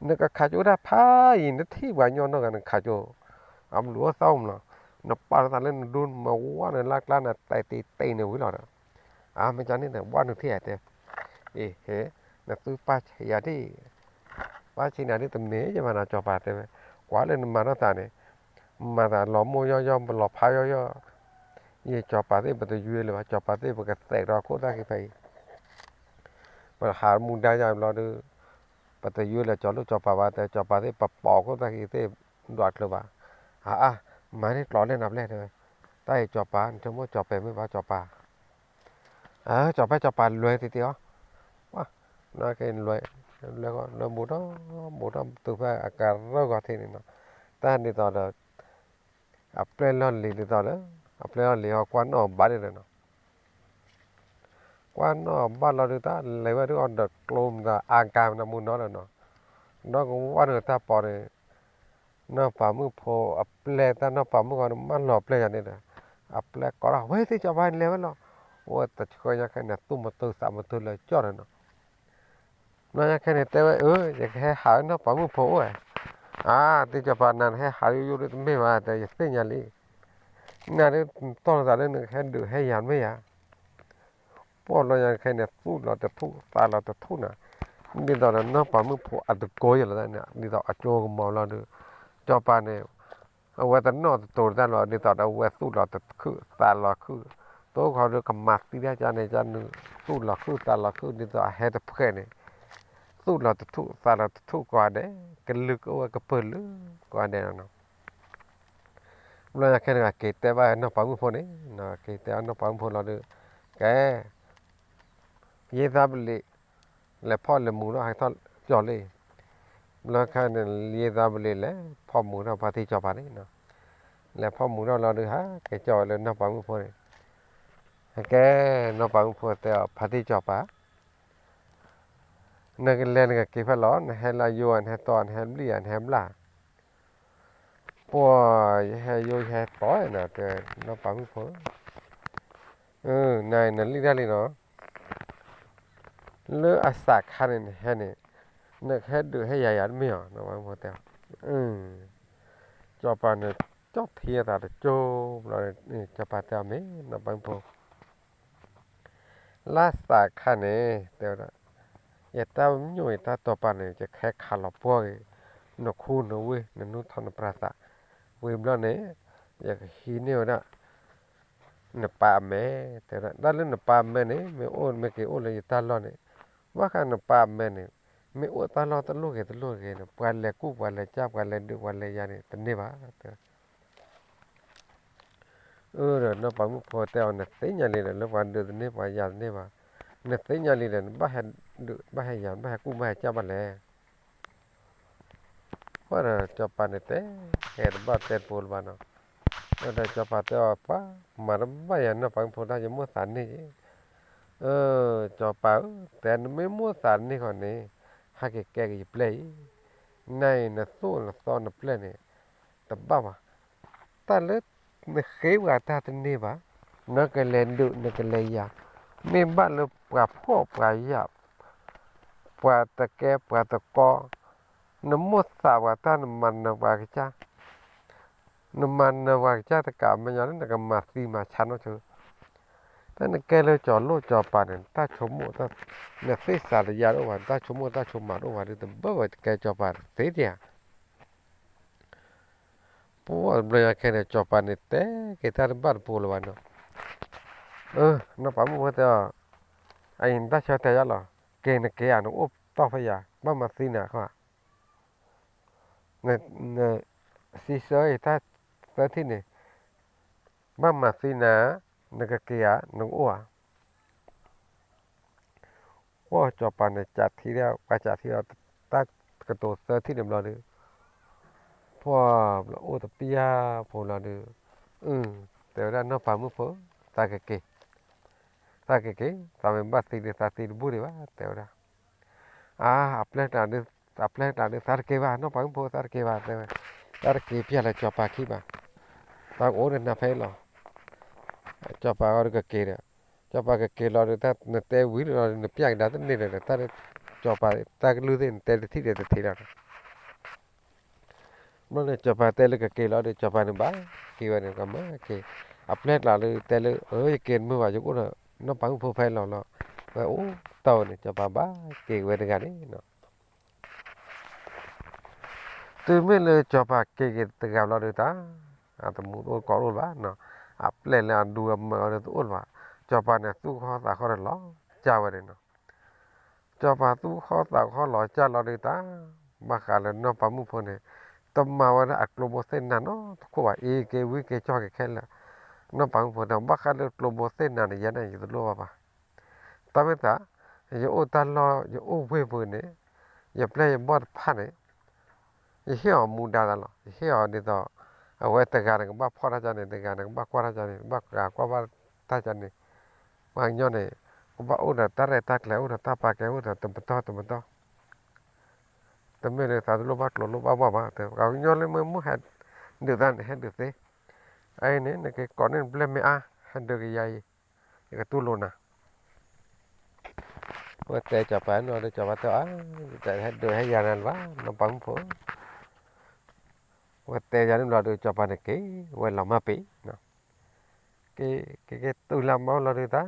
နကခးကၠိတၢ်ဖးယံၤ နထံၣ်ပှၤညီနီၢ်ဂၤနကခးကၠိ, အဘျုးအိၣ်သီအိၣ်မးလီၤ, နပာ်လီၤသးလၢနဒိနမၤဝါနလၢကျါနတဲာ်တ့ၢ်တ့ၢ်န့ၣ်ဝံၤလီၤဒီး, အမ့ၢ်ကန့ၣ်ဒီး ဝါနုာ်ထံၣ်ဧါတဲ, အ့ဟ့, နသုပၢ်ဆံးယၤဒ် ပၢ်ဆံးနၤဒ်တမ့ၢ်ယမၤနၤစီၤပၤတဲဝဲ, ကွၢ်လၢနမၤထီၣ်သးန့ၣ်, မၤသးလီၤမိၢ်ယီၢ်ယီၢ် လီၤဖးယီၢ်ယီၢ်, ယစီၤပၤသ့ၣ်ပတယွဲလၢၤဘၣ် စီၤပၤသ့ၣ်ပကသဲးဒီးခိၣ်သၣ်ခံဖဲအံၤ, ပဟးမူဒါယၤဘျီဒီး, ပတယွဲလၢကၠီလိၣ်စီၤပၤဘၣ် တဲစီၤပၤသ့ၣ်ပပိာ်ခိၣ်သၣ်ခံသ့ၣ်ဒွးချၢဘၣ်, အအါ, မၤန့ၢ်ကျိးလဲၣ်နၤပျဲၢ်တဲဝဲ, တၢ်အံၤစီၤပၤ နဆိကမိၣ်ကၠီၤပဲာ်မ့ၢ်ဘၣ်စီၤပၤ အၢ စီၤပၢ်စီၤပၤလဲၤတ့ၢ်တ့ၢ်အီၤ, နက့ၤလဲၤ, လဲၤဘူးထီၣ်, ဘူးထီၣ်တုၤဖဲအကရၢၢ်ဂီၤထံးန့ၣ်နီၤ, တၢ်ဒ်သိးဒီး, အပျဲၢ်လီၢ်လံၤဒ်သိးဒီး, အပျဲၢ်လီၢ်လံၤဟီကွၢ်နီၣ်အီၤဘၣ်ဒ်ဒီးနီၤ, ကွၢ်နီၣ်အီၤဘၣ်လီၤဒုးတၢ်လဲၤဝဲဒုးအီၤဒီးကျိမတၤအါကါမတၤမူနီၤဒီးနီၤ, ဒီးကဝၢ်န့ၣ်တၢ်ပီၤန့ၣ် နီၢ်ပၤမုၣ်ဖိအပျဲၢ်တၢ်နီၢ်ပၤမုၣ်ဂီၤန့ၣ် မၢလီၤပျဲၢ်ယၤန့ၣ်ဒီး, အပျဲၢ်ကိးထီၣ် ဝဲသ့ၣ်စီၤပၤလဲၤဝဲလီၤ, အိၣ်တဆှၢညါခဲန့ၣ် သူၣ်မတုၤသးမတုၤလၢကၠီၣ်ဒီးနီၤ, ဘျီညါခဲန့ၣ်တဲဝဲ အၢ ယကဟဲဟးဝဲနီၢ်ပၤမုၣ်ဖိအိၣ်ဝဲ, အါ သ့ၣ်စီၤပၤနၤနဟဲဟးယိယိဒ်တမ့ၢ်ဘၣ် တဲယသ့ၣ်ညါလံ, နၤဒ်တီၢ်လီၤသးလၢနကဟဲဒုးဟဲယၤမ့ၢ်ယၤ ပှၢ်လီၤယၤခဲန့ၣ် သူၣ်လီၤတထူၣ်သးလီၤတထူၣ်နၤ, ဒ်သိးဒီးနီၢ်ပၤမုၣ်ဖိအတကိးယလီၤန့ၣ် ဒ်သိးအကၠိကမီၤလီၤဒီး, စီၤပၤန့ၣ်, အဝဲတနီၣ်တတိၤတၢ်လီၤ ဒ်သိးဒီးအဝဲသူၣ်လီၤတခုၣ်သးလီၤခုၣ်, တိၢ်ခီဒုးကမၤသံဒၣ်ကန့ၣ်ကန့ၣ်, သူၣ်လီၤခုၣ်သးလီၤခုၣ် ဒ်သိးအဟဲတဖှဲးန့ၣ်, သူၣ်လီၤတထူၣ်သးလီၤတထူၣ်ကိးဂၤဒဲး, ကလုာ်ကအိၣ်ဝဲကပၢၢ်လုာ်ကိးဂၤဒဲးလီၤနီၤ ဘျီညါခဲန့ၣ် က့ၤတဲဘၣ်နီၢ်ပၤမုၣ်ဖိန့ၣ်, က့ၤတဲအနီၢ်ပၤမုၣ်ဖိလီၤဒီး, ကဲ, ယ့သးပလံး, လဲၤဖီၣ်လဲၤမူၤထီၣ်ဟဲထီၣ်ကၠီၣ်လံ, ဘျီခါန့ၣ် ယ့သးပလံးလဲၤဖီၣ်မူၤထီၣ်ဖါတံၢ်စီၤပၤန့ၣ်, လဲၤဖီၣ်မူၤထီၣ်လီၤဒီး ဟးက့ၤကၠီၣ်ဝဲလၢနီၢ်ပၤမုၣ်ဖိန့ၣ်, ကဲ, နီၢ်ပၤမုၣ်ဖိတဲအီၤ ဖါတံၢ်စီၤပၤ နကလဲၤနကက့ၤဖဲလဲၣ်, နဟဲလၢယိဧါ နဟဲတီဧါ နဟဲဘျံၣ်ဧါ နဟဲဘျၣ်, ပှၢ်, ယဟဲယိယဟဲတီနီၤ တဲနီၢ်ပၤမုၣ်ဖိ, နၤနလံၣ်တၢ်လံနီၤ, လၢအစးခါန့ၣ်နဟဲန့ၣ်, နကဟဲဒုးဟဲယၤယၤတမ့ၢ်ဧါ နီၢ်ပၤမုၣ်ဖိတဲ, စီၤပၤန့ၣ် ကၠီၣ်ထံအသးတကၠိဘျီ, စီၤပၤတဲအီၤမ့ၢ်နီၢ်ပၤမုၣ်ဖိ လၢသးခါန့ၣ် တဲဝဲဒၣ်, ယတၢ်ပညိၣ်ယတၢ်တိာ်ပာ်န့ၣ် ယကဟဲခးလီၤပှီၢ်က့ၤ နခူနဝ့ၢ် နနူၢ်ထီၣ်နပြၤသး, ဝံၤဘျီန့ၣ် ယကဟံးန့ၢ်ဝဲဒၣ် နပၢ်အမဲ, တဲဝဲဒၣ် တၢ်လၢနပၢ်အမဲန့ၣ် မ့ၢ်အိၣ်မ့ၢ်က့ၤအိၣ်လၢယတၢ်လီၢ်န့ၣ်, ဘၣ်ဃးနပၢ်အမဲန့ၣ် မ့ၢ်အိၣ်တၢ်လီၢ်တလိၣ်ဂ့ၤတလိၣ်ဂ့ၤန့ၣ် ပှၤလဲၤကူၣ်ပှၤလဲၤကၢ် ပှၤလဲၤဒုးပှၤလဲၤယၤန့ၣ် တန့ၢ်ဘၣ် တဲဝဲ အၢ ဒီးနီၢ်ပၤမုၣ်ဖိတဲအီၤ နသ့ၣ်ညါလံဒီး လၢပှၤဒုးတန့ၢ်ပှၤယၤတန့ၢ်ဘၣ်, နသ့ၣ်ညါလံဒီး နဘၣ်ဟဲဒုး ဘၣ်ဟဲယၤ ဘၣ်ဟဲကူၣ်ဘၣ်ဟဲကၢ်ဘၣ်လဲၣ်. ပှၢ်ဒီးစီၤပၤန့ၣ်တဲ ဟဲတဘၣ်တဲတပူၤလၢၤဘၣ်နီၤ. ဒီးစီၤပၤတဲအီၤ ပှၤမၤတဘၣ်ယၤ နီၢ်ပၤမုၣ်ဖိတၢ် ယမိၣ်သးန့ၢ်က့ၤ. အၢ စီၤပၤဧၢ, တဲနမ့ၢ်မိၣ်သးန့ၢ်ဃီန့ၣ် ဟဲက့ၤကဲက့ၤယပျဲၢ်အံၤ, နအံၤနသိၣ်နသီနပျဲၢ်န့ၣ် တဘၣ်ဘၣ်. တၢ်လၢနဃ့ပှၤတၢ်တန့ၢ်ဘၣ်, နကလဲၤဒုးနကလဲၤယၤ, မ့ၢ်ဘၣ်လၢပှၤဖှီၣ်ပှၤယာ် ပှၤတကဲပှၤတကီ, နမိၣ်သးပှၤတၢ် နမၤနၢၤပှၤကစၢ်, နမၤနၢၤပှၤကစၢ်တကးမဲာ်ညါလၢ နကမၤသံမၤဆါနီၢ်ဆၢ, တၢ်နကဲလၢစီၤလိၣ်စီၤပၤန့ၣ် တၢ်ဆိကမိၣ် နသ့ၣ်သးတယါတအိၣ်ဘၣ်, တၢ်ဆိကမိၣ်တၢ်ဆိကမးတအိၣ်ဘၣ်ဒီး တဘၣ်ဝဲတကဲစီၤပၤသ့ဒံးဧါ. ပှၢ်တဘျီညါခဲန့ၣ် စီၤပၤန့ၣ်တဲက့ၤတၢ်တဘၣ်တပူၤလၢၤဘၣ်နီၤ. အၢ နီၢ်ပၤမုၣ်ဖိတဲအီၤ, အအံၤနတၢ်ဆၢတဲာ်ယါလီၤ, က့ၤနက့ၤဧါ နအိၣ်တီၢ်ဖဲယၤ ဘၣ်မၤသံနၤခီဧါ. စံးဆၢအံၤ တၢ်သၢထံၣ်န့ၣ် ဘၣ်မၤသံနၤ, နကက့ၤဧါ နကအိၣ်ဧါ. ပှၢ်စီၤပၤန့ၣ် ကးထံဒီး ပှၤကးထံဒီး တၢ်ကတိၤသၢထံၣ်န့ၣ်ဘျီဒီး ပှၢ်ဘျီအိၣ်တပျၢ်ဖိလီၤဒီး တဲဝဲဒၣ် နီၢ်ပၤမုၣ်ဖိ သးကက့ၤ, သးကက့ၤ, သးမ့ၢ်ဘၣ်သံဒီး သးသံတဘူၣ်ဒံးဘၣ် တဲဝဲဒၣ်. အါ အပျဲၢ်ကျါဒုး အပျဲၢ်ကျါဒုး သးတက့ၤဘၣ် နီၢ်ပၤမုၣ်ဖိ သးတက့ၤဘၣ် တဲဝဲ, သးတက့ၤပျၢ်လၢစီၤပၤခံဘၣ်, သးကအိၣ်ဒီးနၤဖဲအံၤလီၤ. စီၤပၤအီၤဒီးကက့ၤဒီး စီၤပၤကက့ၤလီၤဒီး နတဲဝံၤလီၤဒီး နပျၢ်ကဒါတန့ၢ်ဒီး တၢ်စီၤပၤ တၢ်ကလုၢ်သ့ၣ် နတဲတထံၣ်ဒီးတထံၣ်လီၤ. ဘျီန့ၣ် စီၤပၤတဲလၢကက့ၤလီၤဒီး စီၤပၤန့ၣ်ဘၣ်က့ၤဝဲန့ၣ် ကမၤက့ၤ, အပျဲၢ်ကျါလၢတဲလၢ အၢ ယက့ၤတမုာ်ဘၣ် ယကအိၣ်ဒီးနီၢ်ပၤမုၣ်ဖိဖဲအံၤလီၤလီၤ. ဝဲအိၣ်တၢ်ဝဲန့ၣ် စီၤပၤဘၣ်က့ၤဝဲတဂၤန့ၣ် တုၤမ့ၢ်လၢစီၤပၤက့ၤက့ၤတဂၤဘျီဒီးတၢ် အတမူတအိၣ်တကိးတအိၣ်လၢၤဘၣ်နီၤ, အပျဲၢ်လၢအဒူအမၢအီၤဒီးတအိၣ်လၢၤဘၣ်, စီၤပၤန့ၣ်သူၣ်ခီသးခီဒီးလီၤ ကၢ်ဝဲန့ၣ်နီၤ. စီၤပၤသူၣ်ခီသးခီလီၤကၢ်လီၤဒီးတၢ် ဘၣ်ဃးလၢနီၢ်ပၤမုၣ်ဖိန့ၣ် တမၤဝဲဒၣ်အကျိဘိသ့ၣ်နၤနီတခိၣ်ဘၣ်, အ့ၤက့ၤဝံက့ၤကၠီက့ၤခဲလၢာ်, နီၢ်ပၤမုၣ်ဖိန့ၣ် ဘၣ်ဃးလၢကျိဘိသ့ၣ်နၤန့ၣ် ယဲန့ၣ် ယတလိၣ်ဘၣ်ဘၣ်. တၢ်မ့ၢ်သး ယအိၣ်တၢ်လီၢ် ယအိၣ်ဝ့ၢ်ပူၤန့ၣ် ယပျဲၢ်ယဘီၣ်တဖၣ်န့ၣ် ယဟ့ၣ်အီၤမူဒါသးလီၤ. ယဟ့ၣ်အီၤဒ်သိး အဝဲတဂၤန့ၣ် ကဘၣ်ဖီၣ်တၢ်ကန့ၣ်, တဂၤန့ၣ် ကဘၣ်ကွၢ်တၢ်ကန့ၣ်, ကဘၣ်ကွၢ်ဘၣ်တၢ်ကန့ၣ်, ပှၤကညီန့ၣ် ကဘၣ်အိၣ်ဒီးတၢ်ရဲၣ်တၢ်ကျဲၤ အိၣ်ဒီးတၢ်ပာ်ကဲ အိၣ်ဒီးတမတီၢ်တမတီၢ်, တမ့ၢ်လၢသးတလိၣ်ဘၣ်ကျိၤလိၣ်ဘၣ်ဘီၣ်ဘၣ်, ပှၤကညီလၢမ့ၢ်မိၣ်ဟဲဒုးသးန့ၣ် ဟဲဒုးသ့, အအံၤန့ၣ် နက့ၤကိးန့ၢ်နပျဲၢ်မ့ၢ်အါ, ဟဲဒုးက့ၤယၤအံၤ, ယကတူၢ်လိာ်နၤ ဝဲတဲစီၤပၤနီၤဒီး စီၤပၤတဲအီၤ, တဟဲဒုးဟဲယၤနၤလၢၤဘၣ် နီၢ်ပၤမုၣ်ဖိ, ဝဲတဲယၤန့ၣ်ဘျီဒီး စီၤပၤန့ၣ်က့ၤဝဲလီၤမၢ်ပ့ၤ, က့ၤက့ၤက့ၤတုၤလၢမၢ်လီၤဒီးတၢ်,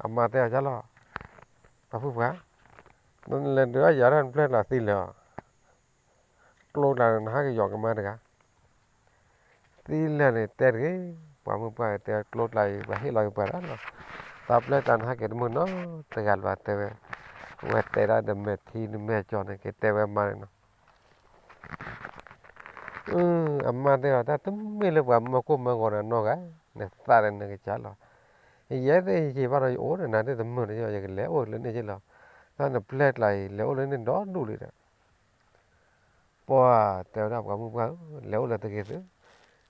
အမါတဲအီၤလီၤ, ပှၤဖုၣ်ပှၢ်, နလဲၤဒုးအီၣ်ယၤဒၣ်နပျဲၢ်ကျါသံလၢာ်အီၤ ကျိကျါန့ၣ် နဟးကယီၤကမါတဂၤ, သံလၢာ်န့ၣ်တဲတဂ့ၤ, ပှၤမုၢ်ပှၢ်တဲကျိကျါအံၤ ပှၤဟ့ၣ်လီၤက့ၤပှၤဒၣ်လီၤ, တၢ်ပျဲၢ်ကျါန့ၣ် ဟဲက့ၤတမုာ်နီတဂၤလၢၤဘၣ်တဲဝဲ, ဝဲတဲဒၣ်ဒီးမဲာ်ထံနမဲာ်ကၠီန့ၣ် က့ၤတဲဝဲမါန့ၣ်နီၤ အမါတဲအီၤ တၢ်တမ့ၢ်လၢပှၤမၢကိၢ်မၢဂီၤနၤနီတဂၤ, နသးဒီးနကစၢ်လီၤ, ယဲသ့ၣ်ယဘၣ်ဒီးယအိၣ်ဒီးနၤသ့ၣ်တမုာ်ဒီး ယကလဲၤအိၣ်လၢန့ၣ်က့လီၤ, တၢ်နပျဲၢ်ကျါအံၤ လဲၤအိၣ်လၢန့ၣ်ဒီဒူၣ်လံဒီး ပှၤတဲဝဲဒၣ်ပှၤမုၢ်ပှၢ်ဧၢ, လဲၤအိၣ်လၢတဂ့ၤသု,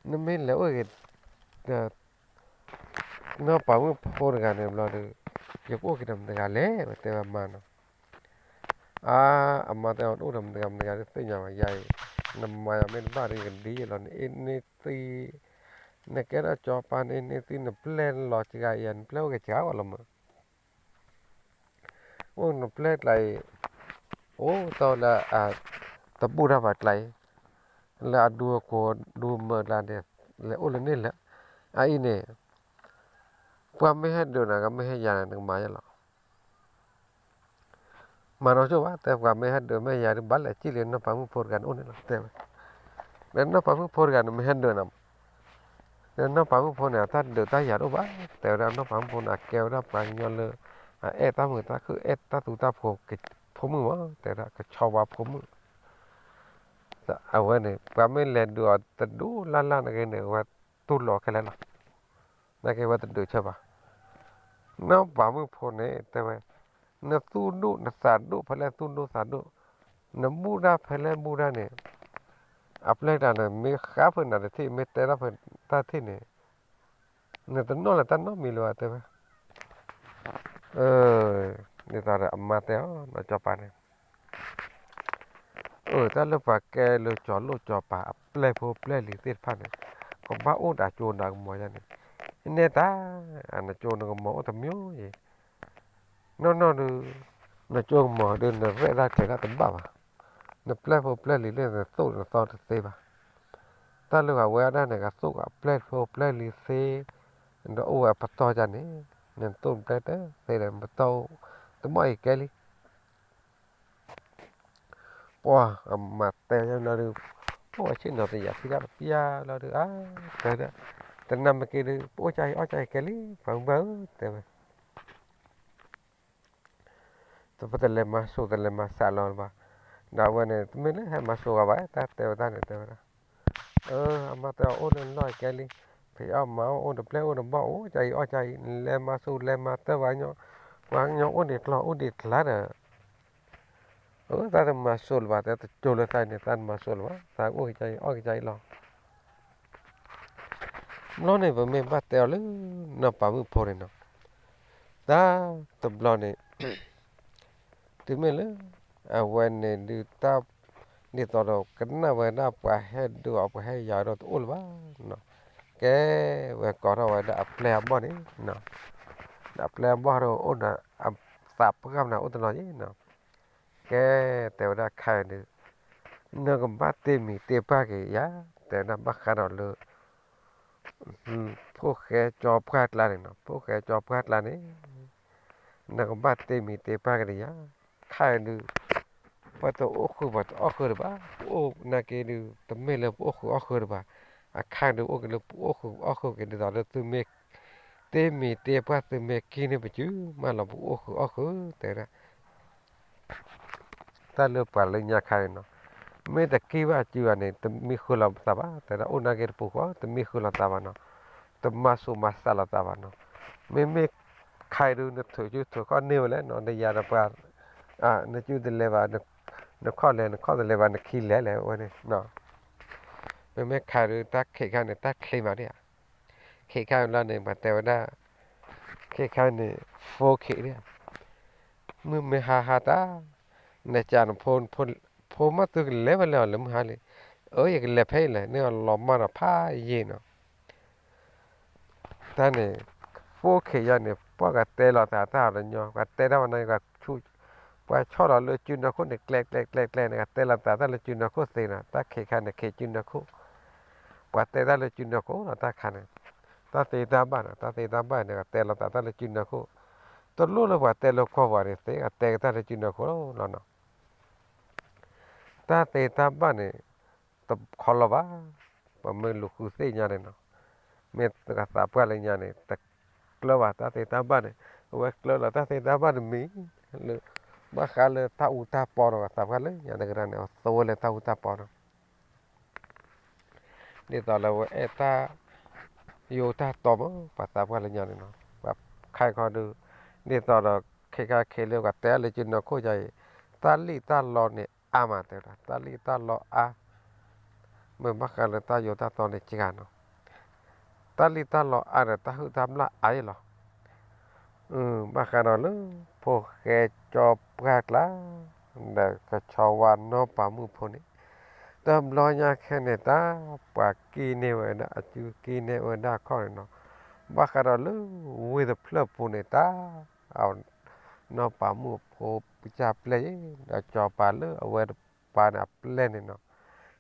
နမ့ၢ်လဲၤအိၣ်ဂ့ၤ ဒီး နီၢ်ပၤမုၣ်ဖိတဂၤန့ၣ်ဘျီဒီး ယကအိၣ်က့ၤဒီးမတၤတဂၤလဲၣ် ဝဲတဲဝဲမါနီၤ, အါ အမါတဲအီၤ တအိၣ်ဒီးမတၤတဂၤမတၤတဂၤဒီးသ့ၣ်ညါဘၣ် ယၤအံၤ, နမၤယၤမ့ၢ်တဘၣ်ဒီး ယကဒံယလီၤ နအ့န့ၢ်သံ, နကဲထီၣ်စီၤပၤန့ၣ် အ့န့ၢ်သံ နပျဲၢ်လီၤစှၤအံၤ နပျဲၢ်အိၣ်က့ၤစှၤဝဲလီၤမး အိၣ်နပျဲၢ်ကျါအံၤ အိၣ်တီလၢအတဘူၣ်တၢ်ဘၣ်ကျါအံၤ လၢအဒူအကိးဒူမၢကျါန့ၣ် လဲၤအိၣ်လၢန့ၣ်လၢာ်, အအံၤန့ၣ် ပှၤမ့ၢ်ဟဲဒုးနၤ ကမ့ၢ်ဟဲယၤနၤ နကမၤယဲလီၤ မၤနီၢ်ဆိၣ်ဘၣ် တဲပှၤမ့ၢ်ဟဲဒုးမ့ၢ်ယၤဒီး ဘၣ်လဲၤစံၣ်လၢနီၢ်ပၤမုၣ်ဖိတဂၤန့ၣ်အိၣ်န့ၣ်လီၤ တဲဝဲ, ဒီးနီၢ်ပၤမုၣ်ဖိတဂၤန့ၣ် မ့ၢ်ဟဲဒုးနၤမး, ဒီးနီၢ်ပၤမုၣ်ဖိန့ၣ် အတၢ်ဒုးတၢ်ယၤတအိၣ်ဘၣ်, တဲဝဲဒၣ်နီၢ်ပၤမုၣ်ဖိန့ၣ် အကဲဝဲဒၣ်ပှၤကညီလၢ အအဲၣ်တၢ်မုာ်တၢ်ခုၣ် အဲၣ်တၢ်သူတၢ်ဖိ ဖိမုၣ်မး တဲဝဲဒၣ် ကဆီဝါဖိမုၣ် အဝဲန့ၣ် ပှၤမ့ၢ်လဲၤဒုးအီၤတဒူၣ်လၢ်လၢ်န့ၣ်ဂ့ၤန့ၣ် အဝဲတူၢ်လိာ်ခဲလၢာ်လီၤ. နာ်က့ဝဲတဒုးဆၢဘၣ်. နီၢ်ပၤမုၣ်ဖိန့ၣ် တဲဝဲ, နသူၣ်ဒိၣ်နသးဒိၣ်ဖဲလဲၣ်သူၣ်ဒိၣ်သးဒိၣ်, နဘူၣ်တၢ်ဖဲလဲၣ်ဘူၣ်တၢ်န့ၣ်, အပျဲၢ်တၢ်န့ၣ် မ့ၢ်ဃါဖုးနၤတထံၣ် မ့ၢ်တဲထီၣ်ဖုးတၢ်ထံၣ်န့ၣ်, နတနီၣ်လၢၤတၢ်နီတမံၤလၢၤဘၣ် တဲဝဲ. ဒ်သိးဒီးအမါတဲအီၤ နီၢ်စီၤပၤန့ၣ်, အၢ တၢ်လၢပှၤကဲလၢစီၤလိၣ်စီၤပၤအပျဲၢ်ဖိပျဲၢ်လံၤသ့ၣ်တဖၣ်န့ၣ်, ကဘၣ်အိၣ်ဒီးကၠိဒီးကမီၤယါန့ၣ်, နဲတၢ်, နကၠိနကမီၤအိၣ်တမံၤအံၤ, နီၢ်နီၢ်ဒုး, နကၠိကမီၤဒုး နရဲၣ်တၢ်ကျဲၤတၢ်တဘၣ်ဘၣ်, နပျဲၢ်ဖိပျဲၢ်လံၤလၢနသိၣ်နသီတသ့ဘၣ်. တၢ်လၢအဝဲဒၣ်န့ၣ် ကသိၣ်အပျဲၢ်ဖိပျဲၢ်လံၤသ့, ဒီးအိၣ်ဝဲပတီၢ်ယါန့ၣ်, နသိၣ်နပျဲၢ်တသ့ဒီး ပတီၢ်, တမီၢ်အံၤကဲလံ ပှၤအမၤတဲလီၤဒုး, အိၣ်ဝဲဆ့ၣ်နီၤတယၤဖံးတၢ်တပျၢ်လီၤဒုး, အါ, တဲ, တနၢ်မ့ၢ်က့ၤဒုး ပအိၣ်ကၢ်အံၤအီၣ်ကၢ်အံၤကဲလံ ပှၤမုၢ်ဘၣ်ဧၢ တဲဝဲ. တပတလဲၤမၤစိၤတလဲၤမၤစးလီၤဘၣ်, ဒီးအဝဲန့ၣ် တမ့ၢ်လၢဟဲမၤစိၤဂၤဘၣ် တၢ်တဲဝဲတၢ်န့ၣ်တဲဝဲဒၣ်, အၢ အမါတဲအီၤအိၣ်လၢလီၢ်ကဲလံ, ဖံးအီၣ်မၤအီၣ်အိၣ်တပျဲၢ်အိၣ်တဘီၣ် အိၣ်ကၢ်အံၤအီၣ်ကၢ်အံၤ နလဲၤမၤစိၤလဲၤမၤတၢ်ဘၣ်ညီ, ပှၤကညီအိၣ်ဒံးကျီၢ်အိၣ်ဒံးကျါဒီး အၢ တၢ်တမၤစိၤလၢၤဘၣ် တဲတကၠိၤလၢသးန့ၣ် တၢ်တမၤစိၤလၢၤဘၣ် သးအိၣ်ကၢ်အံၤအီၣ်ကၢ်အံၤလီၤ. ဘျီန့ၣ် ပမ့ၢ်ဘၣ်တဲအီၤလၢ နီၢ်ပၤမုၣ်ဖိန့ၣ်နီၤ, တၢ်တဘျီန့ၣ် တုၤမ့ၢ်လၢ အဝဲန့ၣ်ဒုးတၢ် ဒ်သိးဒီးကနၣ်ဝဲဒၣ်ပှၤဟဲဒုးအီၤ ပှၤဟဲယၤဒီးတအိၣ်လၢၤဘၣ်နီၤ, ကဲဝဲကိးထီၣ်ဝဲဒၣ်အပျဲၢ်အဘီၣ်န့ၣ်, ဒီးအပျဲၢ်အဘီၣ်ဒီးအိၣ်ဒီး အသးပှၢ်နၤအိၣ်တနီၤယံၤနီၤ, ကဲတဲဝဲဒၣ်ခဲအံၤဒုး နကဘၣ်တ့မံၤတ့ပှၢ်က့ၤယၤ, တဲဝဲဒၣ်ဘၣ်ဃးဒီးလၢ ဖိၣ်ဃဲကၠီပှၢ်ကျါန့ၣ်နီၤ, ဖိၣ်ဃဲကၠီပှၢ်ကျါန့ၣ် နကဘၣ်တ့မံၤတ့ပှၢ်က့ၤဒီးယၤ, ခဲအံၤဒုး ပှၤတအိၣ်ဃုာ်ပှၤတအီၣ်ဃုာ်တဘၣ်, ပအိၣ်နာ်က့ဒုး တမ့ၢ်လၢပအိၣ်ဃုာ်အီၣ်ဃုာ်တဘၣ်, အခါဒုးအိၣ်က့ၤလၢပအိၣ်ဃုာ်အီၣ်ဃုာ်က့ၤ ဒ်သိးလၢသုမ့ၢ်တ့မံၤတ့ပှၢ် သုမ့ၢ်ကံန့ၢ်ပစုမးလီၤ ပအိၣ်ဃုာ်အီၣ်ဃုာ် တဲဝဲဒၣ် တၢ်လၢပှၤလၢညါခါန့ၣ်နီၤ, မ့ၢ်တကံၢ်ဘၣ်စုဘၣ်န့ၣ် တမံဃုာ်လီၤသးဘၣ်, တဲဒၣ်အိၣ်နာ်က့တပူၤဃီ တမံဃုာ်လီၤသးဘၣ်နီၤ, တမၤစိၤမၤစးလီၤသးဘၣ်နီၤ, မ့မ့ၢ်ခါအံၤဒုး နထုးစုထုးခီၣ်န့ၢ်ဝဲလဲၣ်နီၤ, နယၤဒီးပှၤ နစုတလဲၤဘၣ်, နခီၣ်လဲၤ နခီၣ်တလဲၤဘၣ် နခံလဲၤလဲၣ်ဝဲန့ၣ်, မ့မ့ၢ်ခါဒုး တၢ်ခဲခါန့ၣ် တၢ်ချ့မးဒၣ်ဧါ, ခဲခါလီၤန့ၣ် ပှၤတဲဝဲဒၣ် ခဲခါန့ၣ် ဖိခံဒၣ်ဧါ, မုၢ်မ့ၢ်ဟါဟါတၢ်, နကးနဖိ, ဖိမးသုကလဲၤဝဲလဲၤအီၤလၢမုၢ်ဟါလံ, အၢ ယကလဲၤဖဲအံၤလဲၣ် န့ၢ်အီၤလီၤမၢ်ဒီးဖးယံာ်နီၤ တၢ်န့ၣ် ဖိခံယါန့ၣ် ပှၤကတဲလီၤသးတၢ်အီၤတညီ ပှၤတဲတၢ်ဝဲန့ၣ် ပှၤဆီၣ်လီၤလၢစုနီၤခိၣ်န့ၣ် ကျဲကျဲကျဲကျဲန့ၣ် ကတဲလီၤသးတၢ်လၢစုနီၤခိၣ်သ့နီၤ တၢ်ခဲခါန့ၣ် ခဲစုနီၤခိၣ်, ပှၤတဲတၢ်လၢစုနီၤခိၣ်လီၤ တၢ်ခါန့ၣ်, တၢ်သ့တၢ်ဘၣ်န့ၣ် တၢ်သ့တၢ်ဘၣ်န့ၣ် ကတဲလီၤသးတၢ်လၢစုနီၤခိၣ်, တလိၣ်လၢပှၤတဲလၢကွီၢ်ပှၤန့ၣ်သ့ ကတဲကတၢ်လၢစုနီၤခိၣ်လီၤနီၤ တၢ်သ့တၢ်ဘၣ်န့ၣ် တခီလီၤဘၣ်, ပမ့ၢ်လူၤဃုသ့ၣ်ညါန့ၣ်နီၤ, မ့ၢ်ကသးပှၢ်လၢညါန့ၣ် တကျၢၤဘၣ်တၢ်သ့တၢ်ဘၣ်န့ၣ်, အဝဲကျၢၤလီၤတၢ်သ့တၢ်ဘၣ်တမံၤ, လၢ ဘၣ်ဃးလၢတၢ်အူတၢ်ပီဒီး ကသးပှၢ်လၢညါတကရၢန့ၣ် အသိလၢတၢ်အူတၢ်ပီနီၤ ဒ်သိးလၢအဝဲအဲၣ်တၢ်ယိာ်တၢ်တီမး ပှၤသးပှၢ်လၢညါန့ၣ်နီၤ, ပှၤခဲခီဒုး, ဒ်သိးဒီး ခဲခါခဲလၢပှၤတဲအါလၢစုနီၤခိၣ်ယါအံၤ, တၢ်လံၣ်တၢ်လီန့ၣ်အါမးတဲဝဲဒၣ်, တၢ်လံၣ်တၢ်လီအါ, မ့ၢ်ဘၣ်ဃးလၢတၢ်ယိာ်တၢ်တီန့ၣ်စှၤနီၤ, တၢ်လံၣ်တၢ်လီအါဒီးတၢ်ဟုၣ်တၢ်ဘျၣ်အါယဲလီၤ ဘၣ်ဃးဒီးလၢ ဖိၣ်ဃဲကၠီပှၢ်ကျါ ဒီးကဆီဝါနီၢ်ပၤမုၣ်ဖိန့ၣ်, တဘျီညါခဲန့ၣ်တၢ် ပှၤကံၣ်န့ၢ်ဝဲဒၣ်အစုကံၣ်န့ၢ်ဝဲဒၣ်ခီၣ်န့ၣ်နီၤ, ဘၣ်ဃးဒီးလၢဝ့ၢ်တဖျၢၣ်ပူၤန့ၣ်တၢ်, အနီၢ်ပၤမုၣ်ဖိကစၢ်ပျဲၢ်အံၤ ဒီးကၠီပၤလၢအဝဲတပၤန့ၣ်အပျဲၢ်န့ၣ်နီၤ,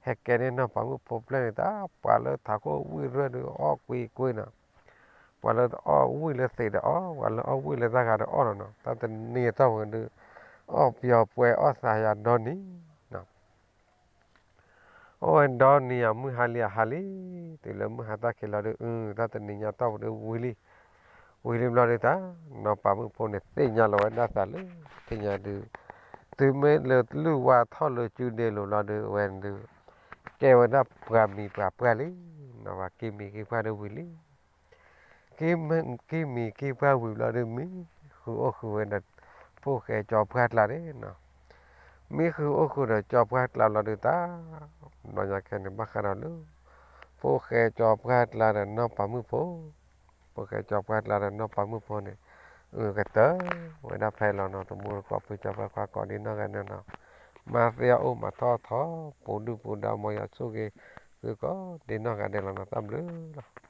ဟဲကဲန့ၢ်နီၢ်ပၤမုၣ်ဖိပျဲၢ်န့ၣ်တၢ် ပှၤလၢထးခိၣ်ဝံၣ်ရၢၢ်ဒုးအီၣ်ကွံာ်ကွံာ်နီၤ ပှၤလၢအီၣ်ဝံၣ်လၢသံးဒီးအီၣ်, ပှၤလၢအီၣ်ဝံၣ်လၢတၢ်ဂၤဒီးအီၣ်လီၤနီၤ, တၢ်တနံၤအတီၢ်ပူၤဒုး အီၣ်ပယီၤပှဲၤအီၣ်သးယၤဒီနံၤနီၤ, အိၣ်ဝဲဒီနံၤအမုၢ်ဟါလံအဟါလံ, တုၤလၢမုၢ်ဟါတၢ်ခံးလီၤဒုး အု တၢ်တနံၤညါတီၢ်ပူၤဒုးဝံၤလံ, ဝံၤလံဘျီဒုးတၢ်, နီၢ်ပၤမုၣ်ဖိန့ၣ်သ့ၣ်ညါလီၤဝဲဒၣ်သးလၢ ထံၣ်ညါဒုး, တုၤမ့ၢ်လၢလုၢ်ဝါထီၣ်လၢစုဒ့လိၤလီၤဒုး အဝဲဒုး ကဲဝဲဒၣ်ပှၤမံၤပှၤပှၢ်လံ, နီၢ်ပၤကံၢ်မံၤကံၢ်ပှၢ်ဒုးဝံၤလံ, က့ၤမံက့ၤပှၢ်ဝံၤဘျီဒုး မံဃုာ်အိၣ်ဃုာ်ဝဲဒီး ဖိၣ်ဃဲကၠီပှၢ်ကျါန့ၣ်နီၤ. မံဃုာ်အိၣ်ဃုာ်ဒီးကၠီပှၢ်ကျါဘျီဒုးတၢ် ဘျီညါခဲန့ၣ် ဘၣ်ဃးဒီးလၢ ဖိၣ်ဃဲကၠီပှၢ်ကျါဒီးနီၢ်ပၤမုၣ်ဖိ ဖိၣ်ဃဲကၠီပှၢ်ကျါဒီးနီၢ်ပၤမုၣ်ဖိန့ၣ် အုၣ်ကတၢၢ်ဝဲဒၣ်ဖဲလီၤနီၤ. တမူတကိး ဖုကၠီပှၢ်ခွါကိးဒ်နီၢ်ဂၤဒဲးနီၤ. မၤသ့အအိၣ်မၤထီၣ်ထီ ပူၤဒုၣ်ပူၤဒါ မ်ယွၤဆိၣ်ဂ့ၤ ဃုာ်ကိးဒ်နီၢ်ဂၤဒဲးလီၤနီၤ. တၢ်ဘျုးလီၤ.